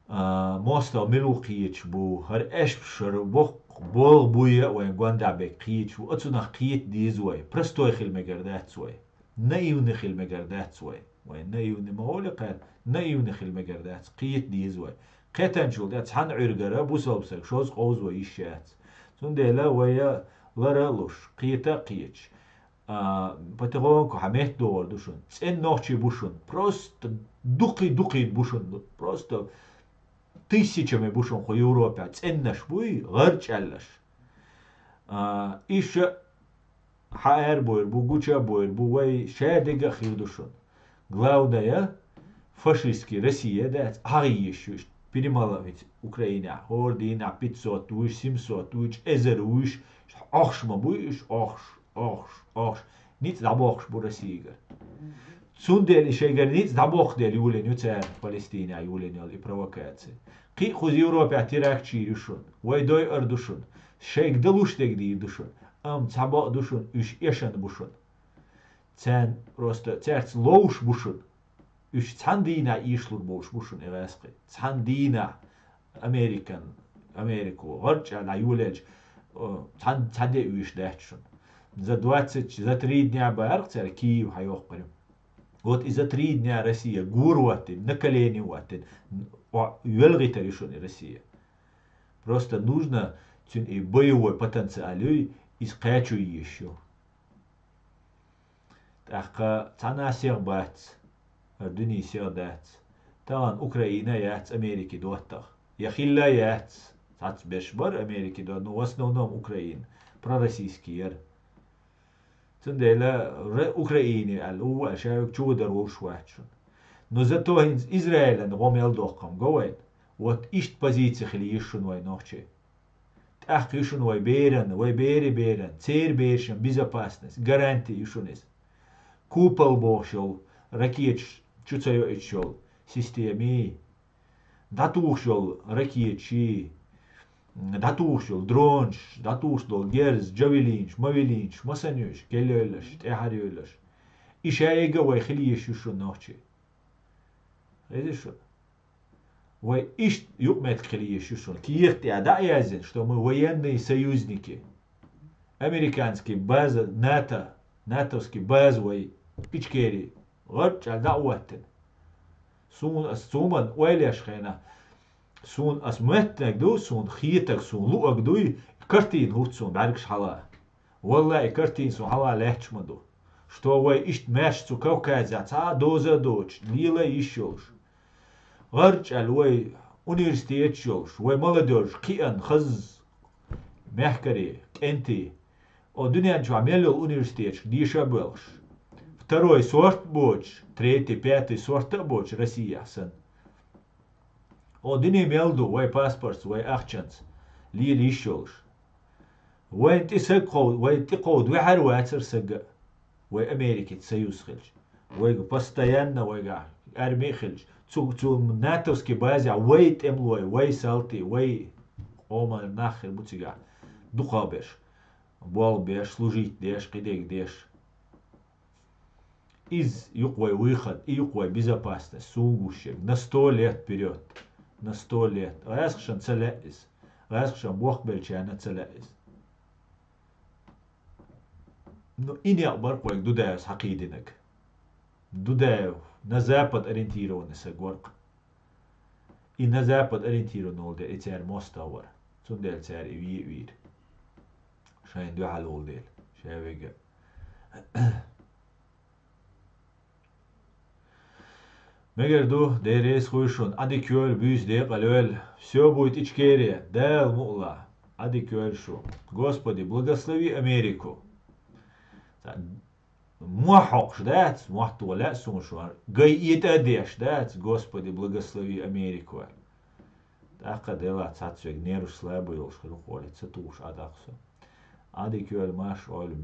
А, мостагӀ мила ву кхеташ бу, хӀара аьшпаш, хӀара боккха болх буй а вайн гондахь берг кхеташ ву. Оцунах кхета деза вай. Простой хила мегар дац вай. Наивный хила мегар дац вай. Вай наивный ма гӀоле кхаьрда, наивный хила мегар дац, кхета деза вай. Кхетанчул тӀе цхьана Ӏуьргара бусалба стаг шозза къовзо йиш яц. Цундела вай а лара а луш, кхета а кхеташ, а, потихоньку хьан метта догӀур ду шуна. ЦӀена нохчий бу шуна. Просто дукхий-дукхий бу шуна. Просто тысячами бу шуна кху Европехь. ЦӀеннаш буй, гӀарчӀаьллаш. А, иша хьа эр бойр бу, гуча а бойр бу, вай ша дерг а хир ду шуна. Главное, фашистский Россия дац, хьагӀ йиш ю, перемалывать Украинехь, хӀора дийнахь пятьсот вуьйш, семьсот вуьйш, эзар вуьйш, охьуш ма буй уьш, охьуш, охьуш, охьуш. Ницкъ дӀабоккхуш бу Россигара. Цундела и шайгара ницкъ дӀабоккху дела юлийна ю цара Палестинехь юлийна йолу и провокаци. Кхин а кхуза Европехь теракташ йийр ю шуна. Вай дойъур ду шуна. Шайга далуш дерг дийр ду шуна. Амма цхьа бакъ ду шуна, уьш эшна бу шуна. Царна просто цаьрца ловш бу шуна. Уьш цхьана дийнахь эшалур болуш бу шуна и гӀаскхий. Цхьана дийнахь Американ, Америко, гӀарчӀа дӀа йолаелча, о, цхьан-, цхьа де уьйш дац шуна. За двадцать, за три дня бара цара Киев хьайоккхур ю. Вот и за три дня Россия гора хӀоттийна, на колени хӀоттийна, о, йоьлгӀийтар ю шуна и Россия. Просто нужно цуьнан и боевой потенциал юй, иза кхачо езаш ю. ТӀаккха цхьана а сех бац, хӀара дуьне сех дац. Тахана Украина яц Америке доттагӀа. Я хилла яц, цхьацца берш бара Америке доттагӀа, но в основном Украина, пророссийский яра. Цундела ре-, Украине аьлла, у аьлла, ша верг чу вадар волуш вац шуна. Но зато хӀинца Израилан гӀо мел доккхам го вайна. Вот иштта позици хила йиш шуна вай нохчий. ТӀаккха ю шуна вай беран, вай бери беран, церан берашан безопасность, гаранти ю шуна иза. Купол бохуш йолу, ракеташ чу ца йоуьйтуш йолу системий, дӀатухуш йолу ракеташий, дӀатухуш йолу дронаш, дӀатухуш долу герз, джавелинаш, мавелинаш, масанюьш, кельёйлаш, тӀаьхьарйойлаш. И шайга а вай хила йиш ю шуна нохчий. Хезий шу? Вай иштта юкъаметтиг хила йиш ю шуна. Кехат тӀехь дӀа а яздина, что мы военные союзники. Американский база, НАТО, натовский база вай Ичкери гӀарчӀа дӀа а хӀоттина. Суна ас цуман ойла еш хенахь, суна ас моьттинарг ду, суна хетарг, суна луъарг дуй, картина хӀутту суна бӀаьргаш хьала. Валлахи, и картина суна хьала лаьтташ ма ду. Что вай иштта маьрша цу Кавказехь цхьа а доза а доцуш, лела а йиш йолуш. ГӀарчӀ аьлла вай университеташ йолуш, вай молодёжь кхиъна, хаза мехкарий, кӀентий, о, дуьнен чохь мел йолу университеташка деша а боьлхуш. Второй сорт а боцуш, третий, пятый сорт а боцуш Россехь санна. О, дуьне мел ду вай паспортца, вай ахчанца, лела йиш йолуш. Вайн тӀе саг кхов-, вай тӀе кховда ваьхьар вацара сага а. Вай Америкица союз хилча. Вайга постоянно вайгахь арми а хилча. Цу, цу натовский базехь вай тӀемалой, вай салтий, вай къоман нах хир бу цигахь. Дукхахберш. Болх беш, служить деш, кхидерг деш. Иза ю-кх вай выход, и ю-кх вай безопасность, суна гуш ерг. На сто лет вперёд. На сто лет. ГӀаьскхашна ца лаьа иза. ГӀаьскхашна бохбеллачарна ца лаьа иза. Ну, и некъ бара-кх вайга Дудаевс хьакхийдинарг. Дудаев на запад ориентированный саг вара-кх. И на запад ориентированный волу дела и церан мостагӀ вара. Цундела цара и ве а вийра. Шайна дуьхьал волу дела. Ша вега. Мегар ду, Дела реза хуьлда шуна, Ӏадика йойла, буьйса декъала йойла. Всё будет Ичкерия, Дала мукъ лахь, Ӏадика йойла шу. Господи, благослови Америку. Ца-, мохь хьокхуш дац, мохь тоха лаьа суна шу, гай этӀа а деш дац, Господи, благослови Америку аьлла. ТӀаккха делахь цхьацца вега нерваш слабый йолуш хир ву-кх олий, ца тухуш Ӏа даккха со. Ӏадика йойла, марша Ӏойла,